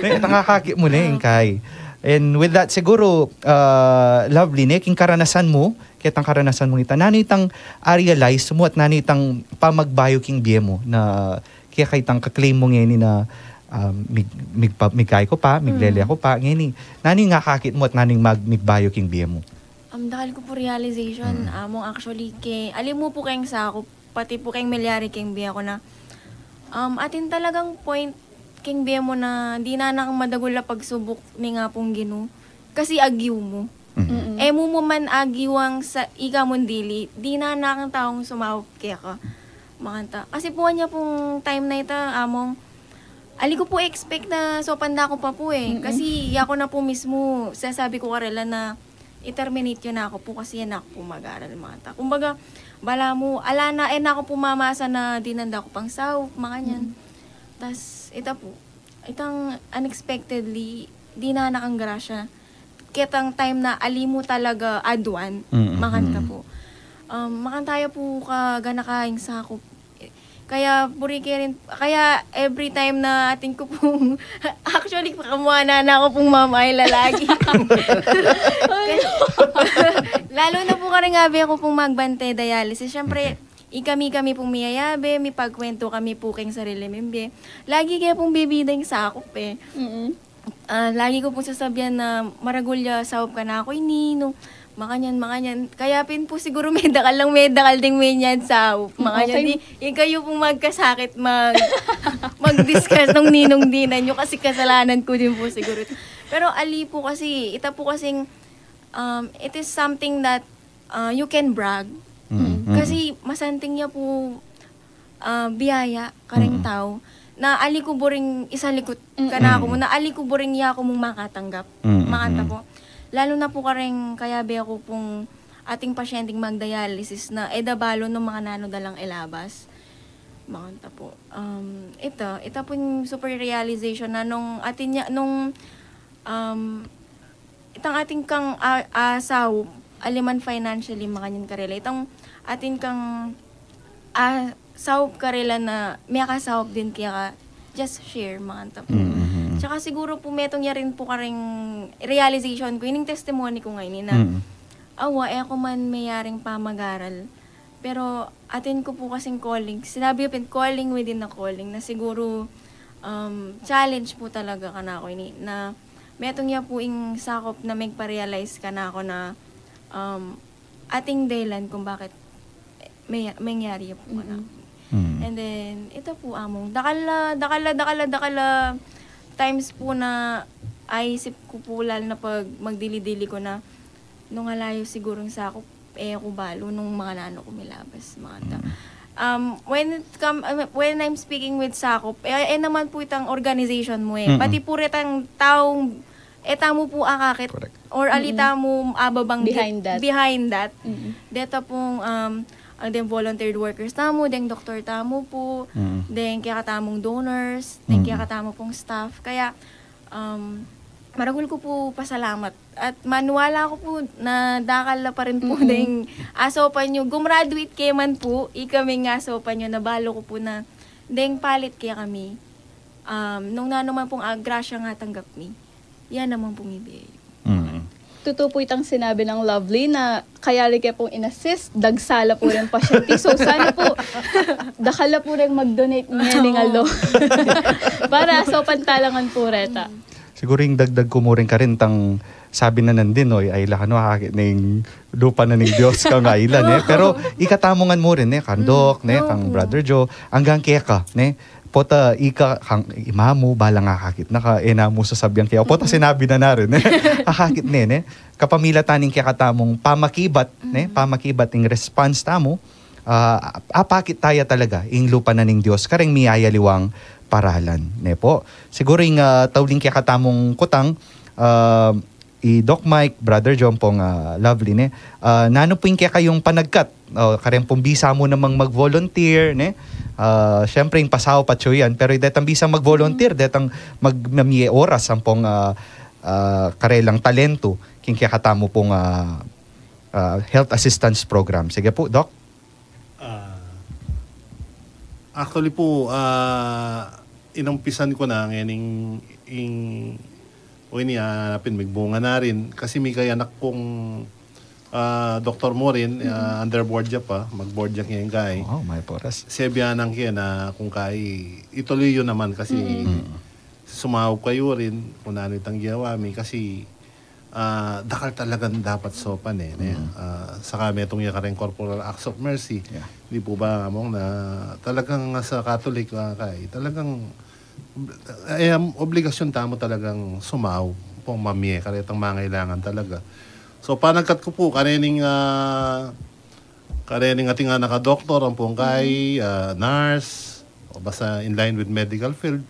Ne, tangakakit mu, ne, Oh. ing kai. And with that, siguro, ah, Lovely, ne, king karanasan mu, ketang karanasan mung ita, nanu itang a-realize mu at nanu itang pamagbayu king bie mu na kaya kaytang ka-claim mu ngeni na, um, mig-, migpa-, migkai ku pa, miglele Mm. ku pa, ngeni. Nanu ing akakit mu at nanu ing mag-, migbayu king bie mu? Um, dakal ku pu realization, Mm. Among, actually, ke, ali mu pu keng sakup, pati pu keng milyari keng bie ku na, um, atin talagang point keng bie mu na dinan na kang madagul a pagsubuk ning Apung Ginu. Kasi agyu mu. Mhm. Mm-mm. E mu mu man agyuang sa ika mung dili, dinan na kang taung sumaup keka. Makanta. Kasi pu anya pung time na ita, Among, ali ku pu expect na saupan da ku pa pu e. Mm-mm. Kasi yaku na pu mismu, sasabi ku karela na i-terminate yu na ku pu kasi e na ku pu mag-aral, makanta. Kumbaga, balamu, ala na, e na ku pu mamasa na dinan da ku pang saup, makanyan. Mm. Tas, ita pu, itang unexpectedly, dinan na kang grasya. Ketang time na ali mu talaga aduan, Mm, makanta mm. pu. Um, makanta ya pu ka gana keng sakup. Kaya buri ke rin, kaya every time na atin ku pung, actually, kamuanan na ku pung mamaila lagi. Lalo na pu karing abe ku pung magbante dialysis. Siyempre, Okay. ikami-kami pung miyayabe, mipagkwento kami pu keng sarili ming bie. Lagi ke pung bibida ing sakup e. Mm-mm. Ah, lagi ku pung sasabian na maragul ya saup kanaku ini, nung makanyan, makanyan. Kaya pin pu siguru medakal lang, medakal ding menyad saup. Mm, makanyan, okay. Di, ikayu pung magkasakit, mag-, mag-discuss nung ninung dinan yu kasi kasalanan ku din pu siguru. Pero ali pu kasi, ita pu kasing, um, it is something that, uh, you can brag. Mm, mm. Kasi masanting ya pu, ah, biyaya kareng Mm. tau na ali ku buring isalikut Mm. kanaku mu, Mm. na ali ku buring yaku mung makatanggap. Mm, Makanta mm. pu. Lalo na pu kareng kayabe ku pung ating pasyenteng mag-dialysis na e da balu nung makananu da lang ilabas. Makanta pu. Um, ita, ita pung super realization na nung atin ya, nung, um, itang atin kang, ah, ah, saup, ali man financially, makanyan karela. Itang atin kang, ah, saup karela na miyakasaup din keka, just share, makanta pu. Mm, mm, mm. Tsaka siguro pu metung ya rin pu karing realization ku, ining testimony ku ngeni na, Mm. awa, e ku man meyaring pamag-aral. Pero atin ku pu kasing calling, sinabi yu pin, calling within a calling, na siguro, um, challenge pu talaga kanaku ini, na Metung ya pu ing sakup na megpa-realize kanaku na, um, atin dahilan kung bakit may, mangyari ya pu kanaku. Mm. And then, ita pu, Among, dakal a, dakal a, dakal a, dakal a times pu na aisip ku pu, lalu na pag magdili-dili ku na, nung ala yu sigurung sakup, e ku balu nung makananu ku milabas, makanta. Mm. Um, when it come, uh, when I'm speaking with sakup, e, e naman pu itang organization mu e. Mm-mm. Pati pu retang taung, e tamu pu akakit. Correct. Or ali tamu ababang behind that. Behind that. Mm-mm. Deta pung, um, ang deng volunteer workers tamu, deng doktor tamu pu, mm, deng kekatamung donors, deng, mm-mm, kekatamung staff. Kaya, um, maragul ku pu pasalamat. At maniwala ku pu na dakal la pa rin pu, mm-mm, deng asaupan yu. Gumraduate ke man pu, ikaming asaupan yu, na balu ku pu na deng palit kekami. Um, nung nanu man pung, ah, grasya a atanggap mi, ya naman pung ibie yu. Mm. Tutu pu itang sinabi nang Lovely na kaya ali ke pung in-assist, dagsa la pu ring pasyente. So, sana pu, dakal la pu ring mag-donate ngening aldo. Para asaupan tala ngan pu reta. Siguru ing dagdag ku mu rin karin, itang sabi na nandin, no, ay, ala kanu, akakit ne ing lupa na ning Dios kang Ayla, ne? Pero ikatamu ngan mu rin, ne? Kang Doc, ne? Kang Brother Joe, anggang keka, ne? Pota ika kang ima mu, balang akakit na ka, e na mu sasabian keka. Pota sinabi na na rin, ne? Akakit ne, ne? Kapamilatan ning kekatamung pamakibat, ne? Pamakibat ing response tamu, ah, apakit taya talaga ing lupa na ning Dios kareng miyayaliwang paralan, ne pu? Siguru ing, ah, tauling kekatamung kutang, ah, i Doc Mike, Brother John pung, ah, Lovely, ne? Ah, nanu pu ing kekayung panagkat? O, kareng pung bisa mu namang mag-volunteer, ne? Ah, siyempre, ing pasaup atyu yan, pero detang bisang mag-volunteer, detang mag-, mamie oras ampong, ah, ah, karelang talentu king kekatamu pung, ah, ah, health assistance program. Sige pu, Doc. Ah, actually pu, ah, inumpisan ku na ngening, ing, o ini, ah, pin, migbunga na rin. Kasi mikayang anak kung, ah, doktor mu rin, ah, under board ya pa, mag-board ya ngeni keni. Wow, mayap a oras. Sebi na nang keni na kung kaya, ituloy yu naman kasi sumaup kayu rin, kung nanu itang gewa mi, kasi ah, dakal talagang dapat saupan e, ne? Mm. Ah, saka metung ya kareng Corporal Acts of Mercy. Yeah. Di pu ba, Among, na talagang sa Catholic, ah, kay, talagang, eh, am, obligasyon tamu talagang sumaup pung mamie karetang mangailangan talaga. So, panagkat ku pu, karening, ah, karening ating anak a doktor, ampong kay, ah, nurse, o basta in line with medical field,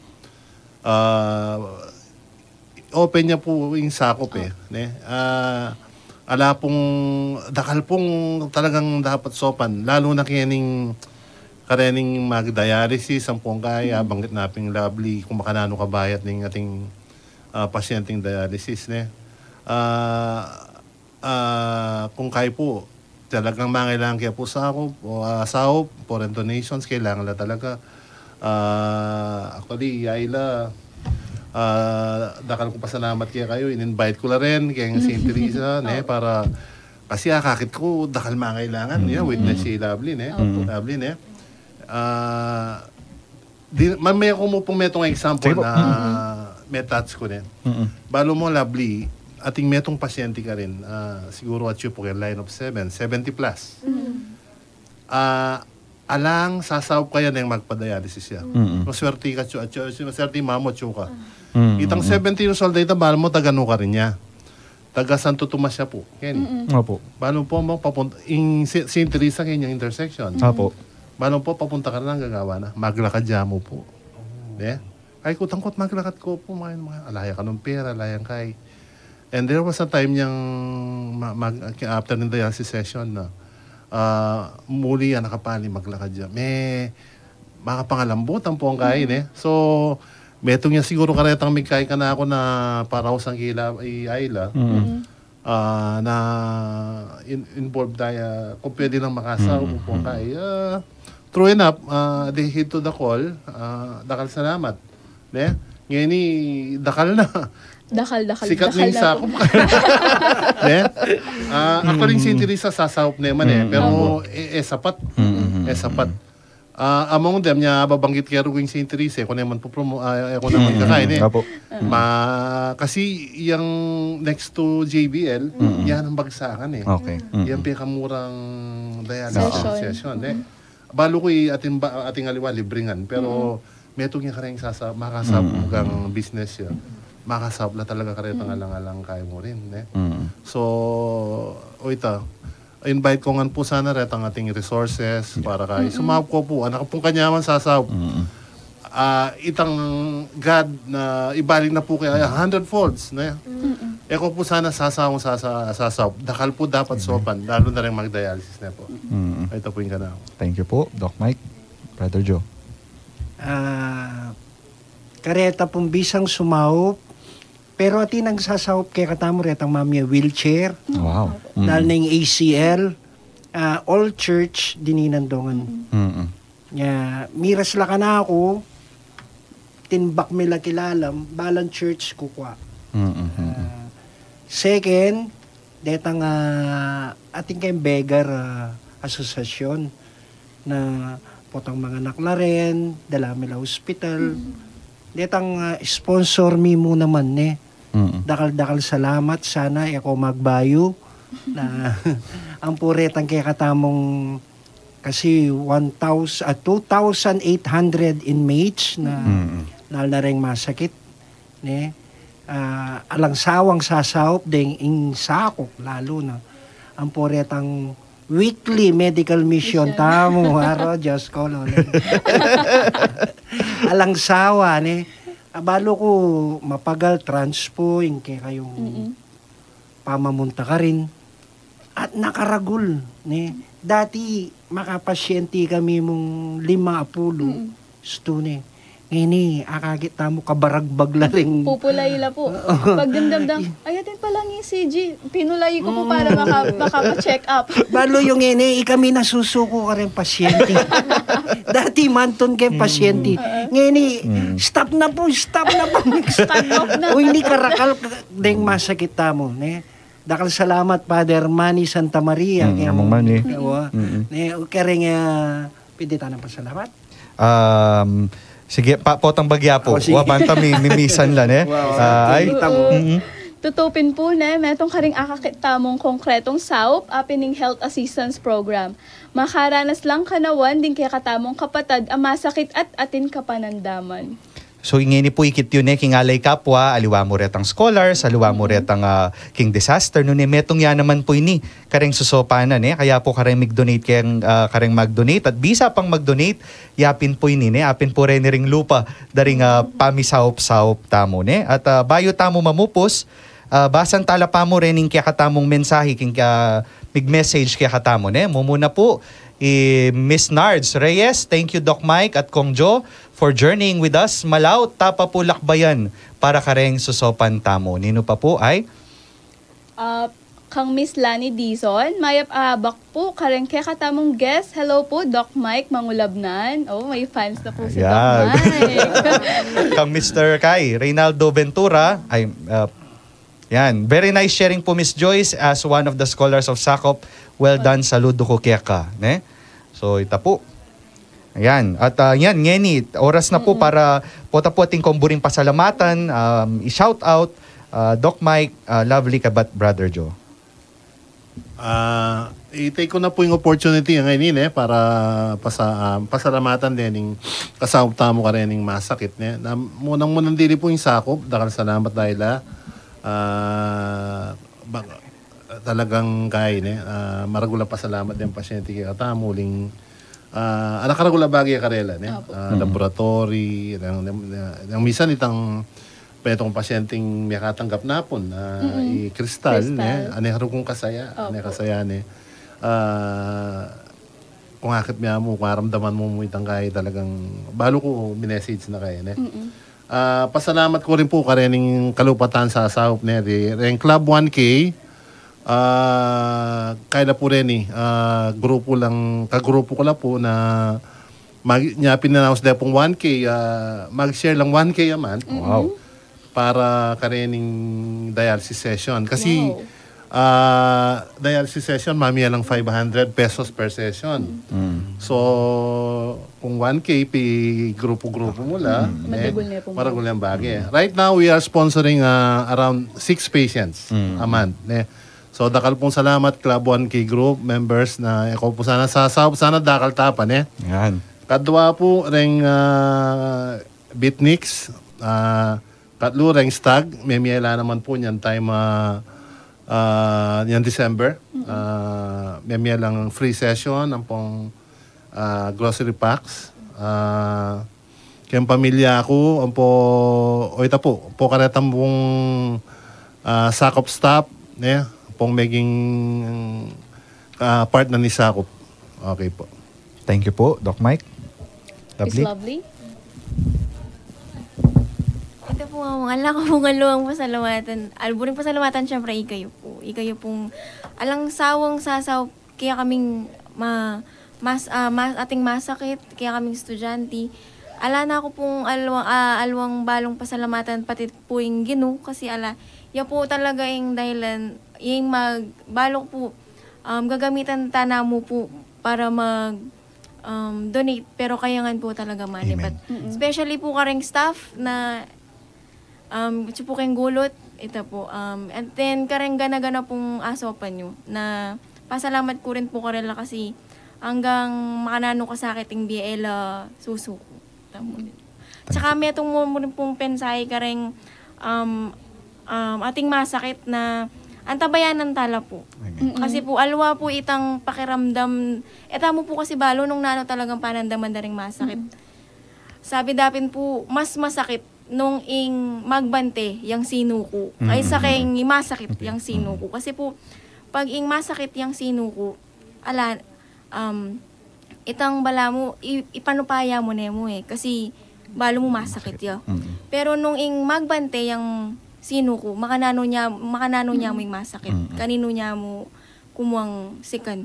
ah, open ya pu ing sakup e, ne? Ah, ala pung, dakal pung talagang dapat saupan, lalu na kening, karening mag-dialysis, ampong kaya, banggit na pin Lovely, kung makananu kabayat ning ating, ah, pasyenteng dialysis, ne? Ah, ah, kung kaya pu, talagang mangailangan kaya pu saup, o, ah, saup, foreign donations, kailangan la talaga. Ah, actually, Ayla, ah, dakal kung pasalamat kekayu, in-invite ku la rin keng Saint Teresa, ne, para, kasi akakit ku, dakal mangailangan, ya, witness si Lovely, ne? Opo. Lovely, ne? Ah, di, mamie ku mu pung metung example na me-touch ku ne. Mm-mm. Balu mu, Lovely, ating metung pasyente karin, ah, siguru atyu pu keng line of seven, seventy plus. Mm. Ah, alang sasaup kaya neng magpa-dialysis ya. Mm-mm. Maswerte ka, atyu, atyu, maswerte mamu, atyu ka. Mm-mm. Itang seventy years old a ita, balu mu taga nu karin ya. Taga Santo Tomas ya pu. Keni. Mm-mm. Opo. Balu mu pu, papunta, ing Saint Teresa, keni yang intersection. Opo. Balu mu pu, papunta karin, anong gagawan na? Maglakad ya mu pu. Ne? Ay, kutang-kut maglakad ku pu, mga, mga, ala ya kanung pera, ala yang kay. And there was a time yang ma-, mag-, after ning dialysis session na, ah, muli ya, nakapali, maglakad ya. Me, makapangalambut ampong kay, ne? So, metung ya siguru karetang migkay kanaku na parausan kila i Ayla. Mm. Ah, na in-, involved tayo, kung pwede lang makasaup, mm, kung kaya. Ah, true enough, ah, they heed to the call. Ah, dakal salamat. Ne? Ngeni, dakal na. Dakal, dakal, sikat na dakal ing na sakup. Ne? Ah, actually, ing Saint Teresa, sasaup ne man e. Mm. Pero, opo, e, e sapat. Mm, mm, mm. E sapat. Ah, among them, nya babanggit ke Ruging Saint Teresa, e ko naman pu-promo-, ah, e ko naman kakain eh. Apo. Ma, kasi yang next to J B L, yan ang bagsakan eh. Okay. Yan pekamurang dialysis session eh. Balu ku i atin ba, atin aliwa, libringan. Pero metung ya kareng sasa, makasabung kang business ya. Makasabung la talaga karetang alang-alang kaya mu rin eh. So, o ita, invite ko ngan pu sana retang ating resources para kay sumaup ko pu. Anak pung kanyaman sasaup. Ah, itang God na ibalik na pu kaya hundred folds, ne? E ko pu sana sasaup, sasa-, sasaup. Dakal pu dapat sopan, lalu na rin mag-dialysis na pu. Ito pu yung kanam. Thank you po, Doc Mike. Brother Joe. Ah, kareta pung bisang sumaup, pero atin ang sasaup kekatamu retang mamye wheelchair. Wow. Dahil na yung A C L, ah, all church dinan dongan. Mm-mm. Ya, miras la kanaku, tinbak mi la kilalam, balang church kukwa. Mm-mm. Ah, second, detang, ah, atin keng beggar, ah, asosasyon na potang manganak la rin, dala mi la hospital. Detang, ah, sponsor mi mu naman, ne. Dakal-dakal salamat, sana e ko magbayu na ampo retang kekatamung kasi one thousand, ah, two thousand eight hundred inmates na, lalu na reng masakit, ne? Ah, alang sawang sasaup deng ing sakup, lalu na ampo retang weekly medical mission tamu, aro, Diyos ko, Lolo. Alang sawa, ne? Abalu ku mapagal transpo, ing kekayung pamamunta karin. At nakaragul, ne? Dati, makapasyente kami mung lima a pulu. Stu ne. Ngeni, akakit tamu kabaragbag la ring. Pupulay la pu. Pagdamdam dang, "Ay, atin pala ngi C G." Pinulay ku pu para maka-, makapa-check up. Balu yung ngeni, ikami nasusuku kareng pasyente. Dati mantun keng pasyente. Ngeni, "Stop na pu, stop na pu." Cut off na. Uy, ini karakal deng masakit tamu, ne? Dakal salamat, Father Manny Santa Maria. Among Manny. Ne, kareng, ah, pwede tanang pasalamat? Um, sige, pa, potang bagya pu. O, sige. Wa, banta mi, mimisan la, ne? Ay. Tutu pin pu, ne, metung karing akakit tamung konkretong saup, apin ing Health Assistance Program. Makaranas lang kanawan ding kekatamung kapatad a masakit at atin kapanandaman. So, ngeni pu ikit yu ne, king Alay Kapwa, aliwa mu retang scholars, aliwa mu retang, ah, king disaster, nune metung ya naman pu ini kareng susopanan, ne? Kaya pu kareng mig-donate keng, ah, kareng mag-donate at bisa pang mag-donate, yapin pu ini, ne? Apin pu reni ring lupa da ring, ah, pamisaup-saup tamu, ne? At, ah, bayu tamu mamupus, ah, basan tala pa mu rening kekatamung mensahe king, ah, mig-message kekatamu, ne? Mumuna pu i Miss Nards Reyes, "Thank you, Doc Mike at Kong Joe, for journeying with us. Malaut ta pa pu lakbayan para kareng susopan tamu." Ninu pa pu, ay? Ah, kang Miss Lani Dizon, "Mayap a abak pu kareng kekatamung guest. Hello pu, Doc Mike, mangulabnan." Oh, may fans na pu si Doc Mike. Kang Mister Kai, Reynaldo Ventura, ay, ah, yan. "Very nice sharing po, Miss Joyce. As one of the scholars of Sakop, well done, saludo ko keka." Ne? So, ita po. Ayan. At, ah, yan, ngeni, oras na po para pota po atin kong buring pasalamatan, um, i-shout out, ah, Doc Mike, ah, Lovely, kabat Brother Joe. Ah, i-take ko na po yung opportunity ngayon, eh, para pasa-, ah, pasalamatan din yung kasaup tamu karening masakit, ne? Na, munang-munang dili po yung Sakop, dakal salamat dahil, ah, ah, bak-, talagang kay, ne? Ah, maragul a pasalamat din pasyente kekatamu, uling, ah, anak karagul a bage karela, ne? Opo. Ah, laboratory, yang, yang, yang minsan itang petong pasyenteng mekatanggap na pun, ah, i Crystal, ne? Crystal. Ane karugul kasaya, ane kasaya, ne? Ah, kung akit mi amu, kung aramdaman mu, mu itang kay talagang, balu ku minessage na kay, ne? Mm-mm. Ah, pasalamat ku rin po karening kalupatan sasaup, ne? Di, reng Club one K, ah, kay la po reni, ah, grupo lang, kagrupo ku la po na mag-, nya pin-announce da pung one K, ah, mag-share lang one K a month. Wow. Para karening dialysis session. Kasi, Ah, dialysis session, mamie lang five hundred pesos per session. So, kung one K, pi grupu-grupu mu la, eh, maragul yang bage. Right now, we are sponsoring, ah, around six patients a month, ne? So, dakal pung salamat, Club one K Group members, na e ko pu sana sasaw, sana dakal ta pa, ne? Yan. Kadwa pu reng, ah, Beatniks, ah, katlu reng Stag, memie la naman pu niyan time, ah, ah, niyan December. Ah, memie lang free session, ampong, ah, grocery packs. Ah, keng pamilya ku, ampo, o ita pu, ampo karetang pung, ah, Sakop staff, ne? Ampong meging, ah, part na ning Sakop. Okay pu. Thank you pu, Doc Mike. Lovely. Ita pu, Among, ala ku pung aluang pasalamatan. Ala, buring pasalamatan, siyempre, ikayu pu. Ikayu pung alang sawang sasaw kekaming ma-, mas-, ah, mas-, ating masakit, kekaming estudyante. Ala na ku pung aluang, ah, aluang balung pasalamatan pati pu ing Ginu, kasi ala, ya pu talaga ing dahilan, ing mag-, balu ku pu, um, gagamitan ta na mu pu para mag, um, donate, pero kayangan pu talaga malipat. Amen. Especially pu kareng staff na, um, atsu pu keng Gulut, ita pu, um, and then kareng gana-gana pung asopan yu, na pasalamat ku rin pu karela kasi anggang makananu kasakit ing bie e la susuku. Tamu. Tsaka metung mu rin pung pensahe kareng, um, um, ating masakit na antabayanan ta la pu. Amen. Kasi pu, aliwa pu itang pakiramdam, e tamu pu kasi balu nung nanu talagang panandaman da ring masakit. Sabi da pin pu, mas masakit nung ing magbante yang sinuku kaysa keng masakit yang sinuku. Kasi pu, pag ing masakit yang sinuku, ala, um, itang balamu, i-, ipanupaya mu ne mu e, kasi balu mu masakit ya. Pero nung ing magbante yang sinuku, makananu ne, makananu ne mu ing masakit. Kaninu ne mu kumuang sikan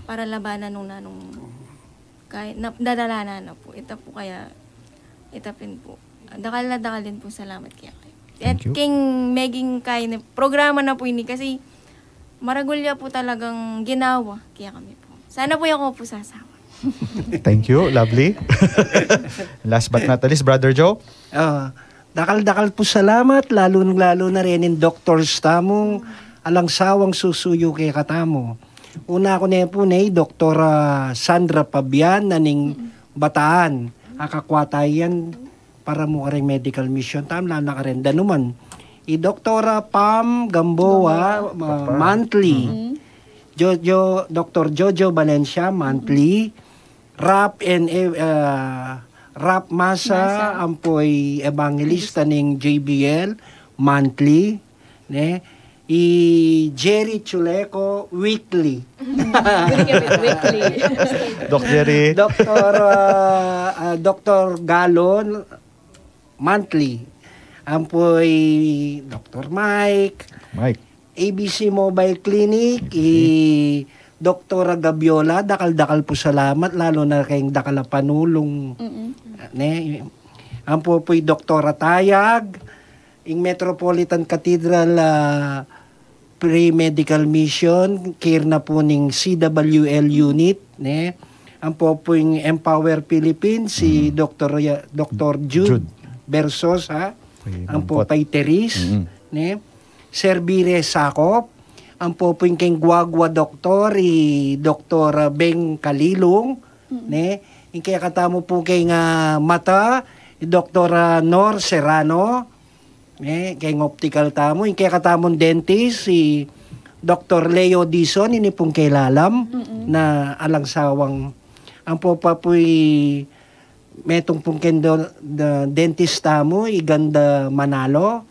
para labanan nung nanung kaya, na, dadalanan na pu. Ita pu kaya, ita pin pu. Dakal na dakal din pu salamat kekayu. At keng meging kaya ne programa na pu ini kasi maragul ya pu talagang ginawa kekami pu. Sana pu e ko pu sasawa. Thank you, Lovely. Last but not the least, Brother Joe. Ah, dakal-dakal pu salamat, lalu-lalu na rin ing doctors tamu, alang sawang susuyu kekatamu. Una ku ne pu ne, Doktora Sandra Pabian, na ning Bataan, akakwa ta yan para mu kareng medical mission tamu, lana kareng danuman. I Doktora Pam Gamboa, ma-, monthly. Jojo, Doktor Jojo Valencia, monthly. Rap and, eh, ah, Rap Masa, ampo i evangelista ning J B L, monthly, ne? I Jerry Chuleco, weekly. Weekly. Doc Jerry. Doktor, ah, ah, Doktor Galon, monthly. Ampo i Doktor Mike. Mike. A B C Mobile Clinic, i Doktora Gabiola, dakal-dakal pu salamat, lalu na keng dakal a panulung. Ne? Ampo pu i Doktora Tayag, ing Metropolitan Cathedral, ah, Pre-Medical Mission, care na pu ning C W L unit, ne? Ampo pu ing Empower Philippines, si Doktor ya-, Doktor Jude Jude. Bersosa, ampo paiteris, ne? Servire Sakop, ampo pu ing keng guagua doktor, i Doktor Beng Kalilung, ne? Ing kekatamu pu keng, ah, mata, i Doktor, ah, Nor Serrano, ne? Keng optical tamu, ing kekatamung dentist, i Doktor Leo Dizon, ini pung kelalam, na alang sawang, ampo pa pu i metung pung keng do-, da-, dentist tamu, i Ganda Manalo.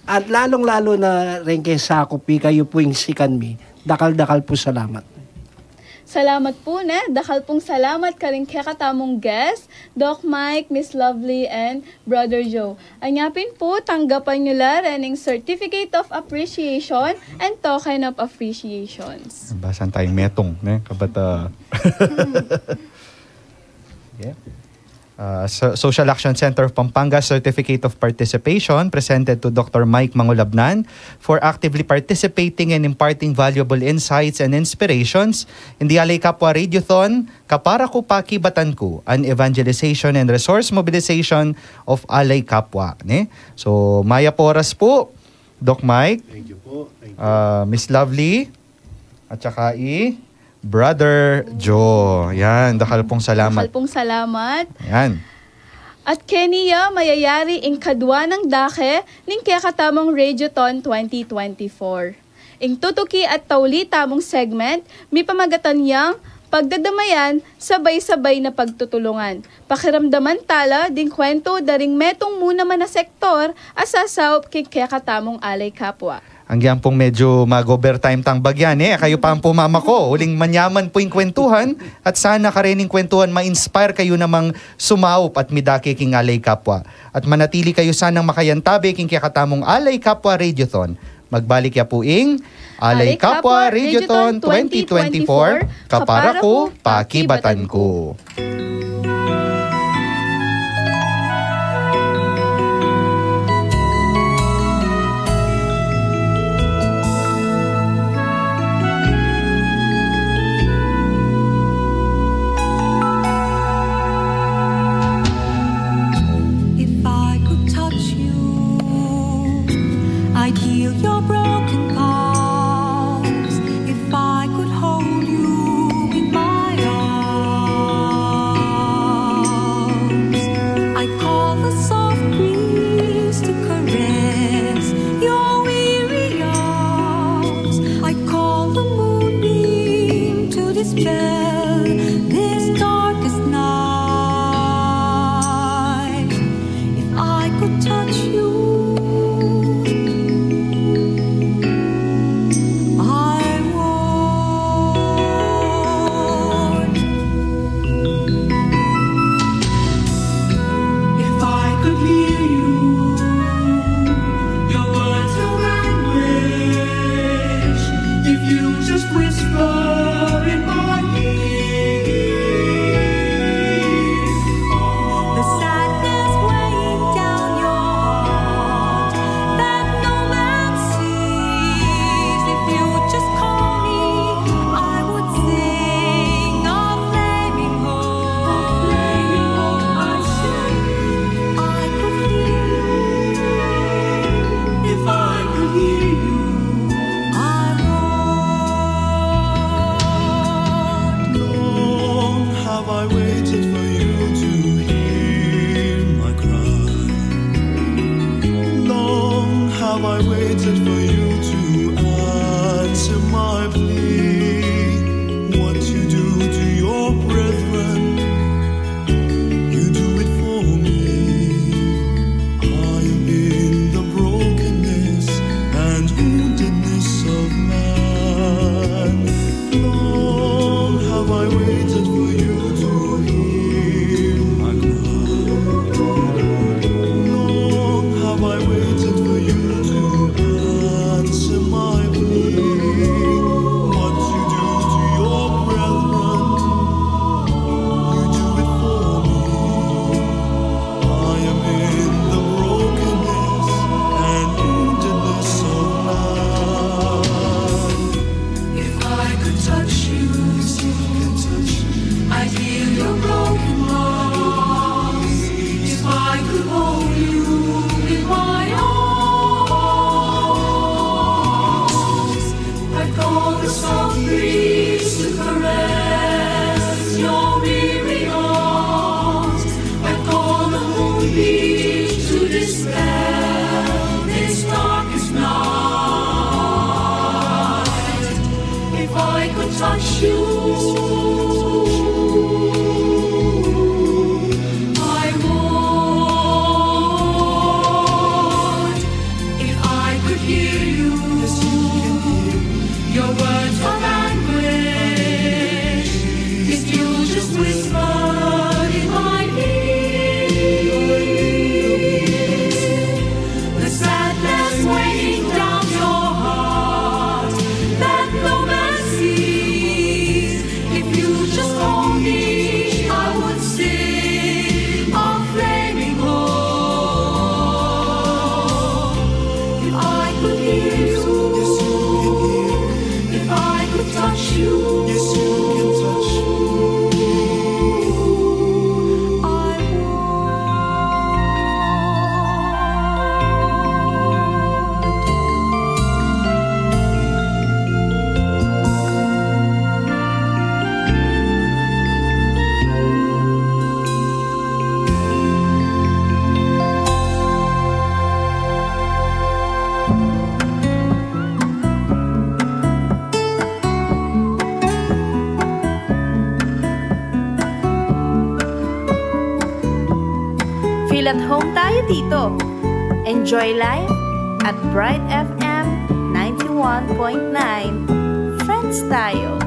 At lalung-lalu na rin keng Sakop, ikayu pu ing sikan mi. Dakal-dakal pu salamat. Salamat pu, ne? Dakal pung salamat karing kekatamung guest, Doc Mike, Miss Lovely, and Brother Joe. Anya pin pu, tanggapan yu la rin ing Certificate of Appreciation and Token of Appreciations. Basan tayung metung, ne? Kabat, ah, yeah. Uh, So- Social Action Center of Pampanga Certificate of Participation presented to Doctor Mike Mangulabnan for actively participating and imparting valuable insights and inspirations in the Alay Kapwa Radiothon, Kapara Ku Pakibatan Ku, an evangelization and resource mobilization of Alay Kapwa. Ne? So, mayap a oras po, Doc Mike, Thank you po. Thank you. uh, Miss Lovely, at saka i Brother Joe. Yan, dakal pong salamat. Dakal pong salamat. Yan. At keni ya mayayari ing kadwa nang dake ning kekatamung Radiothon twenty twenty-four. Ing tutuki at tauli tamung segment, mipamagatan yang pagdadamayan, sabay-sabay na pagtutulungan. Pakiramdaman tala ding kwentu da ring metung mu naman a sektor a sasaup king kekatamung Alay Kapwa. Anggyan pong medyo mag-overtime tang bagyan, eh. Kayu pa pu mamako. Uling manyaman pu ing kwentuhan at sana karening kwentuhan ma-inspire kayu namang sumaup at midake king Alay Kapwa. At manatili kayu sanang makayantabe king kekatamung Alay Kapwa Radiothon. Magbalik ya pu ing Alay Kapwa Radiothon twenty twenty-four, Kapara Ku Pakibatan Ku. If I could touch you, I'd heal your broken parts. If I could hold you in my arms, At home tayo dito. Enjoy life at Bright F M ninety-one point nine. Friends tayo.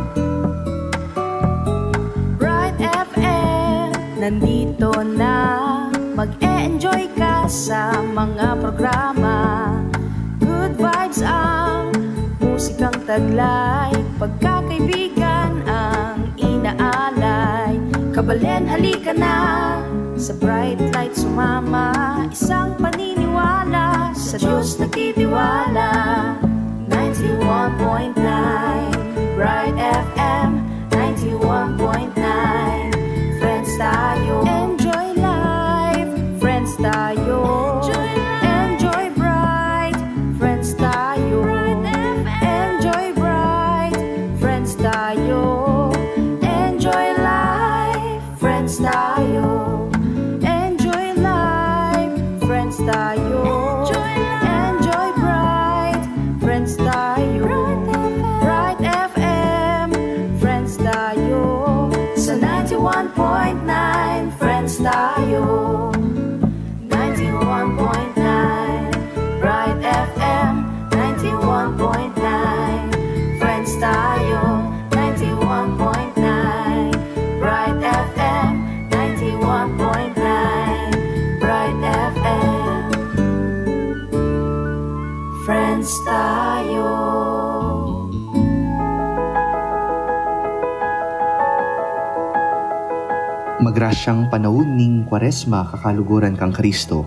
Bright F M, nandito na. Mag-e-enjoy ka sa mga programa. Good vibes ang musikang taglay. Pagkakaibigan ang inaalay. Kabalen, halika na. Sa Bright Light sumama. Isang paniniwala. Sa Diyos nagtitiwala. Ninety-one point nine Bright F M. Ninety-one point nine. Friends tayo. Enjoy life. Friends tayo. Enjoy life. Enjoy bright. Friends tayo. Bright F M. Enjoy bright. Friends tayo. Enjoy life. Friends tayo. Enjoy life. Friends tayo. Enjoy life. Enjoy bright. Friends tayo. Bright F M. Bright F M. Friends tayo. Sa ninety-one point nine, friends tayo. Ninety-one point nine Bright F M. Ninety-one point nine, friends tayo. Ninety-one point nine Bright F M. Ninety-one point nine Bright F M. Friends tayo. Magrasyang panaun ning Kuaresma, kakaluguran kang Kristo.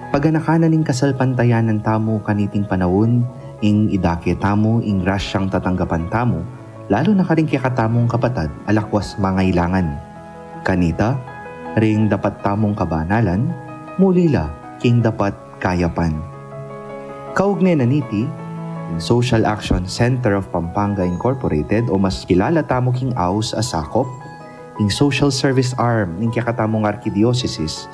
Paganakan na ning kasalpantayanan tamu kaniting panaun, ing idake tamu ing grasyang tatanggapan tamu, lalu na karing kekatamung kapatad a lakwas mangailangan. Kanita, ring dapat tamung kabanalan, muli la king dapat kayapan. Kaugne na niti, ing Social Action Center of Pampanga Incorporated, o mas kilala tamu king aus a sakop, ing social service arm ning kekatamung arkidiosesis,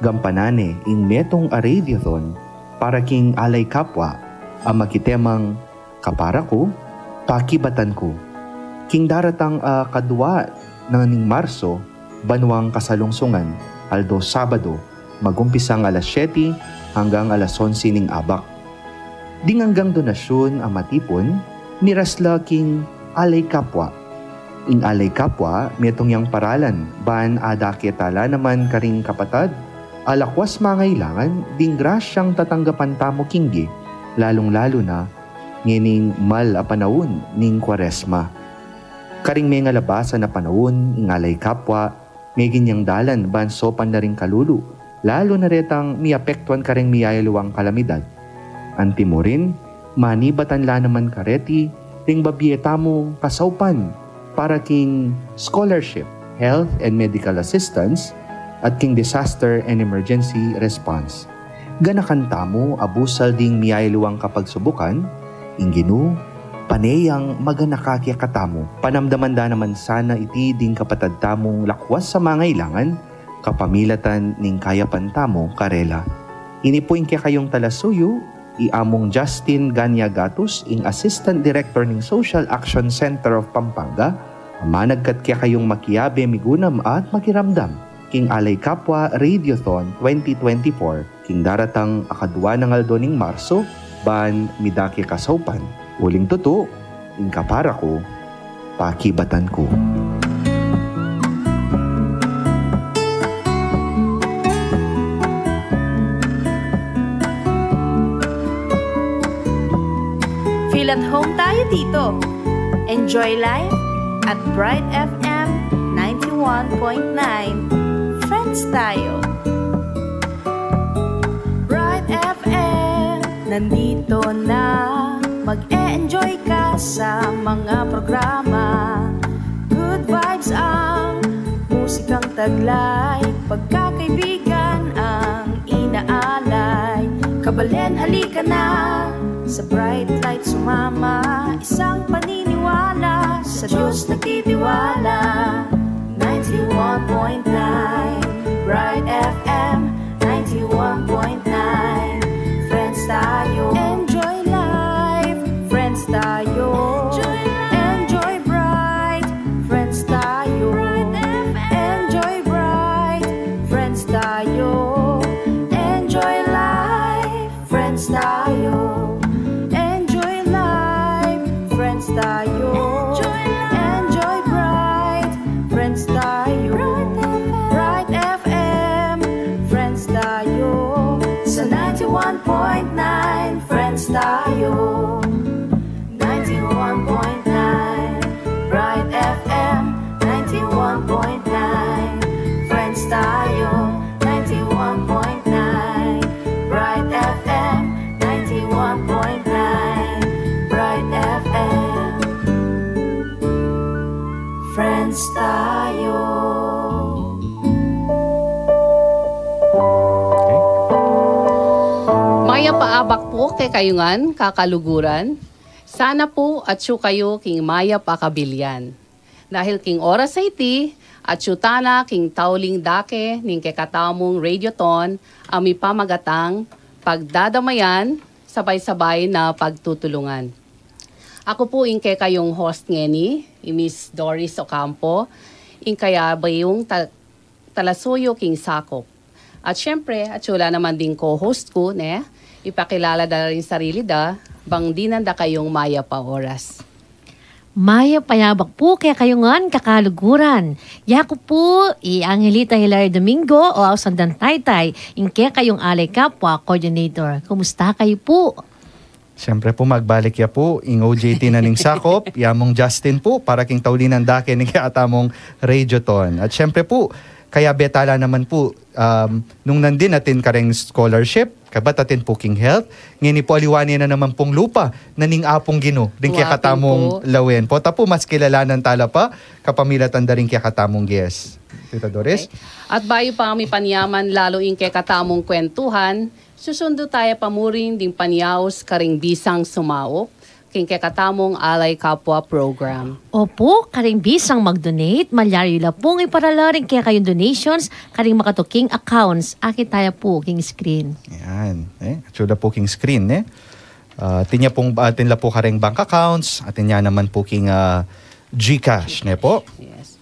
gampanan ne ing metung a radiothon para king Alay Kapwa a makitemang Kapara Ku, Pakibatan Ku. King daratang a kadwa na ning Marso, banuang kasalungsungan, aldo Sabado, magumpisang alas siyete hanggang alas onse ning abak. Ding anggang donasyun a matipun, miras la king Alay Kapwa. Ing Alay Kapwa, metung yang paralan ban adake tala naman karing kapatad a lakwas mangailangan ding grasyang tatanggapan tamu kingge, lalung-lalu na ngening mal a panaun ning Kuaresma. Karing mengalabasan a panaun, ing Alay Kapwa, meging yang dalan ban saupan na ring kalulu, lalu na retang miapektuan kareng miyayaliwang kalamidad. Antimurin, manibatan la naman kareti ring babie tamung kasaupan para king scholarship, health and medical assistance, at king disaster and emergency response. Ganakan tamu a busal ding miyayaliwang kapagsubukan, ing Ginu, pane yang maganaka kekatamu. Panamdaman da naman sana iti ding kapatad tamung lakwas a mangailangan, kapamilatan ning kayapan tamu karela. Ini pu ing kekayung talasuyu, i Among Justin Gania Gatus, ing Assistant Director ning Social Action Center of Pampanga, a managkat kekayung makiabe, migunam at makiramdam king Alay Kapwa Radiothon twenty twenty-four, king daratang a kadwa nang aldo ning Marso, ban midake kasaupan. Uling tutu, ing Kapara Ku, Pakibatan Ku. Feel at home tayo dito. Enjoy life at Bright F M ninety-one point nine. Friends tayo. Bright F M, nandito na. Mag-e-enjoy ka sa mga programa. Good vibes ang musikang taglay. Pagkakaibigan ang inaalay. Kabalen, halika na. Sa Bright Light sumama. Isang paniniwala. Sa Diyos nagtitiwala. Ninety-one point nine Bright F M, ninety-one point nine. Friends tayo. Enjoy life. Friends tayo. Enjoy life. Enjoy bright. Friends tayo. Bright F M. Enjoy bright. Friends tayo. Abak pu kekayu ngan kakaluguran, sana pu atyu kayu king mayap a kabilyan. Dahil king oras a iti, atyu tana king tauling dake ning kekatamung Radiothon a mipamagatang Pagdadamayan, Sabay-sabay na Pagtutulungan. Aku pu ing kekayung host ngeni, i Miss Doris Ocampo, ing kayabe yung ta- talasuyu king sakop. At syempre, atyu la naman ding co-host ku, ne? Ipakilala da ring sarili da, bang dinan da kayung mayap a oras. Mayap a abak pu kekayu ngan kakaluguran. Yaku pu i Angelita Hilario Domingo, o ausan dang Taytay, ing kekayung Alay Kapwa Coordinator. Kumusta kayu pu? Siyempre pu, magbalik ya pu ing O J T na ning sakop, ya mung Justin pu, para king tauling dake ning kekatamung Radiothon. At siyempre pu, kayabe tala naman pu, um, nung nandin atin kareng scholarship, kabat atin pu king health, ngeni pu aliwa ne na naman pung lupa na ning Apung Ginu ring kekatamung lawen. Pota pu, mas kilalanan tala pa kapamilatan da ring kekatamung guest. Tita Doris? Okay. At bayu pa mipanyaman lalu ing kekatamung kwentuhan, susundu taya pa murin ding panyaus karing bisang sumaup king kekatamung Alay Kapwa program. Opu, karing bisang mag-donate, malyari yu la pung iparala ring kekayung donations karing makatuking accounts. Akit taya pu king screen. Yan. Eh, atyu la pu king screen, eh. Ah, atin ya pung, atin la pu kareng bank accounts, atin ya naman pu king, ah, GCash, ne pu? Yes.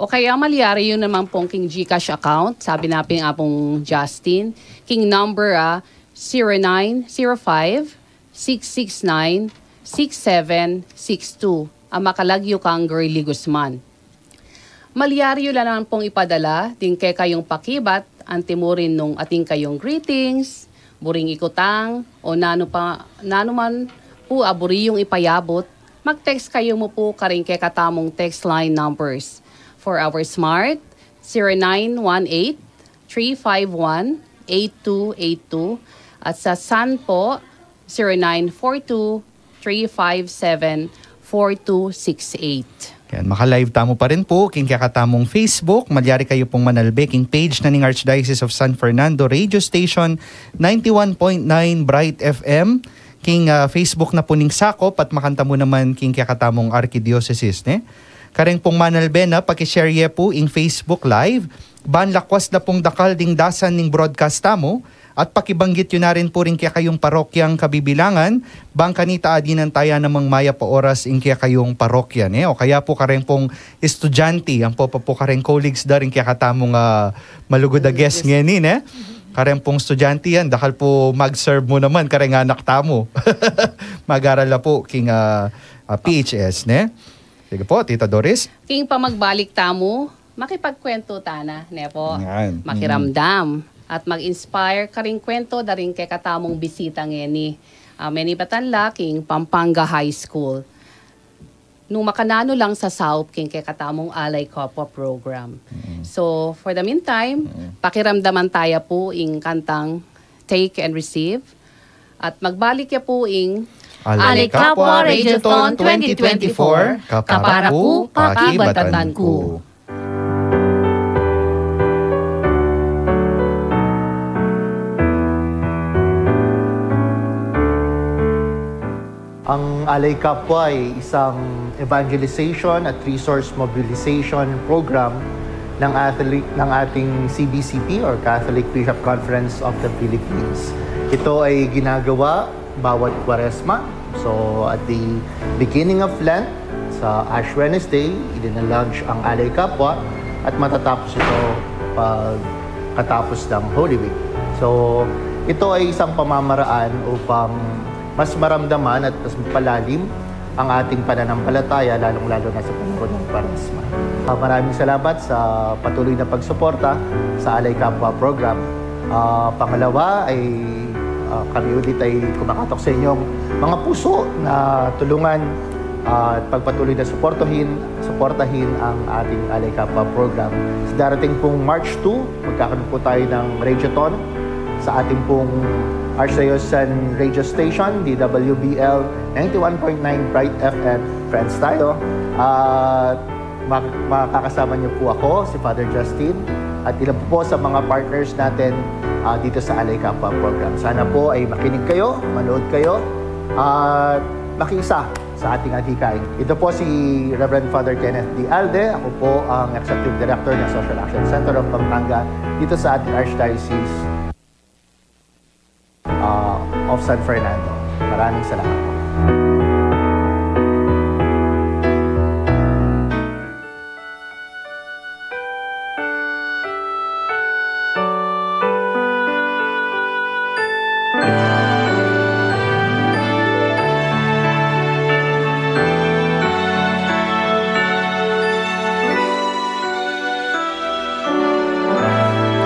O kaya malyari yu naman pung king GCash account, sabi na pin Apung Justin, king number, ah, zero nine zero five, six six nine, six seven six two, a makalagyu kang Girlie Guzman. Malyari yu la naman pung ipadala ding kekayung pakibat anti murin nung atin kayung greetings, buring ikutang, o nanu pa, nanu man pu a buri yung ipayabut, mag-text kayu mu pu karing kekatamung text line numbers. For our Smart, zero nine one eight, three five one, eight two eight two, at sa Sun pu, zero nine four two, three five seven, four two six eight. Yan, maka-live tamu pa rin pu king kekatamung Facebook. Malyari kayu pung manalbe king page na ning Archdiocese of San Fernando Radio Station, ninety-one point nine Bright F M. King, ah, Facebook na pu ning sakop at makantamu naman king kekatamung arkidiocese, ne? Kareng pung manalbe na, paki-share ye pu ing Facebook Live. Ban lakwas na pung dakal ding dasan ning broadcast tamu, at pakibanggit yu na rin pu ring kekayung parokyang kabibilangan, bang kanita a dinan taya namang mayap a oras ing kekayung parokya, ne? O kaya pu kareng pung estudyante, ampo pa pu kareng colleagues da ring kekatamung, ah, malugud a guest ngeni, ne? Kareng pung estudyante yan, dakal pu mag-serve mu naman kareng anak tamu. Mag-aral la pu king, ah, ah, P H S, ne? Sige po, Tita Doris. King pamagbalik tamu, makipagkwentu tana, ne po? Yan. Makiramdam at mag-inspire karing kwentu da ring kekatamung bisita ngeni. Ah, menibatan la king Pampanga High School. Nung makananu lang sasaup king kekatamung Alay Kapwa program. So, for the meantime, pakiramdaman taya pu ing kantang Take and Receive. At magbalik ya pu ing Alay Kapwa Radiothon twenty twenty-four, kapara ku, pakibatan ku. Ang Alay Kapwa ay isang evangelization at resource mobilization program ng Catholic, ng ating C B C P or Catholic Bishop Conference of the Philippines. Ito ay ginagawa bawat Kwaresma. So, at the beginning of Lent, sa Ash Wednesday, idinalaunch ang Alay Kapwa at matatapos ito pagkatapos ng Holy Week. So, ito ay isang pamamaraan upang mas maramdaman at mas mapalalim ang ating pananampalataya, lalong-lalo na sa panahon ng Kwaresma. Ah, maraming salamat sa patuloy na pagsuporta sa Alay Kapwa program. Ah, pangalawa ay, ah, kami ulit ay kumakatok sa inyong mga puso na tulungan, ah, at pagpatuloy na suportahin, suportahin ang ating Alay Kapwa program. Sa darating pong March two, magkakaroon po tayo ng Radiothon sa ating pong Archdiocesan Radio Station, D W B L ninety-one point nine Bright F M. Friends tayo. At mak-, makakasama niyo po ako, si Father Justin, at ilan po sa mga partners natin ah, dito sa Alay Kapwa program. Sana po ay makinig kayo, manood kayo, at makiisa sa ating adhikain. Ito po si Reverend Father Kenneth D. Alde. Ako po ang Executive Director ng Social Action Center of Pampanga dito sa ating Archdiocese, ah, of San Fernando. Maraming salamat po.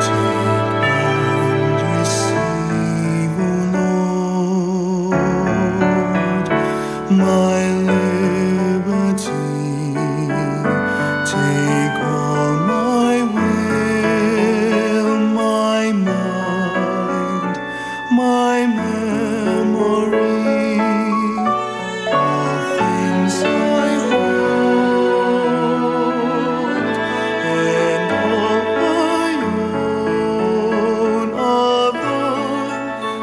Take and receive, O Lord, my liberty. Take all my will, my mind, my memory, all things I hold, and all I own, all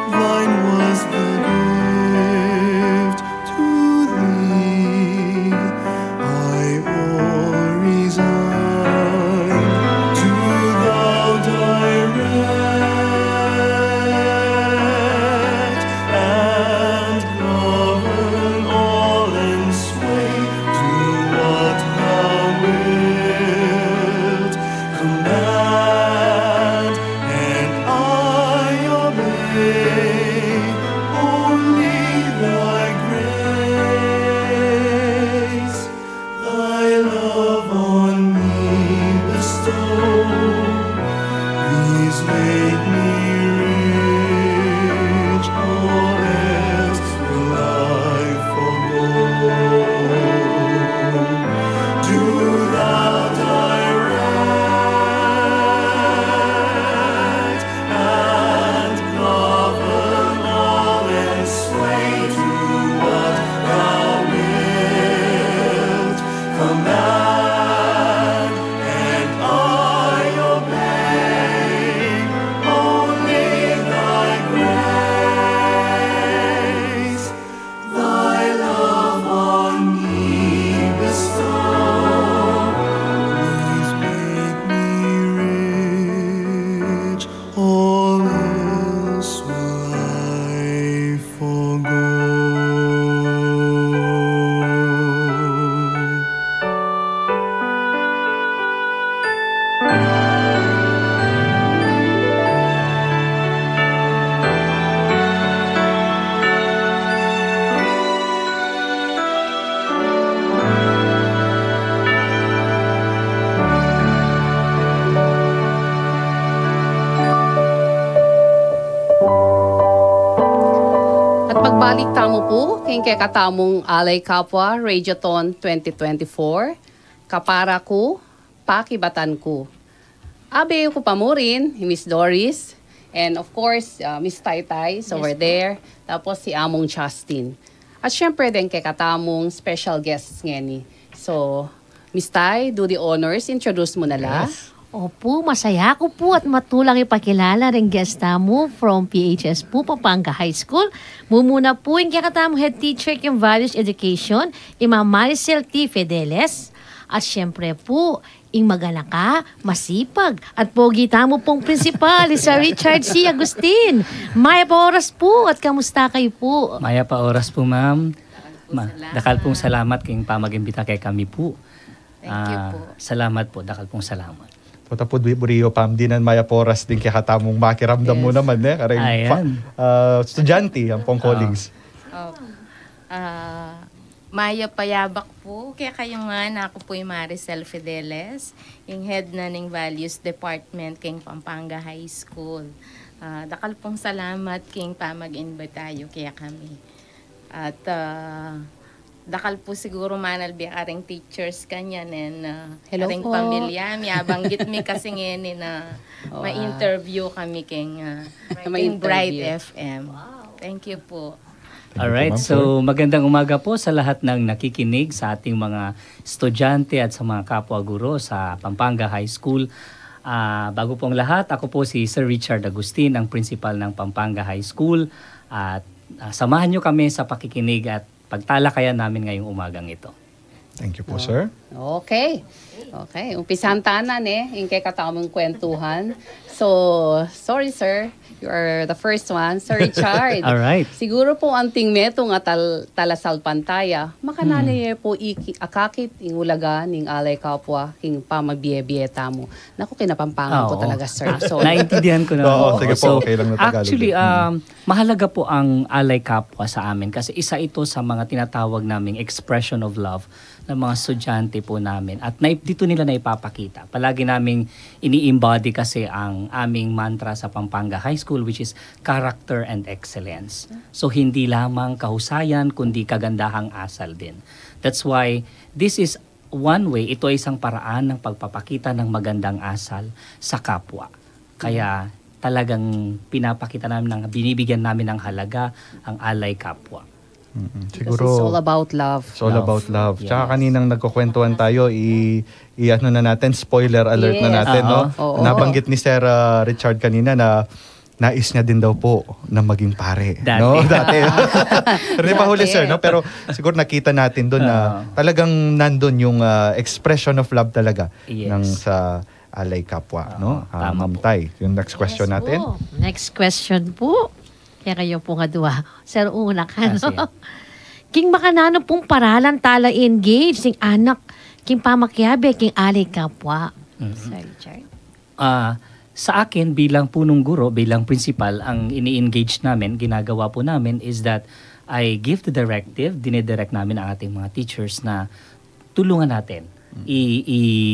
thine was the gift. To thee I all resign. Do thou direct and govern all and sway. Do what thou wilt command, and I obey. Only thy grace, thy love on me bestow. These make me rich, all else will I forego. Do thou direct and govern all and sway. Do what thou wilt command, and I obey. Only thy grace, thy love on me bestow. These make me rich, all else will I forego. At pagbalik tamu pu king kekatamung Alay Kapwa Radiothon twenty twenty-four, Kapara Ku, Pakibatan Ku. Abe ku pa murin, Miss Doris, and of course, uh, Miss Taytay is over there. Tapos si Among Justin. At syempre deng kekatamung special guests ngeni. So, Miss Tay, do the honors, introduce mu na la. Yes. Opu, masaya ku pu at matulang ipakilala ring guest tamu from P H S pu, Pampanga High School. Mumuna pu ing kekatamung head teacher king Values Education, i Ma'am Maricel T. Fideles. At syempre pu, ing maganaka, masipag, at pogi tamu pung principal, i Sir Richard C. Agustin. Mayap a oras pu, at kamusta kayu pu? Mayap a oras pu, ma'am. Ma-, dakal pung salamat king pamag-imbita kekami pu. Thank you pu. Salamat pu, dakal pung salamat. Pota pu, buri yu pang dinan mayap a oras ding kekatamung makiramdam mu naman, e, kareng, ah, estudyante, ampong colleagues. Opu. Ah, mayap a yabak pu kekayu ngan. Aku pu i Maricel Fideles, ing head na ning Values Department king Pampanga High School. Ah, dakal pung salamat king pamag-imbita yu kekami. At, ah, dakal pu siguru manalbe kareng teachers kanyan, and, ah, kareng pamilya mi, abanggit mi kasi ngeni na ma-interview kami king, ah, king Bright F M. Thank you pu. Alright, so magandang umaga po sa lahat ng nakikinig, sa ating mga estudyante at sa mga kapwa guro sa Pampanga High School. Ah, bago pong lahat, ako po si Sir Richard Agustin, ang principal ng Pampanga High School. At, ah, samahan niyo kami sa pakikinig at pagtalakayan namin ngayong umagang ito. Thank you po, sir. Okay. Okay. Umpisan ta na, ne, ing kekatamung kwentuhan. So, sorry, sir. You are the first one. Sir Richard. Alright. Siguro po anting metung a tal- talasalpantaya, makananu ye po iki akakit ing ulaga ning Alay Kapwa king pamabie-bie tamu. Naku, kinapampangan Ah, po oo. talaga, sir. So, Naintindihan ko na. Oo, Oo. sige po, So, okay lang na Tagalog actually, yun. um, mahalaga po ang Alay Kapwa sa amin kasi isa ito sa mga tinatawag naming expression of love ng mga estudyante po namin. At na, dito nila na ipapakita. Palagi naming ini-embody kasi ang aming mantra sa Pampanga High School, which is character and excellence. So, hindi lamang kahusayan, kundi kagandahang asal din. That's why this is one way, ito ay isang paraan ng pagpapakita ng magandang asal sa kapwa. Kaya talagang pinapakita namin, ng, binibigyan namin ng halaga ang Alay Kapwa. Mm-mm. Because it's all about love. It's all about love. Yes. Tsaka kaninang nagkukwentuhan tayo, i, i ano na natin, spoiler alert na Yes. natin, no? Oo. Oo. Nabanggit ni Sir ah, Richard kanina na nais niya din daw po na maging pare. Dati. No? Dati. Hindi pa huli, Dati. sir, no? Pero siguro nakita natin doon na Oo. talagang nandun yung ah, expression of love talaga Yes. ng sa Alay Kapwa, no? Oo, Ah, tama Ma'am po. Tay, yung next question Yes natin. Po. Next question po. Kaya kayo po nga duwa. Sir, una ka, Ah, no? sige. King makananu pung paralan tala i-engage ing anak king pamakiabe king Alay Kapwa. Sir Richard. Ah, sa akin, bilang punong guro, bilang principal, ang ini-engage namin, ginagawa po namin is that I give the directive, dinidirect namin ang ating mga teachers na tulungan natin. I,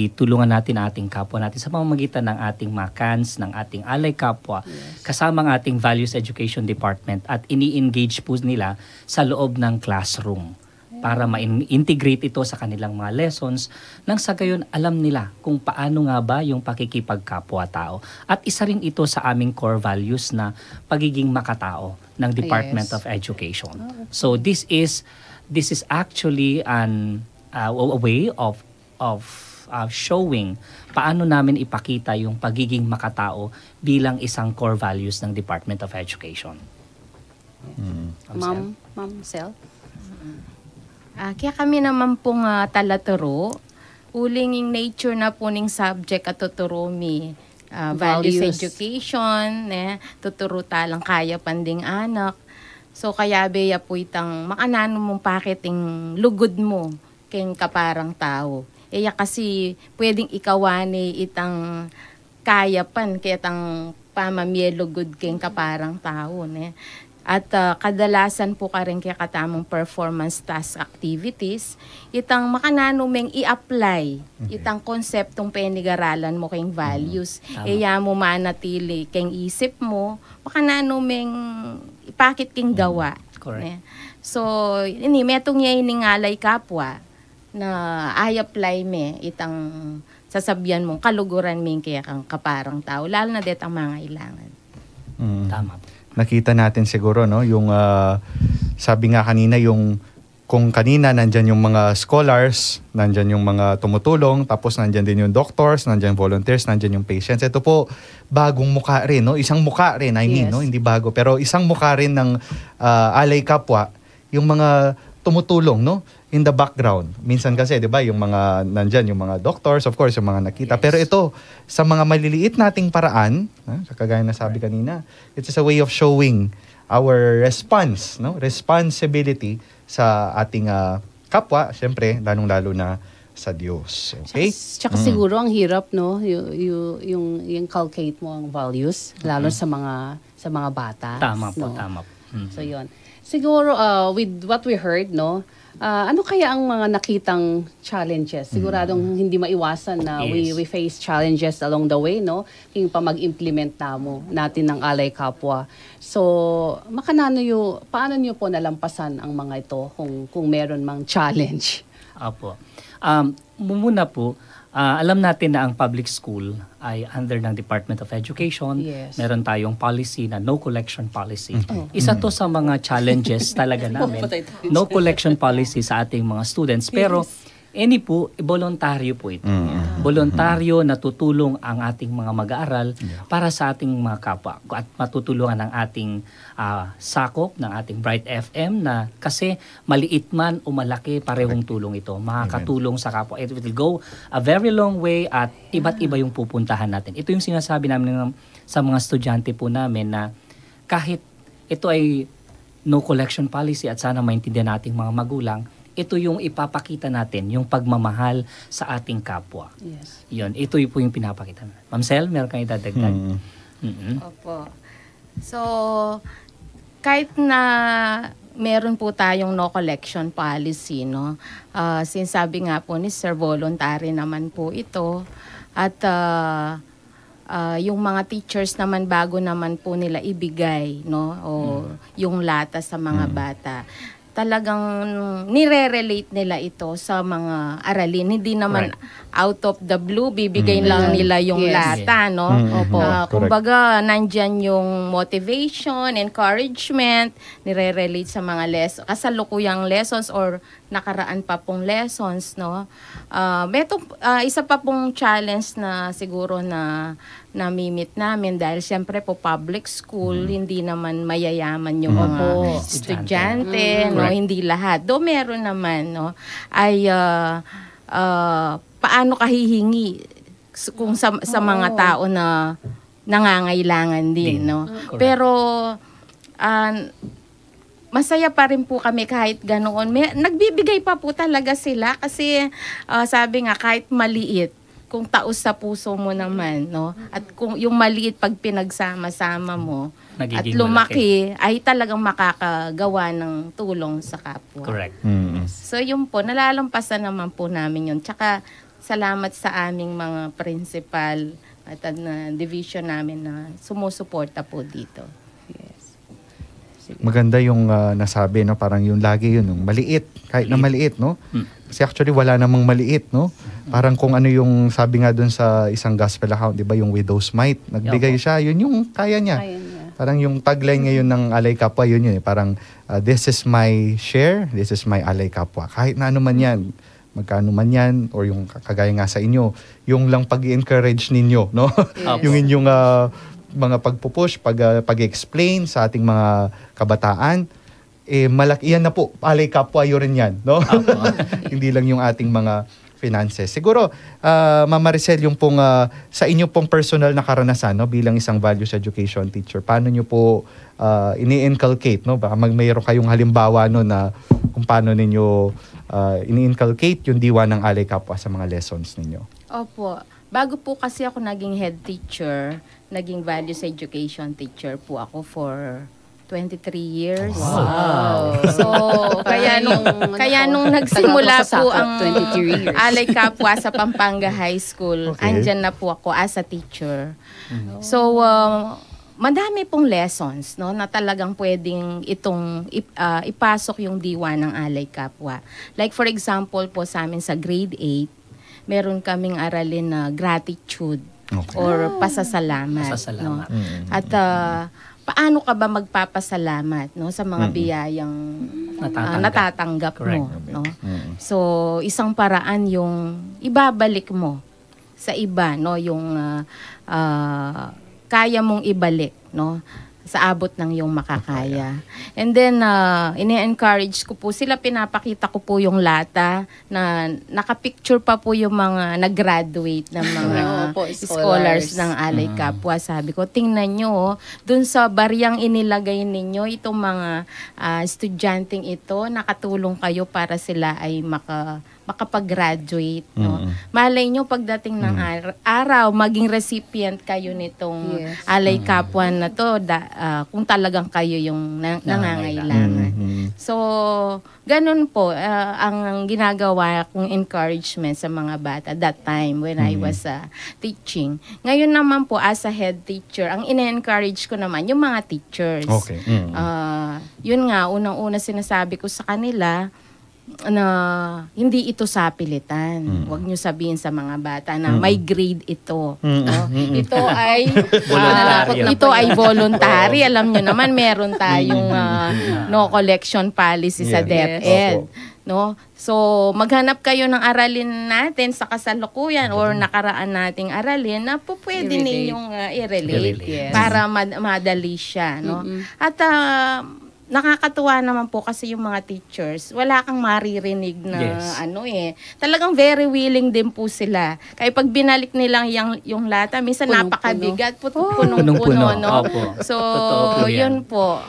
itulungan natin ang ating kapwa natin sa pamamagitan ng ating mga cans, ng ating Alay Kapwa, kasama ang ating Values Education Department, at ini-engage po nila sa loob ng classroom para ma-integrate ito sa kanilang mga lessons, nang sa gayon alam nila kung paano nga ba yung pakikipagkapwa-tao. At isa rin ito sa aming core values na pagiging makatao ng Department Yes. of Education. So this is this is actually an uh, a way of of uh, showing paano namin ipakita yung pagiging makatao bilang isang core values ng Department of Education. Ma'am, Ma'am Sel? Ah, kaya kami naman pong ah, talaturo, uling ing nature na po ning subject at tuturo mi ah, values, Values. Education, ne? Tuturo talang kayapan ding anak. So, kaya beya po itang makananu mung pakit ing lugud mu keng kaparang tau. E ya kasi pwedeng ikawane itang kayapan, kaya itang pamamie lugud keng kaparang tau, ne? At ah, kadalasan po karin kaya katamung performance task activities, itang makananu meng i-apply itang konseptong penigaralan mo keng values. Tama. E ya mo manatili keng isip mo, makananu meng ipakit keng gawa. Correct. Ne? So, ini, metung ya ining Alay Kapwa na i-apply me itang sasabian mong kaluguran meng kaya kang kaparang tau, lalo na detang mangailangan. Mm. Tama po. Nakita natin siguro, no, yung ah, sabi nga kanina, yung kung kanina nandyan yung mga scholars, nandyan yung mga tumutulong, tapos nandyan din yung doctors, nandyan volunteers, nandyan yung patients. Ito po, bagong mukha rin, no? Isang mukha rin, I mean, Yes. no? Hindi bago, pero isang mukha rin ng ah, Alay Kapwa, yung mga tumutulong, no? In the background. Minsan kasi, di ba, yung mga nandyan, yung mga doctors, of course, yung mga nakita. Yes. Pero ito, sa mga maliliit nating paraan, ha, sa kagaya na sabi kanina, it is a way of showing our response, no? Responsibility sa ating ah, kapwa, syempre, lalong-lalo na sa Diyos. Okay? Tsaka siguro ang hirap, no? Yung, yung, yung inculcate mo ang values, lalo sa mga sa mga bata. Tama po, No? Tama po. Mm. So, yun. Siguro, uh, with what we heard, no? Uh, ano kaya ang mga nakitang challenges? Siguradong hindi maiwasan na we, Yes. we face challenges along the way, no? Yung pamag-implement namo, natin ng Alay Kapwa. So, makanano yu, paano nyo po nalampasan ang mga ito kung, kung meron mang challenge? Apo. Um, mumuna po, ah, alam natin na ang public school ay under ng Department of Education. Yes. Meron tayong policy na no collection policy. Isa to sa mga challenges talaga namin. No collection policy sa ating mga students. Pero Ini po, bolontaryo po ito. Mm, mm, mm. Bolontaryo na tutulong ang ating mga mag-aaral para sa ating mga kapwa at matutulungan ang ating, ah, sakop ng ating Bright F M na kasi maliit man o malaki, parehong tulong ito. Makakatulong sa kapwa. It will go a very long way at iba't iba yung pupuntahan natin. Ito yung sinasabi namin ng, sa mga estudyante po namin na kahit ito ay no collection policy at sana maintindihan nating mga magulang, ito yung ipapakita natin, yung pagmamahal sa ating kapwa. Yes. Yun, ito yung po yung pinapakita natin. Ma'am Sel, meron kang idadagdag? Mm. Mm-mm. Opo. So, kahit na meron po tayong no collection policy, no? Ah, sinasabi nga po ni Sir, voluntary naman po ito. At, ah, ah, yung mga teachers naman, bago naman po nila ibigay, no? O yung lata sa mga bata, talagang nire-relate nila ito sa mga aralin. Hindi naman out of the blue, bibigay lang nila yung lata, no? Mm, opo. Ah, correct. Kumbaga, nandyan yung motivation, encouragement, nire-relate sa mga les-, kasalukuyang lessons or nakaraan pa pong lessons, no? Ah, meto-, ah, isa pa pong challenge na siguro na nami-meet namin dahil siyempre po public school, hindi naman mayayaman yung mga estudyante, no? Correct. Hindi lahat. Though meron naman, no? Ay, ah, ah, paano ka hihingi s-, kung sa, sa mga tao na nangangailangan din, no? Correct. Pero, ah, masaya pa rin po kami kahit ganoon. May, nagbibigay pa po talaga sila kasi, ah, sabi nga, kahit maliit, kung taos sa puso mo naman, no? At kung yung maliit, pag pinagsama-sama mo at lumaki, ay talagang makakagawa ng tulong sa kapwa. Correct. Mm. So, yun po, nalalampasan naman po namin yun. Tsaka, salamat sa aming mga principal at, at na division namin na sumusuporta po dito. Yes. Maganda yung, ah, nasabi, no? Parang yung lagi yun, yung maliit, kahit na maliit, no? Kasi actually, wala namang maliit, no? Parang kung ano yung sabi nga dun sa isang gospel account, di ba, yung widow's mite, nagbigay siya, yun yung kaya niya. Kaya niya. Parang yung tagline ngayon ng Alay Kapwa, yun yun eh. Parang, ah, "This is my share, this is my Alay Kapwa." Kahit na ano man yan, magkano man yan, or yung kagaya nga sa inyo, yung lang pag-encourage ninyo, no? Yes. Yung inyong, ah, mga pagpupush, pag, ah, pag-explain sa ating mga kabataan, eh, malaki yan na po, Alay Kapwa yu rin yan, no? Opo. Hindi lang yung ating mga finances. Siguro, ah, Ma'am Maricel, yung pong, ah, sa inyo pong personal na karanasan, no, bilang isang values education teacher, paano nyo po, ah, ini-inculcate, no? Baka mag-, mayroon kayong halimbawa, no, na kung paano ninyo, ah, ini-inculcate yung diwa ng Alay Kapwa sa mga lessons ninyo. Opo. Bago po kasi ako naging head teacher, naging values education teacher po ako for twenty-three years. Wow. So, kaya nung, kaya nung nagsimula po ang Alay Kapwa sa Pampanga High School, andyan na po ako as a teacher. So, uh, madami pong lessons, no, na talagang pwedeng itong ip-, ah, ipasok yung diwa ng Alay Kapwa. Like, for example po, sa amin sa grade eight, meron kaming aralin na gratitude or pasasalamat, no? Pasasalamat. At, ah, paano ka ba magpapasalamat, no, sa mga biyayang, ah, natatanggap mo, no? So, isang paraan yung ibabalik mo sa iba, no, yung, ah, ah, kaya mong ibalik, no, sa abot ng iyong makakaya. And then, ah, ini-encourage ko po sila, pinapakita ko po yung lata na nakapicture pa po yung mga nag-graduate ng mga scholars ng Alay Kapwa. Sabi ko, "Tingnan nyo, oh, dun sa bariyang inilagay ninyo, itong mga, ah, estudyanteng ito, nakatulong kayo para sila ay maka-, makapag-graduate, no?" Malay nyo, pagdating ng ar-, araw, maging recipient kayo nitong Alay Kapwa na to, da-, ah, kung talagang kayo yung na-, nangangailangan. So, ganun po, ah, ang, ang ginagawa kong encouragement sa mga bata that time when I was, ah, teaching. Ngayon naman po, as a head teacher, ang ine-encourage ko naman yung mga teachers. Okay. Ah, yun nga, unang-una sinasabi ko sa kanila, na hindi ito sapilitan. Mm. Huwag niyo sabihin sa mga bata na may grade ito, no? Mm. Ito ay, ah, ito ay voluntary. Alam niyo naman, meron tayong, ah, no collection policy sa DepEd, no? So, maghanap kayo ng aralin natin sa kasalukuyan or nakaraan nating aralin na pupwede ninyong, ah, i-relate para mad-, madali siya, no? At, ah, nakakatuwa naman po kasi yung mga teachers, wala kang maririnig na ano eh. Talagang very willing din po sila. Kaya pag binalik nilang yung, yung lata, minsan napakabigat, punong-puno, no? So, yun po.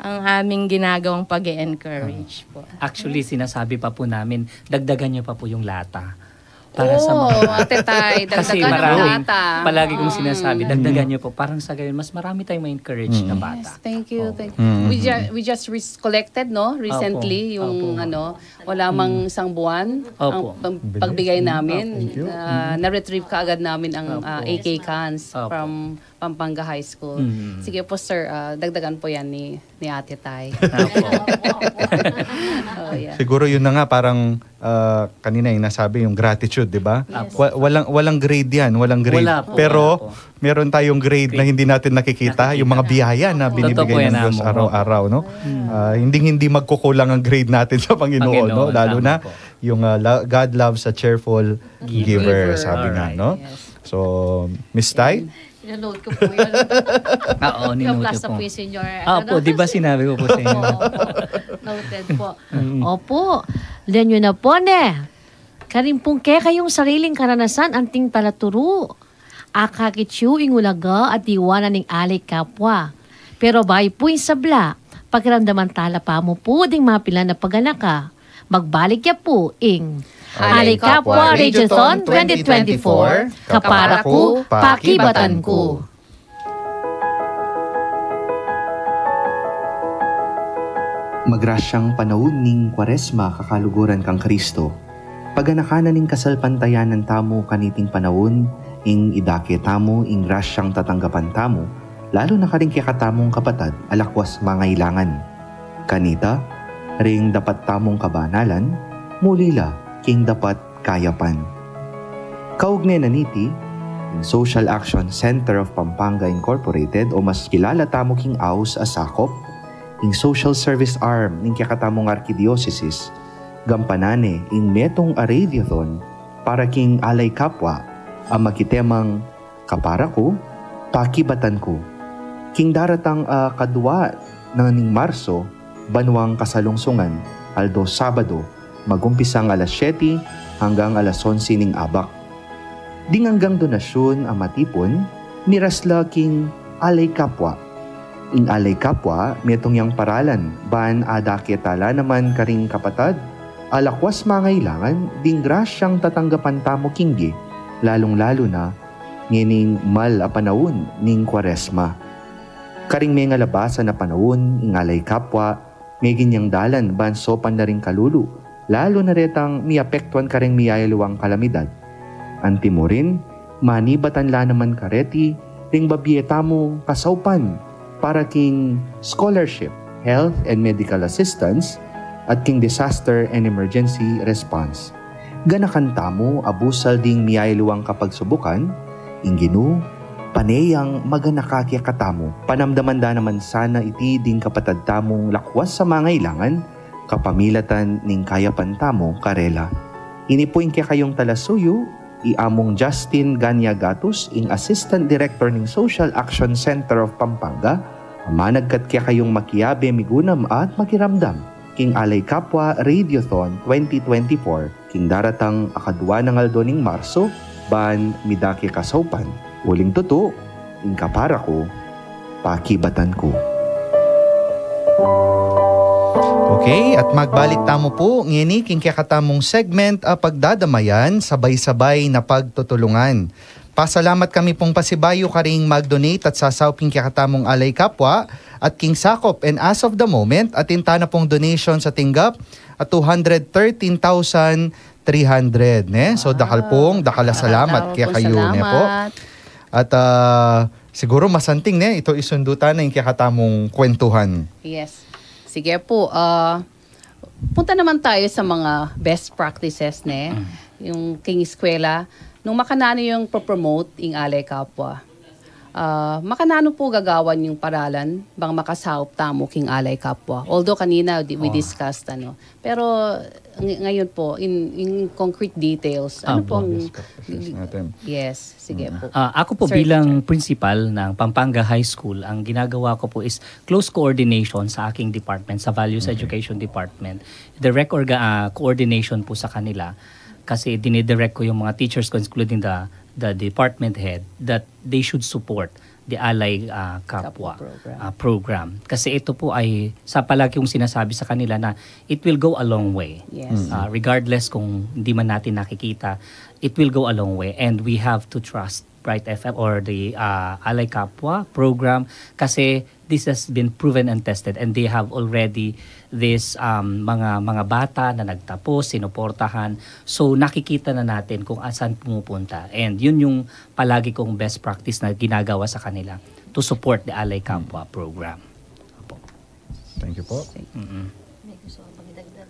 Ang aming ginagawang pag-encourage po. Actually, sinasabi pa po namin, dagdagan niyo pa po yung lata. Para sa mga Ate Tay, dagdagan ng lata. Palagi kong sinasabi, dagdagan niyo po. Parang sa gayon, mas marami tayong ma-encourage na bata. Thank you, thank you. We, ju- we just re- collected, no, recently, yung ano, wala mang isang buwan ang pagbigay namin. Ah, na-retrieve kaagad namin ang ah, A K cans from Pampanga High School. Sige po, sir, ah, dagdagan po yan ni, ni Ate Tay. Oh, yeah. Siguro yun na nga, parang ah, kanina yung nasabi, yung gratitude, di ba? Wa- walang, walang grade yan, walang grade. Pero meron tayong grade na hindi natin nakikita, yung mga biyaya na binibigay ng Diyos araw-araw, no? Ah, hindi, hindi magkukulang ang grade natin sa Panginoon, no? Lalo na yung ah, lo- God loves a cheerful giver, sabi nga, no? So, Miss Tay? Ninote ko po yun. Oo, ninote Plus na po. Po yung senior. Ah, po, di ba sinabi ko po sa inyo? Opo. Noted po. Opo. Lenyo na po, ne. Karin pong kekayung sariling karanasan anting palaturu. Akakit yu ing ulaga at iwanan ning alay kapwa. Pero bayu pu ing sabla, pakiramdaman tala pa mu pu ding mapilan a paganaka. Magbalik ya pu ing Alay Kapwa Radiothon twenty twenty-four, Kapara Ku, Pakibatan Ku. Magrasyang panaun ning Kuaresma, kakaluguran kang Kristo. Paganaka na ning kasalpantayanan tamu kaniting panaun, ing idake tamu ing grasyang tatanggapan tamu, lalu na karing kekatamung kapatad a lakwas mangailangan. Kanita, ring dapat tamung kabanalan, muli la king dapat kayapan. Kaugne na niti, ing Social Action Center of Pampanga Incorporated, o mas kilala tamu king aus a SACOP, ing social service arm ning kekatamung arkidiosesis, gampanan ne ing metung a radiothon para king alay kapwa a makitemang Kapara Ku, Pakibatan Ku. King daratang a kadwa na ning Marso, banuang kasalungsungan, aldo Sabado, magumpisang alas siyete hanggang alas onse ning abak. Ding anggang donasyun a matipun, miras la king Alay Kapwa. Ing Alay Kapwa, metung yang paralan ban adake tala naman karing kapatad a lakwas mangailangan ding grasyang tatanggapan tamu kingge, lalung-lalu na ngening mal a panaun ning Kuaresma. Karing mengalabasa na panaun, ing Alay Kapwa, meging yang dalan ban saupan na ring kalulu, lalu na retang miapektuan karing miyayaliwang kalamidad. Antimurin, manibatan la naman kareti ring babie tamung kasaupan para king scholarship, health and medical assistance, at king disaster and emergency response. Ganakan tamu a busal ding miyayaliwang kapagsubukan, ing Ginu, pane yang maganaka kekatamu. Panamdaman da naman sana iti ding kapatad tamung lakwas a mangailangan, kapamilatan ning kayapan tamu karela. Ini pu ing kekayung talasuyu, i Among Justin Ganya Gatus, ing Assistant Director ning Social Action Center of Pampanga, a managkat kekayung makiabe migunam at makiramdam king Alay Kapwa Radiothon twenty twenty-four king daratang a kadwa nang aldo ning Marso, ban midake kasaupan. Uling tutu, ing Kapara Ku, Pakibatan Ku. Okay, at magbalik tamu pu ngeni king kekatamung segment a pagdadamayan, sabay-sabay na pagtutulungan. Pasalamat kami pung pasibayu karing mag-donate at sasaup king kekatamung Alay Kapwa at king SACOP, and as of the moment, atin tana pung donation a tinggap a two hundred thirteen thousand three hundred, ne? So, dakal pung, dakal a salamat kekayu, ne pu? At ah, siguru masanting, ne, ito isundu tana ing kekatamung kwentuhan. Yes. Sige pu, ah, Punta naman tayo sa mga best practices, ne? Yung king eskwela, nung makananu yung promote ing Alay Kapwa. Ah, makananu po gagawan yung paralan bang makasaup tamu king Alay Kapwa? Although kanina di- we discussed, ano. Pero ng- ngayon po, in, in concrete details, ano pong... Best practices natin. Yes, sige po. Ah, ako po Sir bilang Richard. Principal ng Pampanga High School, ang ginagawa ko po is close coordination sa aking department, sa Values Education Department. Direct orga- ah, coordination po sa kanila kasi dinidirect ko yung mga teachers ko, including the, the department head, that they should support the Alay ah, Kapwa Kapwa program. ah, program. Kasi ito po ay, sa palagi kong sinasabi sa kanila na it will go a long way. Yes. Ah, regardless kung hindi man natin nakikita, it will go a long way. And we have to trust Bright F M or the ah, Alay Kapwa program kasi this has been proven and tested and they have already this um, mga mga bata na nagtapos, sinuportahan. So nakikita na natin kung asan pumupunta. And yun yung palagi kong best practice na ginagawa sa kanila to support the Alay Kapwa program. Opo. Thank you po. Mm-mm.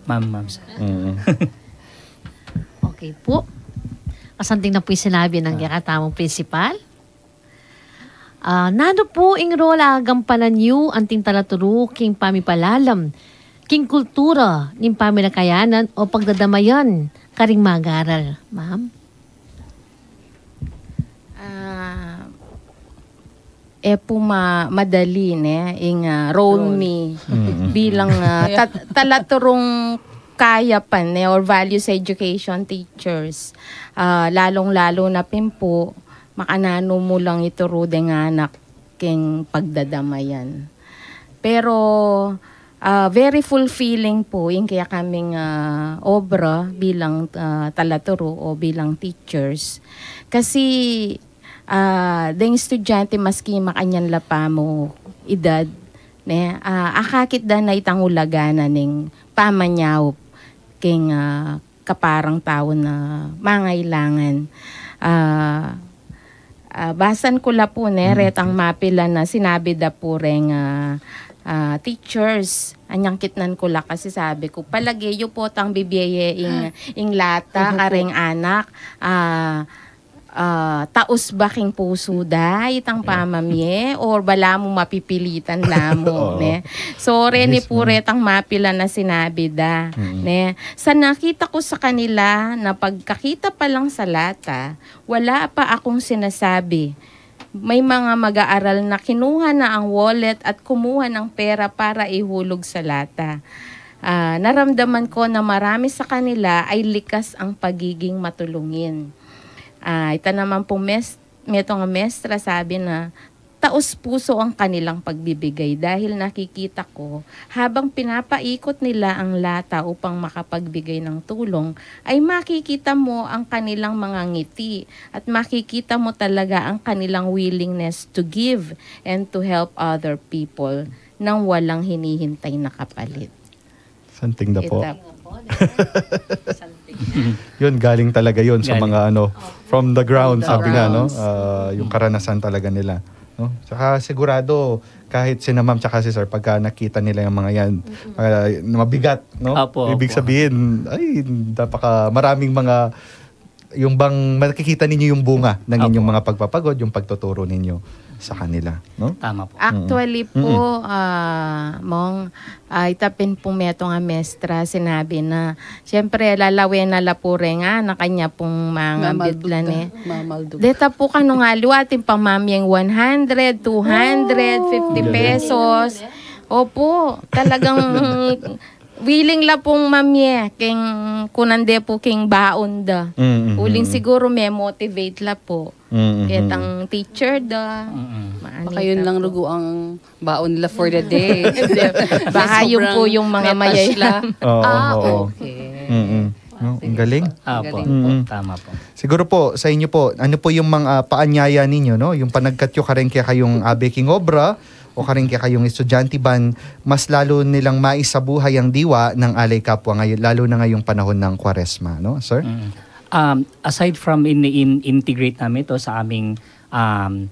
Ma'am, ma'am, sir. Mm. Okay po. Kasanting na po yung sinabi ng kekatamung principal. Ah, nanu po ing role a gagampanan yu anting talaturu king pamipalalam king kultura ning pamilakayanan o pagdadamayan karing mag-aral, ma'am? Ah, e pu ma- madali ne ing ah, role me bilang ah, ta- talaturung kayapan ne or values education teachers. Ah, lalong-lalo na pin pu makananu mu lang ituru deng anak king pagdadamayan. Pero ah, very fulfilling pu ing kekaming ah, obra bilang ah, talaturu o bilang teachers. Kasi ah, deng estudyante maski makanyan la pamu edad, ne, ah, akakit da na itang ulaga na ning pamanyaup king ah, kaparang tau na mangailangan. Ah, ah, basan ku la pu ne, retang mapilan na sinabi da pu reng ah, ah, teachers. Anyang kitnan ku la kasi sabi ku, palage yu potang bibie ye ing, ing lata kareng anak. Ah, ah, taus ba king pusu da itang pamamie or balamu mapipilitan la mu, ne? So reni pu retang mapilan na sinabi da, ne? Sa nakita ku sa kanila na pagkakita pa lang sa lata, wala pa akung sinasabi. May mga mag-aaral na kinuha na ang wallet at kumuha ng pera para ihulog sa lata. Ah, naramdaman ko na marami sa kanila ay likas ang pagiging matulungin. Ah, ita naman pung mes- metung a mestra sabi na taus-puso ang kanilang pagbibigay dahil nakikita ko habang pinapaikot nila ang lata upang makapagbigay ng tulong ay makikita mo ang kanilang mga ngiti at makikita mo talaga ang kanilang willingness to give and to help other people nang walang hinihintay na kapalit. Santing da po. Ita- Yun, galing talaga yun sa Galing. Mga ano, from the ground, the sabi nga, no? grounds. Ah, yung karanasan talaga nila. No? Saka sigurado, kahit sina ma'am tsaka si sir, pagka nakita nila yung mga yan, ah, mabigat, no? Apo, Ibig apo. Sabihin, ay, napaka, maraming mga, yung bang makikita ninyo yung bunga ng inyong Apo. Mga pagpapagod, yung pagtuturo ninyo sa kanila, no? Tama po. Actually po, ah, Mong, ah, ita pin pung metung a mestra, sinabi na, siyempre, lalawen na la pu reng anak, kanya pung mangambit la ne. Mamalduk. Deta pu kanu nga liwa, atin pang mamyeng one hundred, two hundred, fifty pesos. Opo, talagang willing la pung mamye, king kunan de pu king baon da. Mm, mm, Uling mm. Siguro me-motivate la pu. Mm, mm, Ketang teacher da. Maanita Baka yun lang pu. Rugo ang baon la for the day. Baka yun po yung mga Sobrang may touch mayayam. Oo, Ah, oo. Okay. Mm-mm. No, ang galing. Apo, Galing po. Mm. Tama po. Siguro po, sa inyo po, ano po yung mga paanyaya ninyo, no? Yung panagkat nyo kareng kekayung abe king obra o kareng kekayung estudyante ban mas lalo nilang maisabuhay ang diwa ng Alay Kapwa ngayon, lalo na ngayong panahon ng Kwaresma, no, sir? Mm. Um, aside from in, in integrate namin ito sa aming um,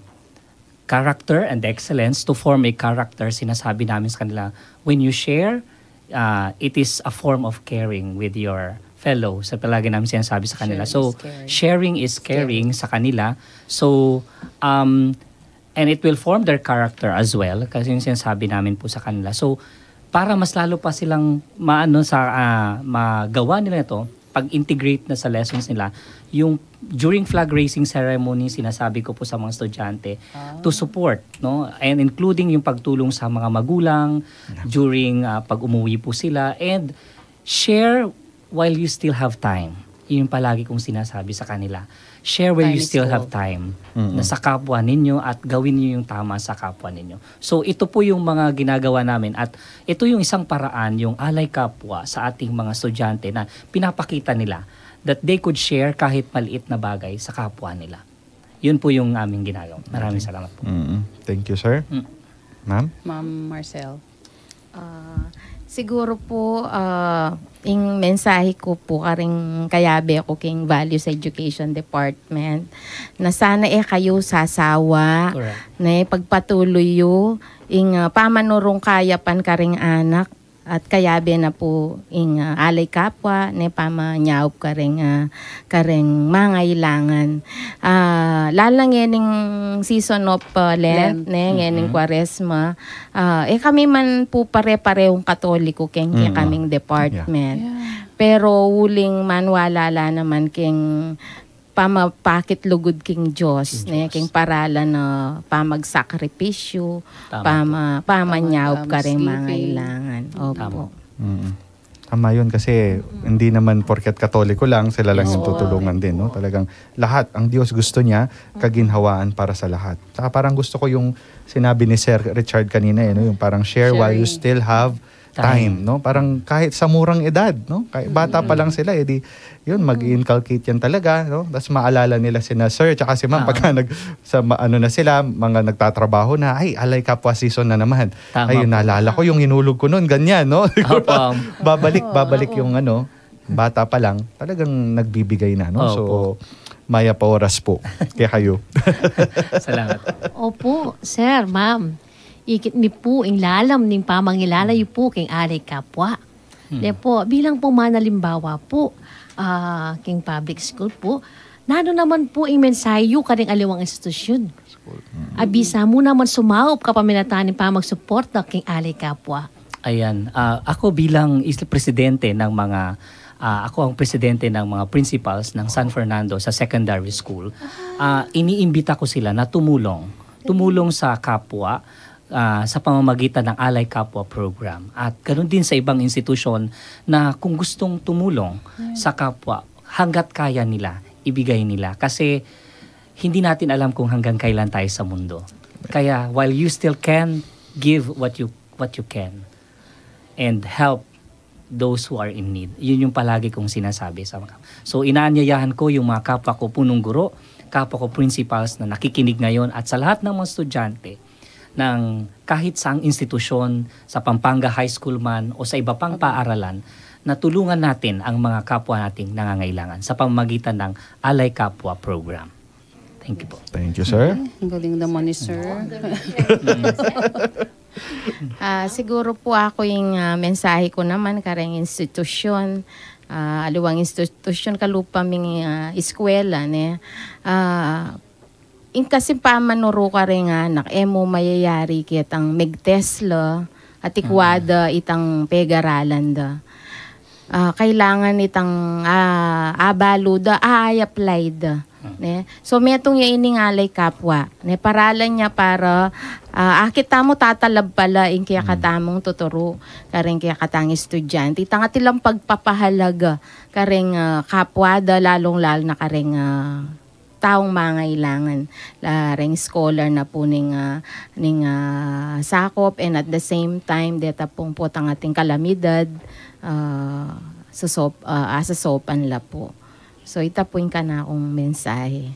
character and excellence, to form a character, sinasabi namin sa kanila, when you share, uh, it is a form of caring with your fellow. Sa palagi namin sinasabi sa kanila. Sharing So, is caring. sharing is caring sa kanila. So, um, and it will form their character as well. Kasi yung sinasabi namin po sa kanila. So, para mas lalo pa silang maano sa ah, magawa nila ito, pag-integrate na sa lessons nila, yung during flag raising ceremony, sinasabi ko po sa mga estudyante to support, no? And including yung pagtulong sa mga magulang during ah, pag umuwi po sila, and share while you still have time. Yun yung palagi kong sinasabi sa kanila. Share while Time you is still have gold. time Mm-mm. na sa kapwa ninyo at gawin niyo yung tama sa kapwa ninyo. So ito po yung mga ginagawa namin at ito yung isang paraan yung Alay Kapwa sa ating mga estudyante na pinapakita nila that they could share kahit maliit na bagay sa kapwa nila. Yun po yung aming ginagawa. Maraming salamat po. Mm-mm. Thank you, sir. Mm. Ma'am? Ma'am Marcel. Ah, siguro po, ah, ing mensahe ko po karing kayabe ko king Values Education Department na sana e kayu sasawa Correct. ne pagpatuloy yu ing ah, pamanurung kayapan karing anak at kayabe na po ing ah, alay kapwa ne pamanyaup karing ah, karing mangailangan. Ah, lala ngening season of ah, Lent, Lent. ne ngening Kwaresma. Ah, e kami man po pare-parehong Katoliko keng Mm. kaming department. Yeah. Pero uling manwalala naman keng pamapakit lugud king Dios, King ne, Dios. king paralan na pamagsakripisyo, Tama pama, pamanyaup Pamag-, karing um, mangailangan. Opo. Tama. Mm. Tama yun kasi hindi naman porket Katoliko lang sila lang yung Oo. tutulungan din, no? Talagang lahat ang Diyos gusto niya kaginhawaan para sa lahat. Saka parang gusto ko yung sinabi ni Sir Richard kanina, eh, no? Yung parang share while you Sharing. still have time, Time. no? Parang kahit sa murang edad, no? Kahit bata pa lang sila, eh di yun, mag-inculcate yan talaga, no? Tapos maalala nila sina Sir tsaka si Ma'am Ah. pagka nag, sa ma- ano na sila, mga nagtatrabaho na, ay, alay kapwa season na naman. Tama Ayun, po. naalala ko yung hinulog ko noon, ganyan, no? Opo. babalik, babalik yung ano, bata pa lang, talagang nagbibigay na, no? Opo. So, maya pa oras po. Kaya kayo. Salamat. Opo, sir, ma'am. Ikit mi po ing lalam ning pamangilala yu po keng Alay Kapwa. Ne po, bilang po manalimbawa po, ah, keng public school po, nanu naman po ing mensahe yu karing aliwang institusyun? Abisa mu naman sumaup kapaminatan ning pamagsuporta keng Alay Kapwa. Ayan, ah, ako bilang is presidente ng mga ah, ako ang presidente ng mga principals ng San Fernando sa secondary school. Ah, iniimbita ko sila na tumulong, tumulong sa kapwa ah, sa pamamagitan ng Alay Kapwa program. At ganun din sa ibang institusyon na kung gustong tumulong sa kapwa, hanggat kaya nila, ibigay nila. Kasi hindi natin alam kung hanggang kailan tayo sa mundo. Kaya while you still can, give what you what you can and help those who are in need. Yun yung palagi kong sinasabi sa mga. So inaanyayahan ko yung mga kapwa ko punong guro, kapwa ko principals na nakikinig ngayon at sa lahat ng mga estudyante ng kahit saang institusyon, sa Pampanga High School man o sa iba pang paaralan, na tulungan natin ang mga kapwa nating nangangailangan sa pamamagitan ng Alay Kapwa Program. Thank you po. Thank you, sir. Ang galing naman ni sir. Ah, siguro po ako yung ah, mensahe ko naman kareng institusyon, ah, aliwang institusyon kalupa ming ah, eskwela, ne. Ah, ing kasi pamanuru kareng anak, e mu mayayari ketang megtes la, at ikwada itang pegaralan da. Ah, kailangan itang ah, abalu da, a-apply da. Ne? So, metung ya ining Alay Kapwa. Ne? Paralan ya para ah, akit tamu tatalab pala ing kekatamung tuturu, kareng kekatang estudyante. Itang atilang pagpapahalaga, kareng ah, kapwa da, lalong-lalo na kareng ah, taung mangailangan. La, reng scholar na po ning, ah, ning ah, sakop, and at the same time, deta pung po tang ating kalamidad, ah, sasop, ah, asasopan la po. So, ita po yung kanakong mensahe.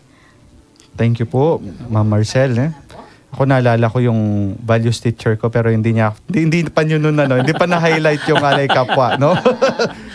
Thank you po, Ma'am Marcel. Eh. Ako naalala ko yung values teacher ko pero hindi niya hindi, hindi pa yun nun, ano, hindi pa na-highlight yung Alay Kapwa, no?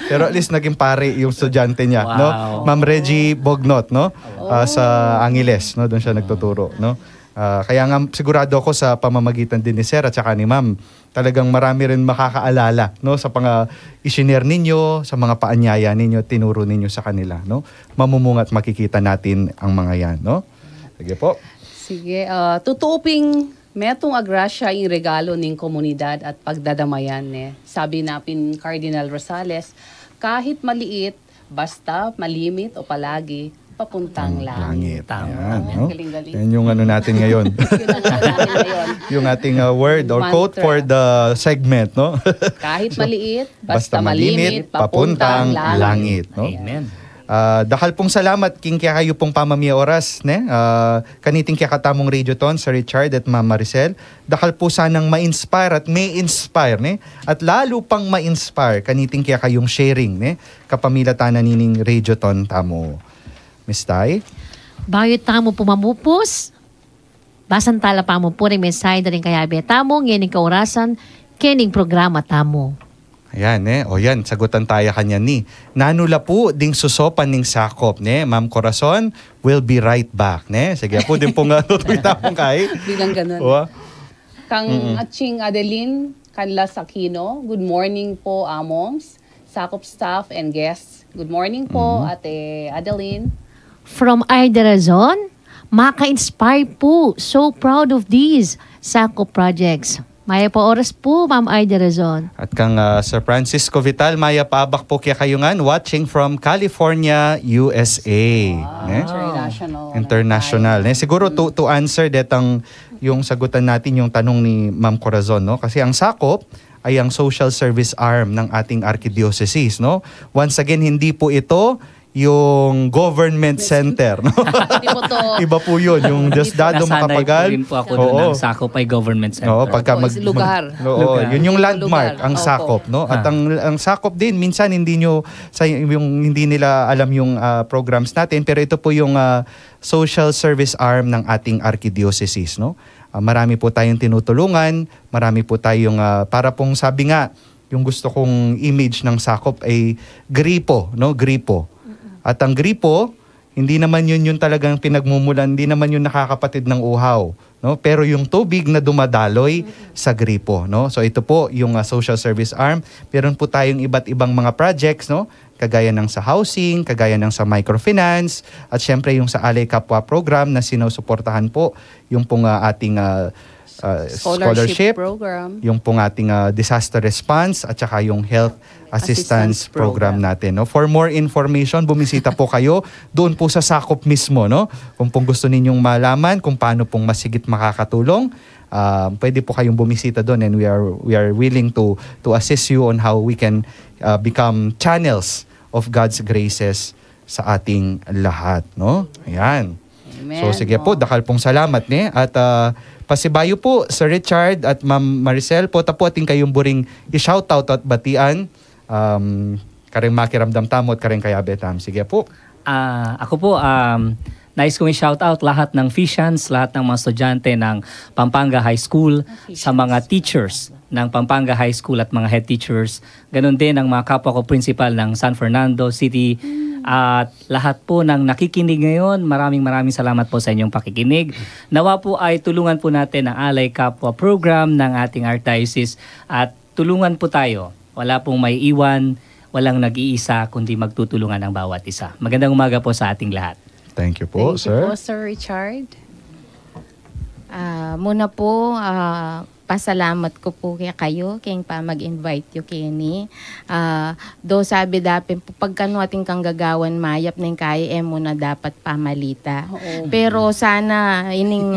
Pero at least naging pare yung estudyante niya, no? Wow. Ma'am Reggie Bognot, no? Ah, sa Angeles, no? Doon siya nagtuturo, no? Ah, kaya nga sigurado ako sa pamamagitan din ni Sir at saka ni Ma'am, talagang marami rin makakaalala, no, sa mga isinare ninyo, sa mga paanyaya ninyo, tinuro ninyo sa kanila, no? Mamumunga at makikita natin ang mga yan, no? Sige po. Sige, ah, tutuuping metung a grasya ing regalo ning komunidad at pagdadamayan, eh. Sabi na pin Cardinal Rosales, kahit maliit, basta malimit o palagi, papuntang langit. Langit. Ayan, no? Galing-galing. Yan yung ano natin ngayon. Yun ang ano natin ngayon. Yung ating uh, word or quote Mantra. For the segment, no? Kahit maliit, basta, malimit, papuntang langit. No? Amen. Ah, dakal pong salamat king kekayu pong pamamie oras, ne? Ah, kaniting kekatamung radioton, Sir Richard at Ma'am Maricel. Dakal po sanang ma-inspire at may inspire, ne? At lalo pang ma-inspire kaniting kekayung sharing, ne? Kapamilatan na nining radioton tamu. Miss Tay? Bayu tamu pumamupus, basan tala pamu pu ring mensahe da ring kayabe tamu, ngening kaurasan, kening programa tamu. Ayan, eh. O yan, sagutan taya kanyan ni. Nanu la pu ding susopan ning sakop, ne? Ma'am Corazon, we'll be right back, ne? Sige po, din po nga, tutuwi tayo kay. Bilang ganun. Wa? Kang Aching Adeline Canlas Aquino, good morning po, Amongs, Sakop staff and guests. Good morning po, Ate Adeline. From Arderazon, maka-inspire po. So proud of these Sakop projects. Maya pa oras po, Ma'am Arderazon. At kang ah, Sir Francisco Vital, maya pa abak po kekayu ngan, watching from California, U S A. Ne? International. International. Ne? Siguro to, to answer detang yung sagutan natin yung tanong ni Ma'am Corazon, no? Kasi ang sakop ay ang social service arm ng ating arkidiocese, no? Once again, hindi po ito yung government center, no? Hindi po to. Iba po yun, yung Diosdado Nasanay Makapagal. po rin po ako doon, ang sakop ay government center. Oo, pagka Opo, mag, is lugar. Oo, Lugar. yun yung landmark, Lugar. Ang Opo. sakop, no? At ang, ang sakop din, minsan hindi nyo, sa, yung hindi nila alam yung ah, programs natin, pero ito po yung ah, social service arm ng ating arkidiocese, no? Ah, marami po tayong tinutulungan, marami po tayong, ah, para pong sabi nga, yung gusto kong image ng sakop ay gripo, no? Gripo. At ang gripo, hindi naman yun yung talagang pinagmumulan, hindi naman yun nakakapatid ng uhaw, no? Pero yung tubig na dumadaloy sa gripo, no? So ito po yung ah, social service arm. Meron po tayong iba't ibang mga projects, no? Kagaya ng sa housing, kagaya ng sa microfinance, at syempre yung sa Alay Kapwa Program na sinusuportahan po yung pong ah, ating ah, ah, Scholarship program. Yung pong ating ah, disaster response at saka yung health assistance, Assistance program, program. Natin, no? For more information, bumisita po kayo doon po sa sakop mismo, no? Kung pong gusto ninyong malaman kung paano pong mas higit makakatulong, ah, pwede po kayong bumisita doon, and we are we are willing to to assist you on how we can ah, become channels of God's graces sa ating lahat, no? Ayan. Amen. So sige po, dakal pong salamat, ne? At ah, pasibayu po, Sir Richard at Ma'am Maricel, po ta po atin kayong buring i-shoutout at batian, um, kareng makiramdam tamu at kareng kayabe tamu. Sige po. Ah, ako po, um, nais kong i-shout out lahat ng Fijians, lahat ng mga estudyante ng Pampanga High School, sa mga teachers ng Pampanga High School at mga head teachers. Ganun din ang mga kapwa ko principal ng San Fernando City at lahat po ng nakikinig ngayon. Maraming maraming salamat po sa inyong pakikinig. Nawa po ay tulungan po natin ang Alay Kapwa program ng ating Archdiocese at tulungan po tayo. Wala pong may iwan, walang nag-iisa, kundi magtutulungan ang bawat isa. Magandang umaga po sa ating lahat. Thank you po, Thank sir. You po, Sir Richard. Ah, muna po, ah, pasalamat ko po kaya kayo, kayong pamag-invite yo kini. Ah, do sabi dapin po, pagkano ating kanggagawan mayap na yung kaya, eh, muna dapat pamalita. Oo. Pero sana ining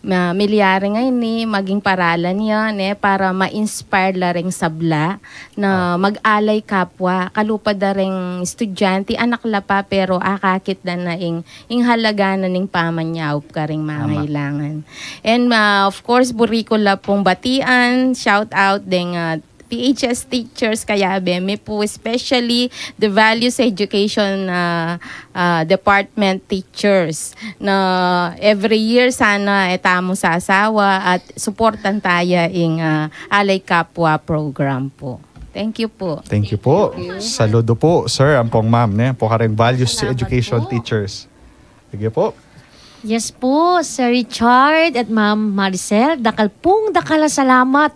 ah, milyari nga ini, maging paralan yan, eh, para ma-inspire la ring sabla na mag-alay kapwa, kalupa da ring estudyante, anak la pa, pero akakit da na ing, ing halaga na ning pamanyaup karing mangailangan. And ah, of course, buri ko la pong batian, shout out ding ah, P H S teachers, kayabe mi po, especially the values education ah, ah, department teachers na every year sana e tamu sasawa at suportan taya ing ah, Alay Kapwa program po. Thank you po. Thank you po. Saludo po, sir, ampong ma'am, ne? Po kareng values Salamat education po. Teachers. Sige po. Yes po, Sir Richard at Ma'am Maricel, dakal pung dakal a salamat.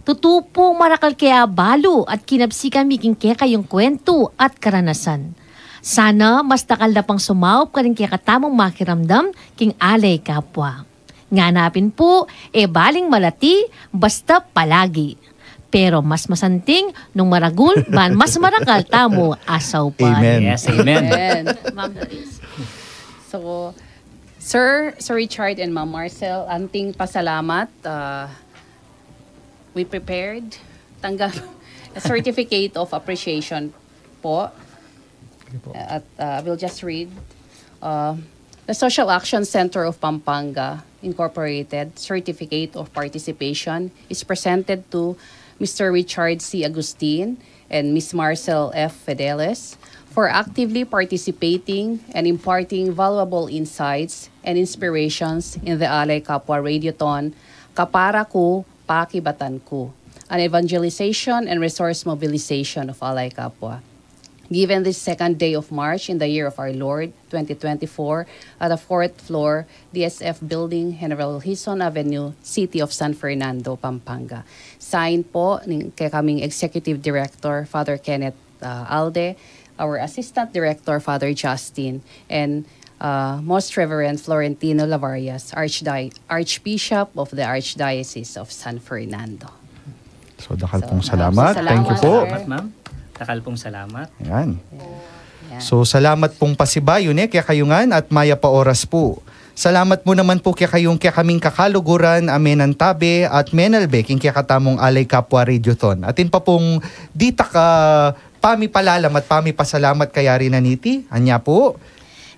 Tutu pung marakal ke abalu at kinabsi kami king kekayung kuwentu at karanasan. Sana mas dakal da pang sumaup karing kekatamung makiramdam king Alay Kapwa. Ngana pin pu, e baling malati, basta palagi. Pero mas masanting nung maragul ban mas marakal tamu a saupan. Amen. Yes, amen. Amen. Ma'am Denise. So, Sir, Sir Richard and Ma'am Marcel, anting pasalamat, uh, we prepared, tanggap, a certificate of appreciation po. At, uh, I will just read. Uh, the Social Action Center of Pampanga Incorporated Certificate of Participation is presented to Mister Richard C. Agustin and Miss Marcel F. Fideles for actively participating and imparting valuable insights and inspirations in the Alay Kapwa Radiothon, Kapara Ku, Pakibatan Ku, an evangelization and resource mobilization of Alay Kapwa. Given this second day of March in the year of our Lord, twenty twenty-four, at the fourth floor, D S F Building, General Hison Avenue, City of San Fernando, Pampanga. Signed po ning kekaming Executive Director, Father Kenneth, uh, Alde, our Assistant Director, Father Justin, and, uh, Most Reverend Florentino Lavarias, Archdi-, Archbishop of the Archdiocese of San Fernando. So, dakal pung salamat. Thank you po. Salamat, ma'am. Dakal pung salamat. Yan. So, salamat pung pasibayu, ne, kekayu ngan at mayap a oras pu. Salamat mu naman pu kekayung kekaming kakaluguran a menantabe at menalbe king kekatamung Alay Kapwa Radiothon. Atin pa pung ditak a pamipalalam at pamipasalamat kayari na niti. Anya pu?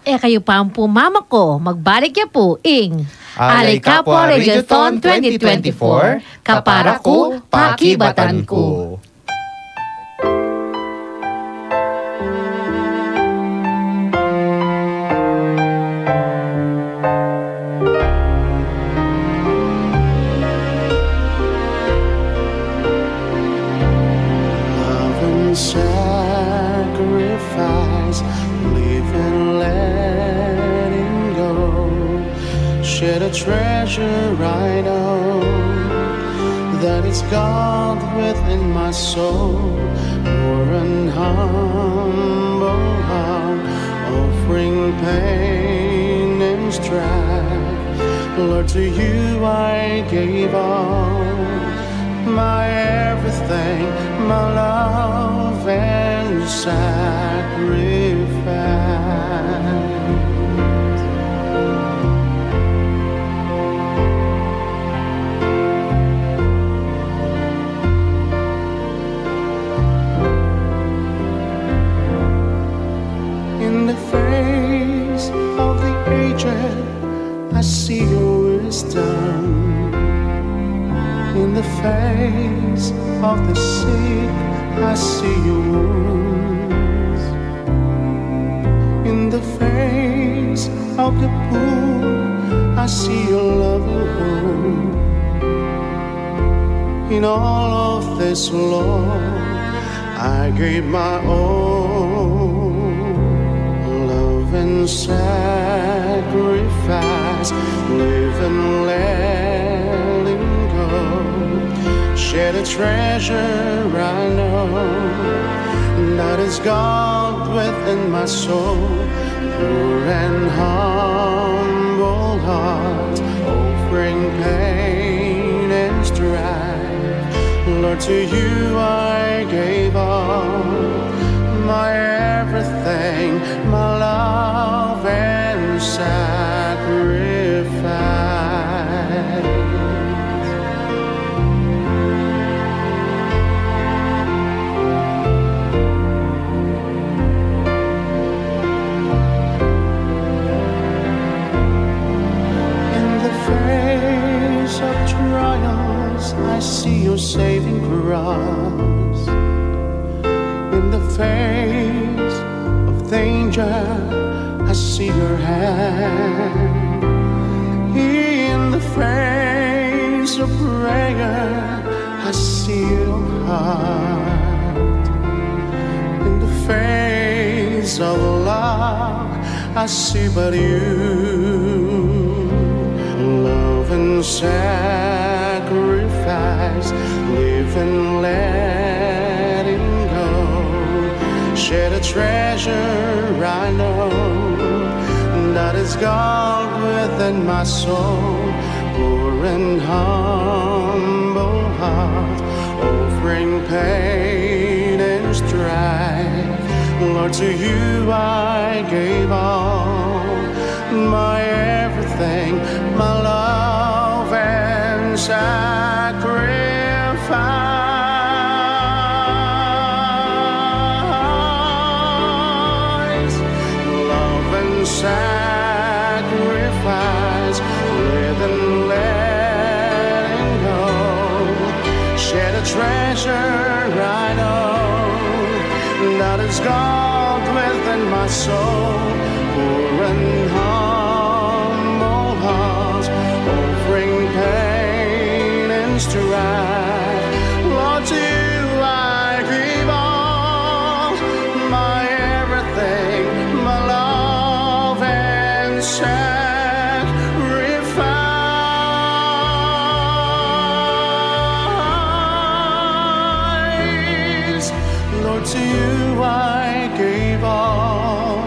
E kayu pa pu, mama ku, magbalik ya pu ing Alay Kapwa Radiothon twenty twenty-four, Kapara Ku, Pakibatan Ku. Love and sacrifice, live and letting go. Share the treasure I know, that is God within my soul. For an humble heart, offering pain and strife. Lord, to you I gave all my everything, my love and sacrifice. In the face of the aged, I see your wisdom. In the face of the sick, I see your wounds. In the face of the poor, I see your loving home. In all of this, Lord, I gave my all. Love and sacrifice, live and letting go. Share the treasure I know, that is God within my soul. Poor and humble heart, offering pain and strife. Lord, to you I gave all my everything, my love and sacrifice. In the face of trials, I see your saving cross. In the face of danger, I see your hand. In the face of prayer, I see your heart. In the face of love, I see but you. Sacrifice, live and letting go. Share the treasure I know that is God within my soul. Poor and humble heart, offering pain and strife. Lord, to you I gave all my everything, my love and sacrifice. Love and sacrifice, live and letting go. Share the treasure I know that is God within my soul. Poor and humble hearts, offering pain and strife. Lord, to you I give all my everything, my love and sacrifice. Lord, to you I gave all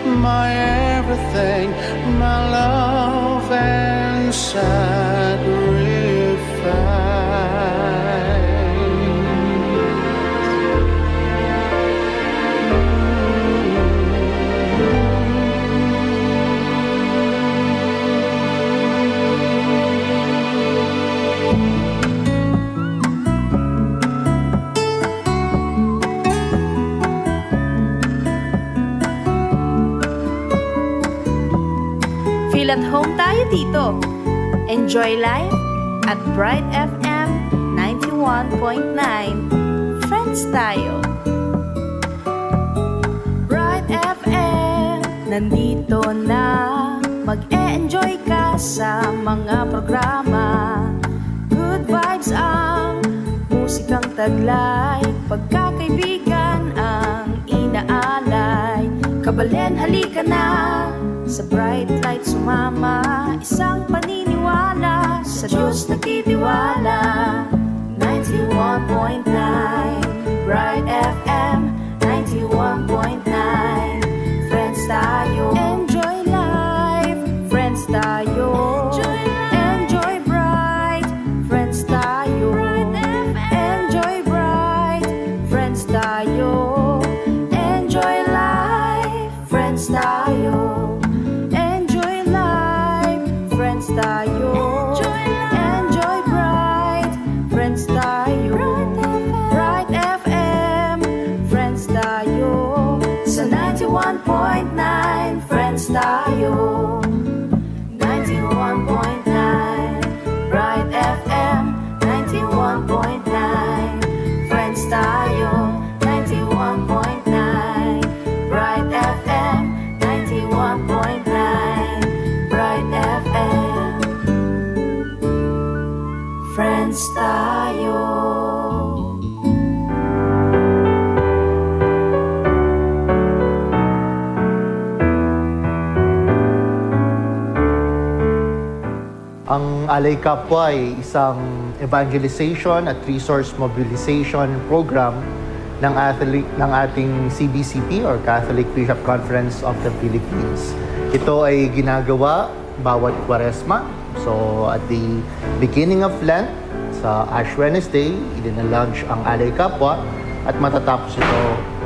my everything, my love and sacrifice. Feel at home tayo dito. Enjoy life at Bright F M ninety-one point nine. Friends tayo. Bright F M, nandito na. Mag-e-enjoy ka sa mga programa. Good vibes ang musikang taglay. Pagkakaibigan ang inaalay. Kabalen, halika na. Sa Bright Light sumama. Isang paniniwala sa Diyos nagtitiwala. Ninety-one point nine Bright F M, ninety-one point nine. Friends tayo. Enjoy life. Friends tayo. Enjoy life. Enjoy Bright. Friends tayo. Bright F M. Enjoy Bright. Friends tayo. Enjoy life. Friends tayo. Enjoy life. Friends tayo. Enjoy life. Enjoy Bright. Friends tayo. Bright F M. Bright F M. Friends tayo. Sa ninety-one point nine, Friends tayo. Ninety-one point nine Bright F M, ninety-one point nine Friends tayo, ninety-one point nine Bright F M, ninety-one point nine Bright F M. Friends tayo. Ang Alay Kapwa ay isang evangelization at resource mobilization program ng Catholic, ng ating C B C P or Catholic Bishop Conference of the Philippines. Ito ay ginagawa bawat Kwaresma. So, at the beginning of Lent, sa Ash Wednesday, idina-launch ang Alay Kapwa at matatapos ito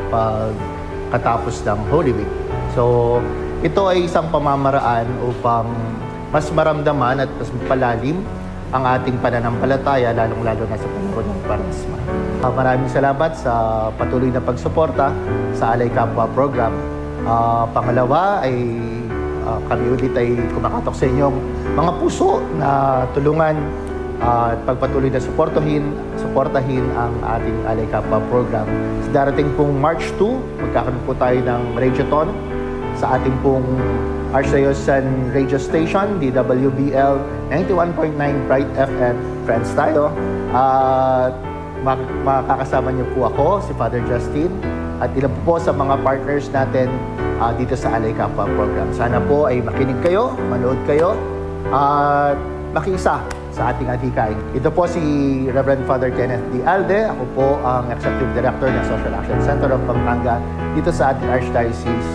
pagkatapos ng Holy Week. So, ito ay isang pamamaraan upang mas maramdaman at mas mapalalim ang ating pananampalataya, lalong-lalo na sa panahon ng Kwaresma. Ah, maraming salamat sa patuloy na pagsuporta sa Alay Kapwa program. Ah, pangalawa ay, ah, kami ulit ay kumakatok sa inyong mga puso na tulungan, ah, at pagpatuloy na suportahin, suportahin ang ating Alay Kapwa program. Sa darating pong March two, magkakaroon po tayo ng Radiothon sa ating pong Archdiocesan Radio Station, D W B L ninety-one point nine Bright F M. Friends tayo. At mak-, makakasama niyo po ako, si Father Justin, at ilan po sa mga partners natin, ah, dito sa Alay Kapwa program. Sana po ay makinig kayo, manood kayo, at Makiisa sa ating adhikain. Ito po si Reverend Father Kenneth D. Alde. Ako po ang Executive Director ng Social Action Center of Pampanga dito sa ating Archdiocese,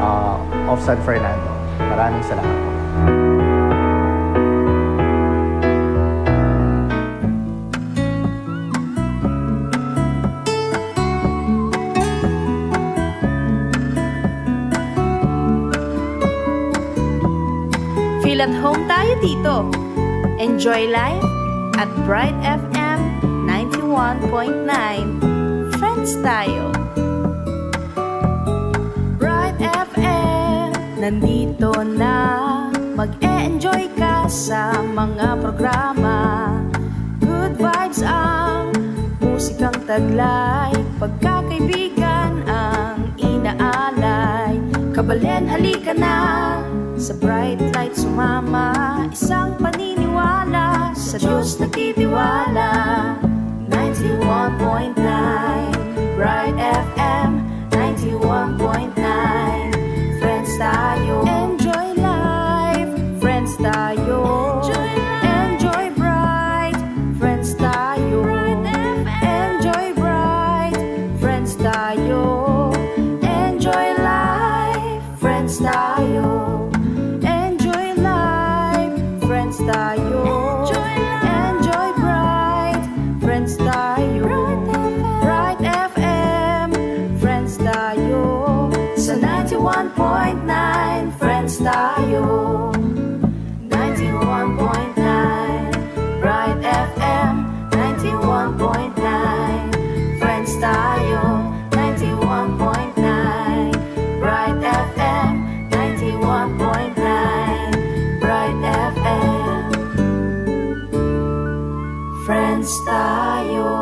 ah, of San Fernando. Maraming salamat po. Feel at home tayo dito. Enjoy life at Bright F M ninety-one point nine. Friends tayo. Bright F M, nandito na. Mag-e-enjoy ka sa mga programa. Good vibes ang musikang taglay. Pagkakaibigan ang inaalay. Kabalen, halika na. Sa Bright Light sumama. Isang paniniwala. Sa Diyos nagtitiwala. Ninety-one point nine Bright F M, ninety-one point nine. Friends tayo. Enjoy life. Friends tayo. Enjoy life. Enjoy bright. Friends tayo. Bright F M. Enjoy bright. Friends tayo. Enjoy life. Friends tayo. Enjoy life. Friends tayo. Enjoy life. Enjoy bright. Friends tayo. Bright F M. Bright F M. Friends tayo. Sa ninety-one point nine, friends tayo. Ninety-one point nine Bright F M. Ninety-one point nine, friends tayo. Ninety-one point nine Bright F M. Ninety-one point nine Bright F M. Friends tayo.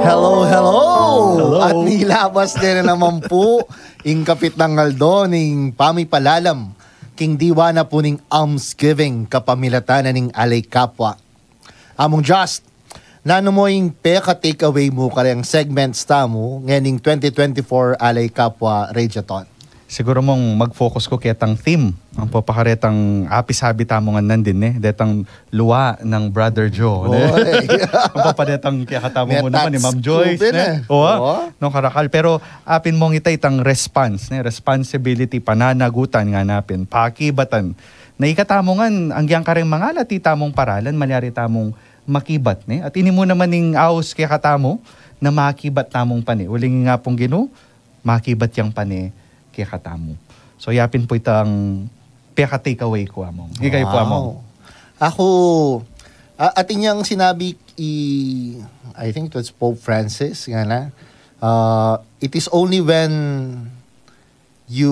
Hello, hello! Hello! At nilabas na naman po ing kapit ng aldo ning pamipalalam king diwa na po ning almsgiving kapamilatan na ning Alay Kapwa. Among Just, nanu mo ing peka-take away mu kareng segments tamu ngening twenty twenty-four Alay Kapwa Radiothon? Siguro mong mag-focus ku ketang theme. Ang papakaretang apis-abi tamu ngan nandin, ne? Detang luwa nang Brother Joe, ne? Oy. Ang papadetang kekatamu mu naman ni Ma'am Joyce, ne? Owa. Nung karakal. Pero apin mong ita itang response, ne? Responsibility, pananagutan ngana pin, pakibatan. Na ikatamu ngan, agyang kareng mangalat itamung paralan, malyari tamung makibat, ne? At ini mu naman ing aus kekatamu na makibat tamung pane. Uling nga pung Ginu, makibat yang pane kekatamu. So, yapin po itang peka-take away ku, Among. Ikay po, Among. Wow. Aku, a-, atin yang sinabi i, I think it was Pope Francis, ngana, uh, it is only when you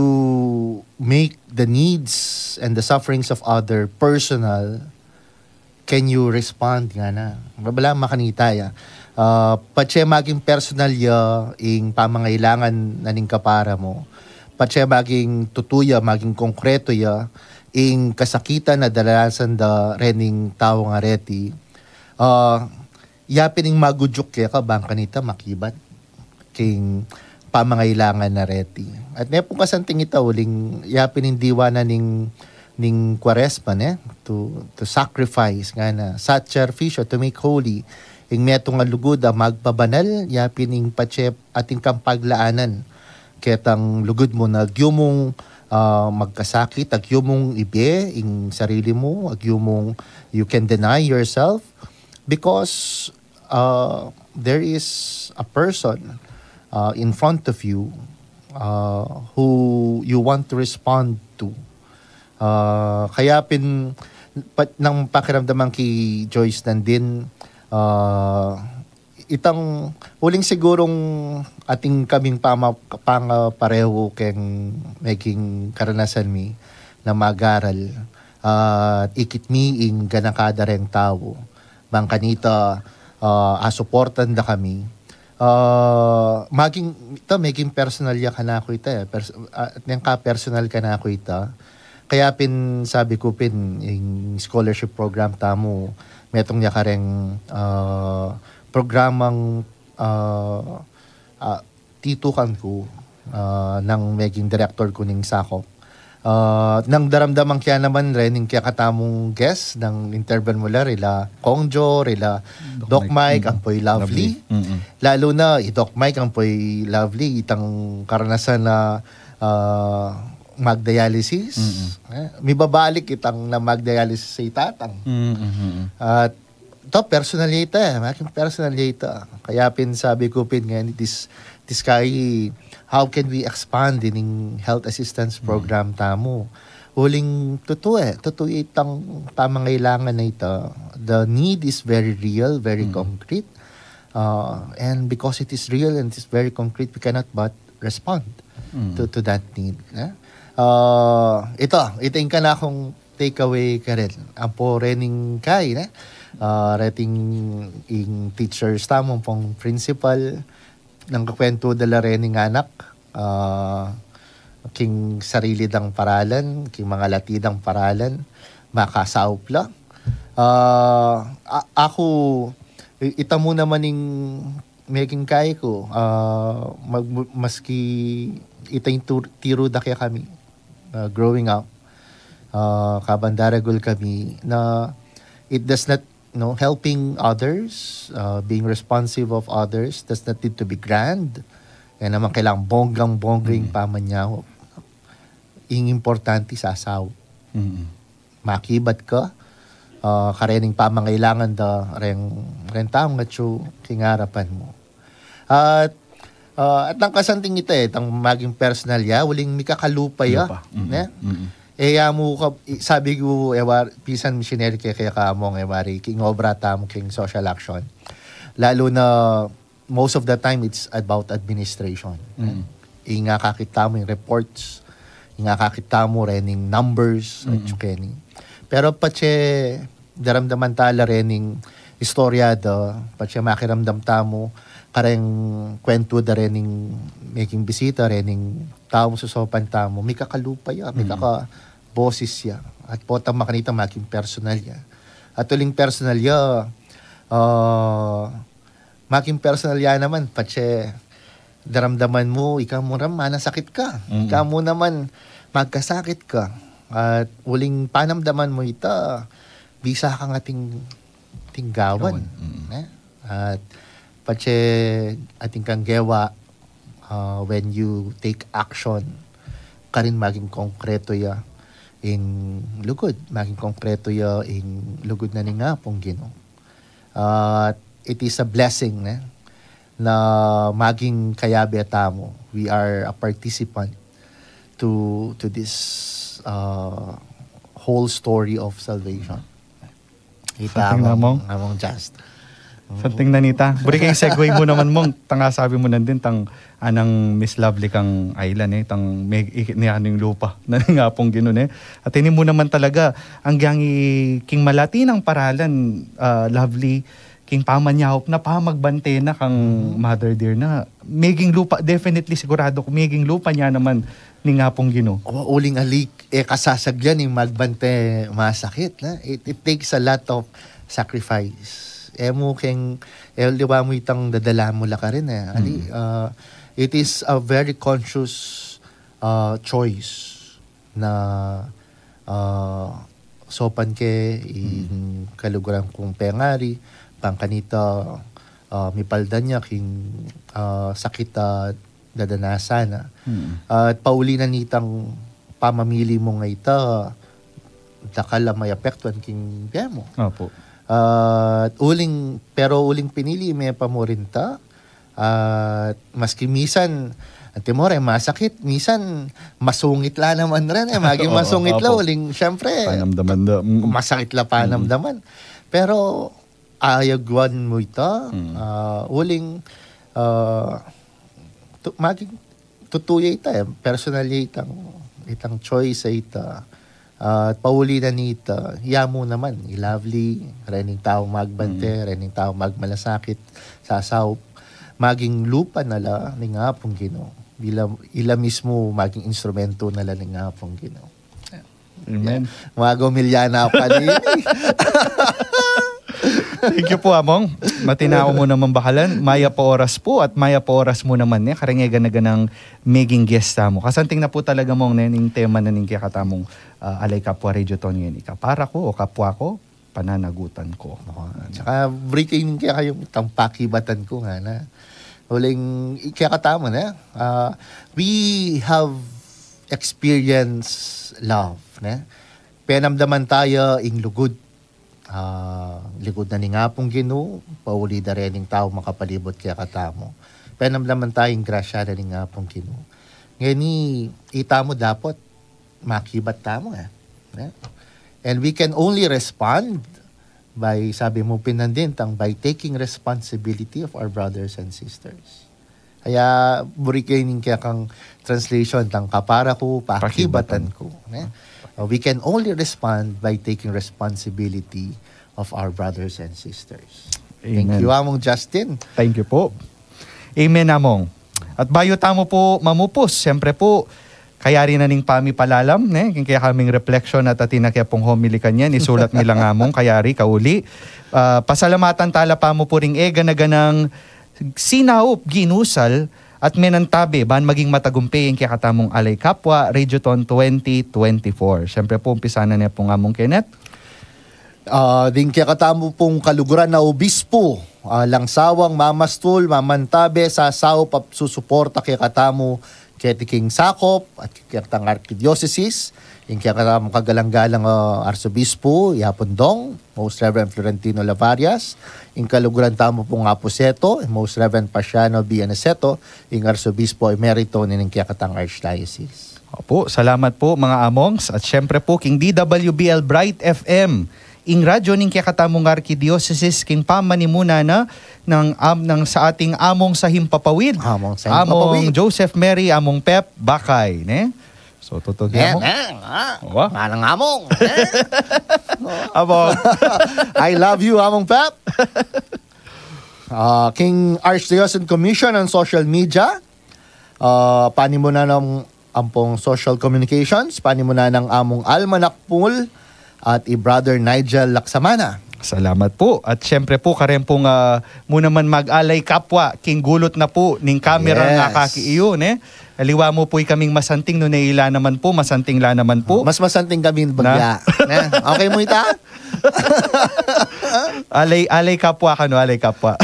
make the needs and the sufferings of other personal, can you respond, ngana. Babala makanita ya. Ah, patse maging personal ya ing pamangailangan na ning kapara mu. Patse maging tutu ya, maging konkreto ya ing kasakitan a daranasan da rening tau ngan reti. Ah, yapin ing magudyuk keka bang kanita makibat king pamangailangan na reti. At ne pung kasanting ita uling yapin ing diwa na ning, ning Kuaresma, ne? To, to sacrifice, ngana, sacrificio, to make holy. Ing metung a lugud a magpabanal, yapin ing patse atin kang paglaanan ketang lugud mu na agyumung, ah, magkasakit, agyumung ibie ing sarili mu, agyumung you can deny yourself because, uh, there is a person, uh, in front of you, uh, who you want to respond to. Uh, kaya pin, pat-, nang pakiramdaman ki Joyce nandin, uh, itang uling sigurung atin kaming pama-, pangaparehu keng meging karanasan mi na magaral, ah, ikit mi ing ganaka da reng tau. Bang kanita, ah, asuportan da kami. Ah, maging, ita, meging personal ya kanaku ita, eh. Pers-, ah, neng ka personal kanaku ita. Kaya pin sabi ku pin, ing scholarship program tamu, metung ya kareng, ah, programang, ah, ah, titukan ku, ah, nang meging director ku ning sakop. Ah, nang daramdaman ke naman rening kekatamung guest, nang interview mu la, rila Kong Jo, rila Doc Mike, ampo i Lovely. Lalu na i Doc Mike ampo i Lovely, itang karanasan na, ah, mag-dialysis. Eh, mibabalik itang na mag-dialysis i tatang. At to, personal ya ita, eh. Makin personal ya ita. Kaya pin sabi ku pin ngan, this, this kaya, how can we expand ining health assistance program tamu? Uling tutu, eh, tutu itang pamangailangan na ita. The need is very real, very concrete. Uh, and because it is real and it is very concrete, we cannot but respond to, to that need, eh? Uh, ita, ita ing kanakung takeaway karin. Ampo rening kaya, eh? Uh, reting ing teachers tamu, ampong principal, nang kakwentu da la rening anak, ah, king sarili dang paralan, king mangalati dang paralan, makasaup la. Ah, a-, aku, i-, ita mu naman ing meging kaya ku, ah, mag-, maski ita ing tur-, tiru da kekami, ah, growing up, ah, kabang daragul kami, na it does not, no, helping others, uh, being responsive of others does not need to be grand. E naman kailangan bonggang-bongga ing pamanyaup. Ing importante, sasaup. Makibat ka, uh, karening pamangailangan da reng, reng taung atyu king arapan mu. At, ah, at nang kasanting ita, eh, tang maging personal ya, uling mikakalupa ya, ne? E ya mu ka, i-, sabi ku, e wari, pisan misyoneri ke, kaya ka mong, e wari, king obra tamu, king social action. Lalu na, most of the time, it's about administration. Ing akakit tamu, ing reports, ing akakit tamu, rening numbers, at sukeni. Pero patse, daramdaman ta la rening istorya da, patse makiramdam tamu, kareng kwentu da rening meging bisita, rening taung susopan tamu, mikakalupa ya, mikakaboses ya. At potang makanita maging personal ya. At uling personal ya, ah, maging personal ya naman, patse daramdaman mu, ika mu naman, manasakit ka. Ika mu naman, magkasakit ka. At uling panamdaman mu ita, bisa kang ating, ating gawan, ne? At patse atin kang gewa, ah, when you take action, karin maging konkreto ya ing lugud, maging konkreto ya ing lugud na ning Apung Ginu. At it is a blessing, ne, na maging kayabe tamu. We are a participant to, to this, uh, whole story of salvation. Ita, Something na, Among. Among Just. Something na nita. Buri keng segue mu naman, Mong. Tanga sabi mu nandin, tang anang Miss Lovely kang Island, e. Tang me-, i-, ni anong lupa na ning Apung Ginu, e. At ini mu naman talaga, ang giyang i-, king malati nang paralan, ah, Lovely, king pamanyaup na, pamagbante na kang mother dear na. Meging lupa, definitely sigurado ku, meging lupa ne naman ning Apung Ginu. O, uling ali, e, kasasagyan ing magbante masakit, ne? It, it takes a lot of sacrifice. E mu keng, e, liwa mu itang dadala mu la karin, e. Ali, ah, it is a very conscious, ah, choice na, ah, sopan ke ing kaluguran kung pengari, bang kanita, ah, mipaldan ya king, ah, sakit a dadanasan na. At pauli na nitang pamamili mu ngeni, dakal a mayapektuan king bie mu. Opo. At uling, pero uling pinili me pa mu rin ta, at maski misan, ante mo rin, masakit, misan masungit la naman rin, e. Maging masungit la, uling, syempre, panamdaman da. Masakit la panamdaman. Pero, ayagwan mu ita, ah, uling, ah, tu-, maging tutu ya ita, e. Personal ya itang, itang choice a ita. At pauli na nita, ya mu naman, i Lovely, rening taung magbante, rening taung magmalasakit, sasaup, maging lupa na la ning Apung Ginu. Ila, ila mismu maging instrumento na la ning Apung Ginu. Amen. Magumilya na pa rin. Thank you po, Among. Matinako mu naman bakalan. Mayap a oras po at mayap a oras mu naman, ne, kareng e gana-ganang meging guest tamu. Kasanting na po talaga, Mong, ne, ning tema na ning kekatamung, ah, Alay Kapwa Radiothon ngeni. Ikapara ku o kapwa ku, pananagutan ku. Oo. Tsaka buri ku ing kekayung itang pakibatan ku ngana. Uling kekatamu, ne? Ah, we have experienced love, ne? Penamdaman taya ing lugud, ah, lugud na ning Apung Ginu, pauli da ring tau makapalibut kekatamu. Penamdaman taya ing grasya na ning Apung Ginu. Ngeni, itamu dapot makibat tamu, eh. Yeah? And we can only respond by, sabi mu pin nandin, tang by taking responsibility of our brothers and sisters. Kaya, buri ku ing kekang translation, tang kapara ku, pakibatan ku, eh. Uh, we can only respond by taking responsibility of our brothers and sisters. Thank Amen. You, Among Justin. Thank you po. Amen, Among. At bayu tamu po mamupus, siyempre po, kayari na ning pamipalalam, ne? King kekaming reflection at atin na kaya pung homily kanyan, isulat mi la, Among, kayari, kauli. Ah, pasalamatan tala pa mu pu ring e gana-ganang sinaup, ginusal, at menantabe, ban maging matagumpe ing kekatamung Alay Kapwa Radiothon twenty twenty-four. Siyempre po, umpisa na ne pung Among Kenneth. Ah, ding kekatamu pung kaluguran a obispo, ah, lang sawang mamastul, mamantabe, sasaup at susuporta kekatamu, keti king sakop at kekatang arkidiosesis, ing kekatamung kagalang-galang, ah, Arsobispo Yapun Dong, Most Reverend Florentino Lavarias, ing kaluguran tamu pung Apuseto, Most Reverend Pasiano B. Aniceto, ing Arsobispo Emerito ning kekatang Archdiocese. Opo, salamat po, mga Amongs. At siyempre po, king D W B L Bright F M, ing radyo ning kekatamung arkidiosesis, king pamanimuna na ng, am-, ng sa ating Among sa Himpapawid. Among sa Himpapawid. Among Joseph Mary, Among Pep Bakay, ne? So, tutugi, Among? Wa? Manang Among, eh? Among. I love you, Among Pep. Ah, king Archdiocesan Commission on Social Media, ah, panimunan ng ampong social communications, panimunan ng Among Alma Nakpul at i Brother Nigel Laksamana. Salamat po. At siyempre po, karen pong, ah, mu naman mag-alay kapwa, king gulut na po ning kamera na kaki iyu, ne? Aliwa mu po ikaming masanting, nune ila naman po, masanting la naman po. Mas masanting kami bagya. Ne? Okay mu ita? Alay, alay kapwa kanu, alay kapwa.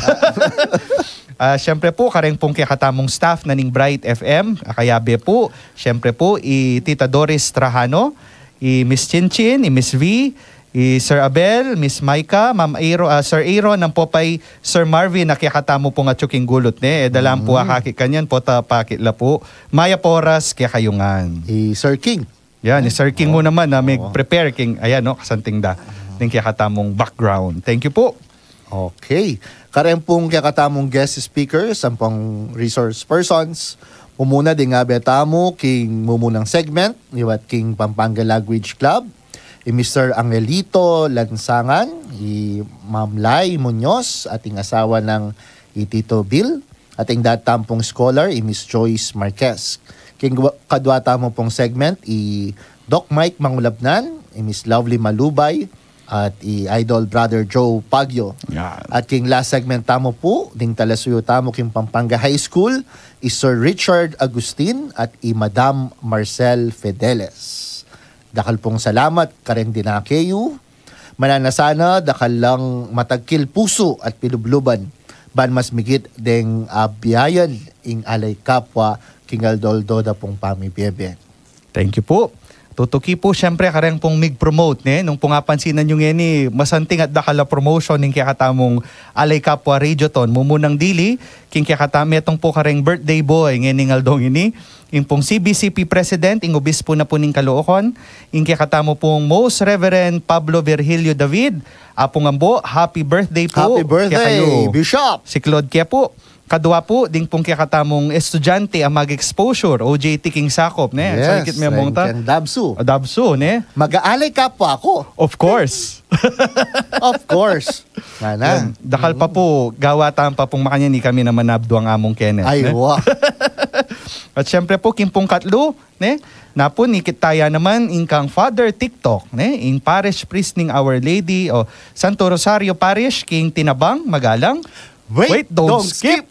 Ah, siyempre po, karen pong kekatamung staff na ning Bright F M, akayabe po, siyempre po, i Tita Doris Trajano, i Miss Chinchin, i Miss V, i Sir Abel, Miss Micah, Ma'am Aaron, ah, Sir Aaron, nang po pa'y Sir Marvin, na kekatamu pong atyu king gulut, ne? E, dalan po akaki kanyan, pota pakit la po. Mayap a oras kekayu ngan. I Sir King. Yan, i Sir King mu naman na mig-prepare king, ayan, no, kasanting da ning kekatamung background. Thank you po. Okay. Karen pong kekatamung guest speakers, ampong resource persons, mumuna ding abe tamu king mumunang segment, liwat king Pampanga Language Club, i Mister Angelito Lansangan, i Ma'am Lai Muñoz, at ing asawa nang i Tito Bill, at ing datamu pong scholar, i Miss Joyce Marquez. King gwa-, kadwa tamu pong segment, i Doc Mike Mangulabnan, i Miss Lovely Malubay, at i Idol Brother Joe Pagyo. Yan. At king last segment tamu po, ding talasuyu tamu king Pampanga High School, i Sir Richard Agustin at i Madam Marcel Fedeles. Dakal pong salamat kareng dinake yu. Mananu sana, dakal lang matagkil pusu at pilubluban, ban mas migit deng abiayan ing alay kapwa king aldo-aldo da pong pamibie-bie. Thank you po. Tutuki po, siyempre, kareng pong mig-promote, ne? Nung pong apansinan yu ngeni, masanting at dakal a promotion ning kekatamung Alay Kapwa Radiothon. Mumunang dili, king kekata-, metung po kareng birthday boy ngening aldong ini, ing pong C B C P President, ing Obispo na po ning Caloocan, ing kekatamu pong Most Reverend Pablo Virgilio David, Apung Ambo, happy birthday po. Happy birthday, kekayu. Bishop. Siklaud ke po. Kadua pu, ding pung kekatamung estudyante a mag-exposure, O J T king sakop, ne? Yes, sakit me mong ta. Keng Dabsu. O, Dabsu, ne? Mag-aalay kapwa ako. Of course. Of course. Mana. Yan. Dakal pa pu, gawa tang pa pung makanyan, ikami naman abduang among Kenneth, ne? Ay, wa. At syempre pu, king pung katlu, ne? Napun ikit taya naman ing kang Father TikTok, ne? Ing Parish Priest ning Our Lady o Santo Rosario Parish, king Tinabang, Magalang. Wait, don't skip.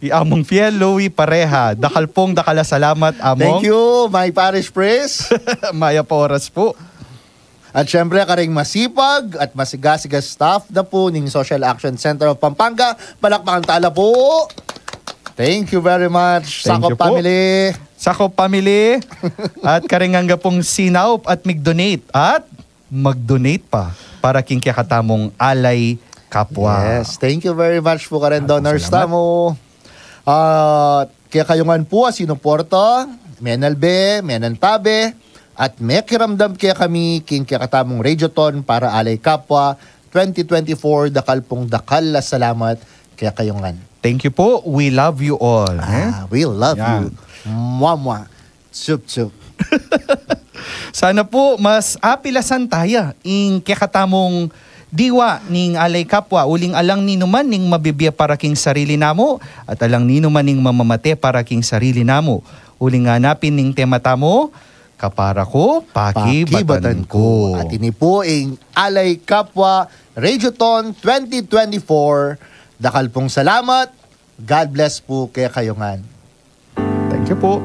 I Among Fiel Louie Pareja. Dakal pung dakal a salamat, Among. Thank you, my parish priest. Mayap a oras pu. At syempre, karing masipag at masigasiga staff da pu ning Social Action Center of Pampanga. Palakpakan tala pu. Thank you very much, Thank Sakop you pu. Family. Sakop family. At karing angga pung sinaup at mig-donate at mag-donate pa para king kekatamung alay kapwa. Yes, thank you very much pu karing donors tamu. At kekayu ngan pu a sinuporta, menalbe, menantabe, at mekiramdam kekami king kekatamung Radiothon para Alay Kapwa twenty twenty-four, dakal pung dakal a salamat kekayu ngan. Thank you pu. We love you all, eh? Ah, we love Yan. you. Mwah, mwah. Chup, chup. Sana pu mas apilasan taya ing kekatamung diwa ning Alay Kapwa, uling alang ninuman ning mabibie para king sarili namu, at alang ninuman ning mamamate para king sarili namu. Uling nganapin ning tema tamu, Kapara ku, pakibatan ku. At ini pu ing Alay Kapwa Radiothon twenty twenty-four. Dakal pung salamat. God bless pu kekayu ngan. Thank you pu.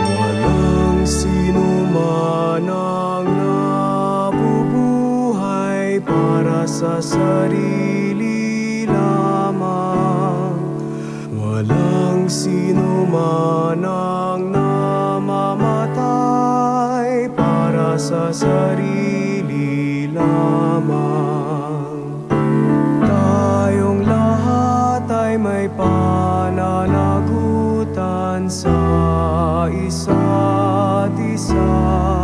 Walang sinuman ang nabubuhay para sa sarili lamang. Walang sinuman ang namamatay para sa sarili lamang. Tayong lahat ay may pananagutan sa isa't isa.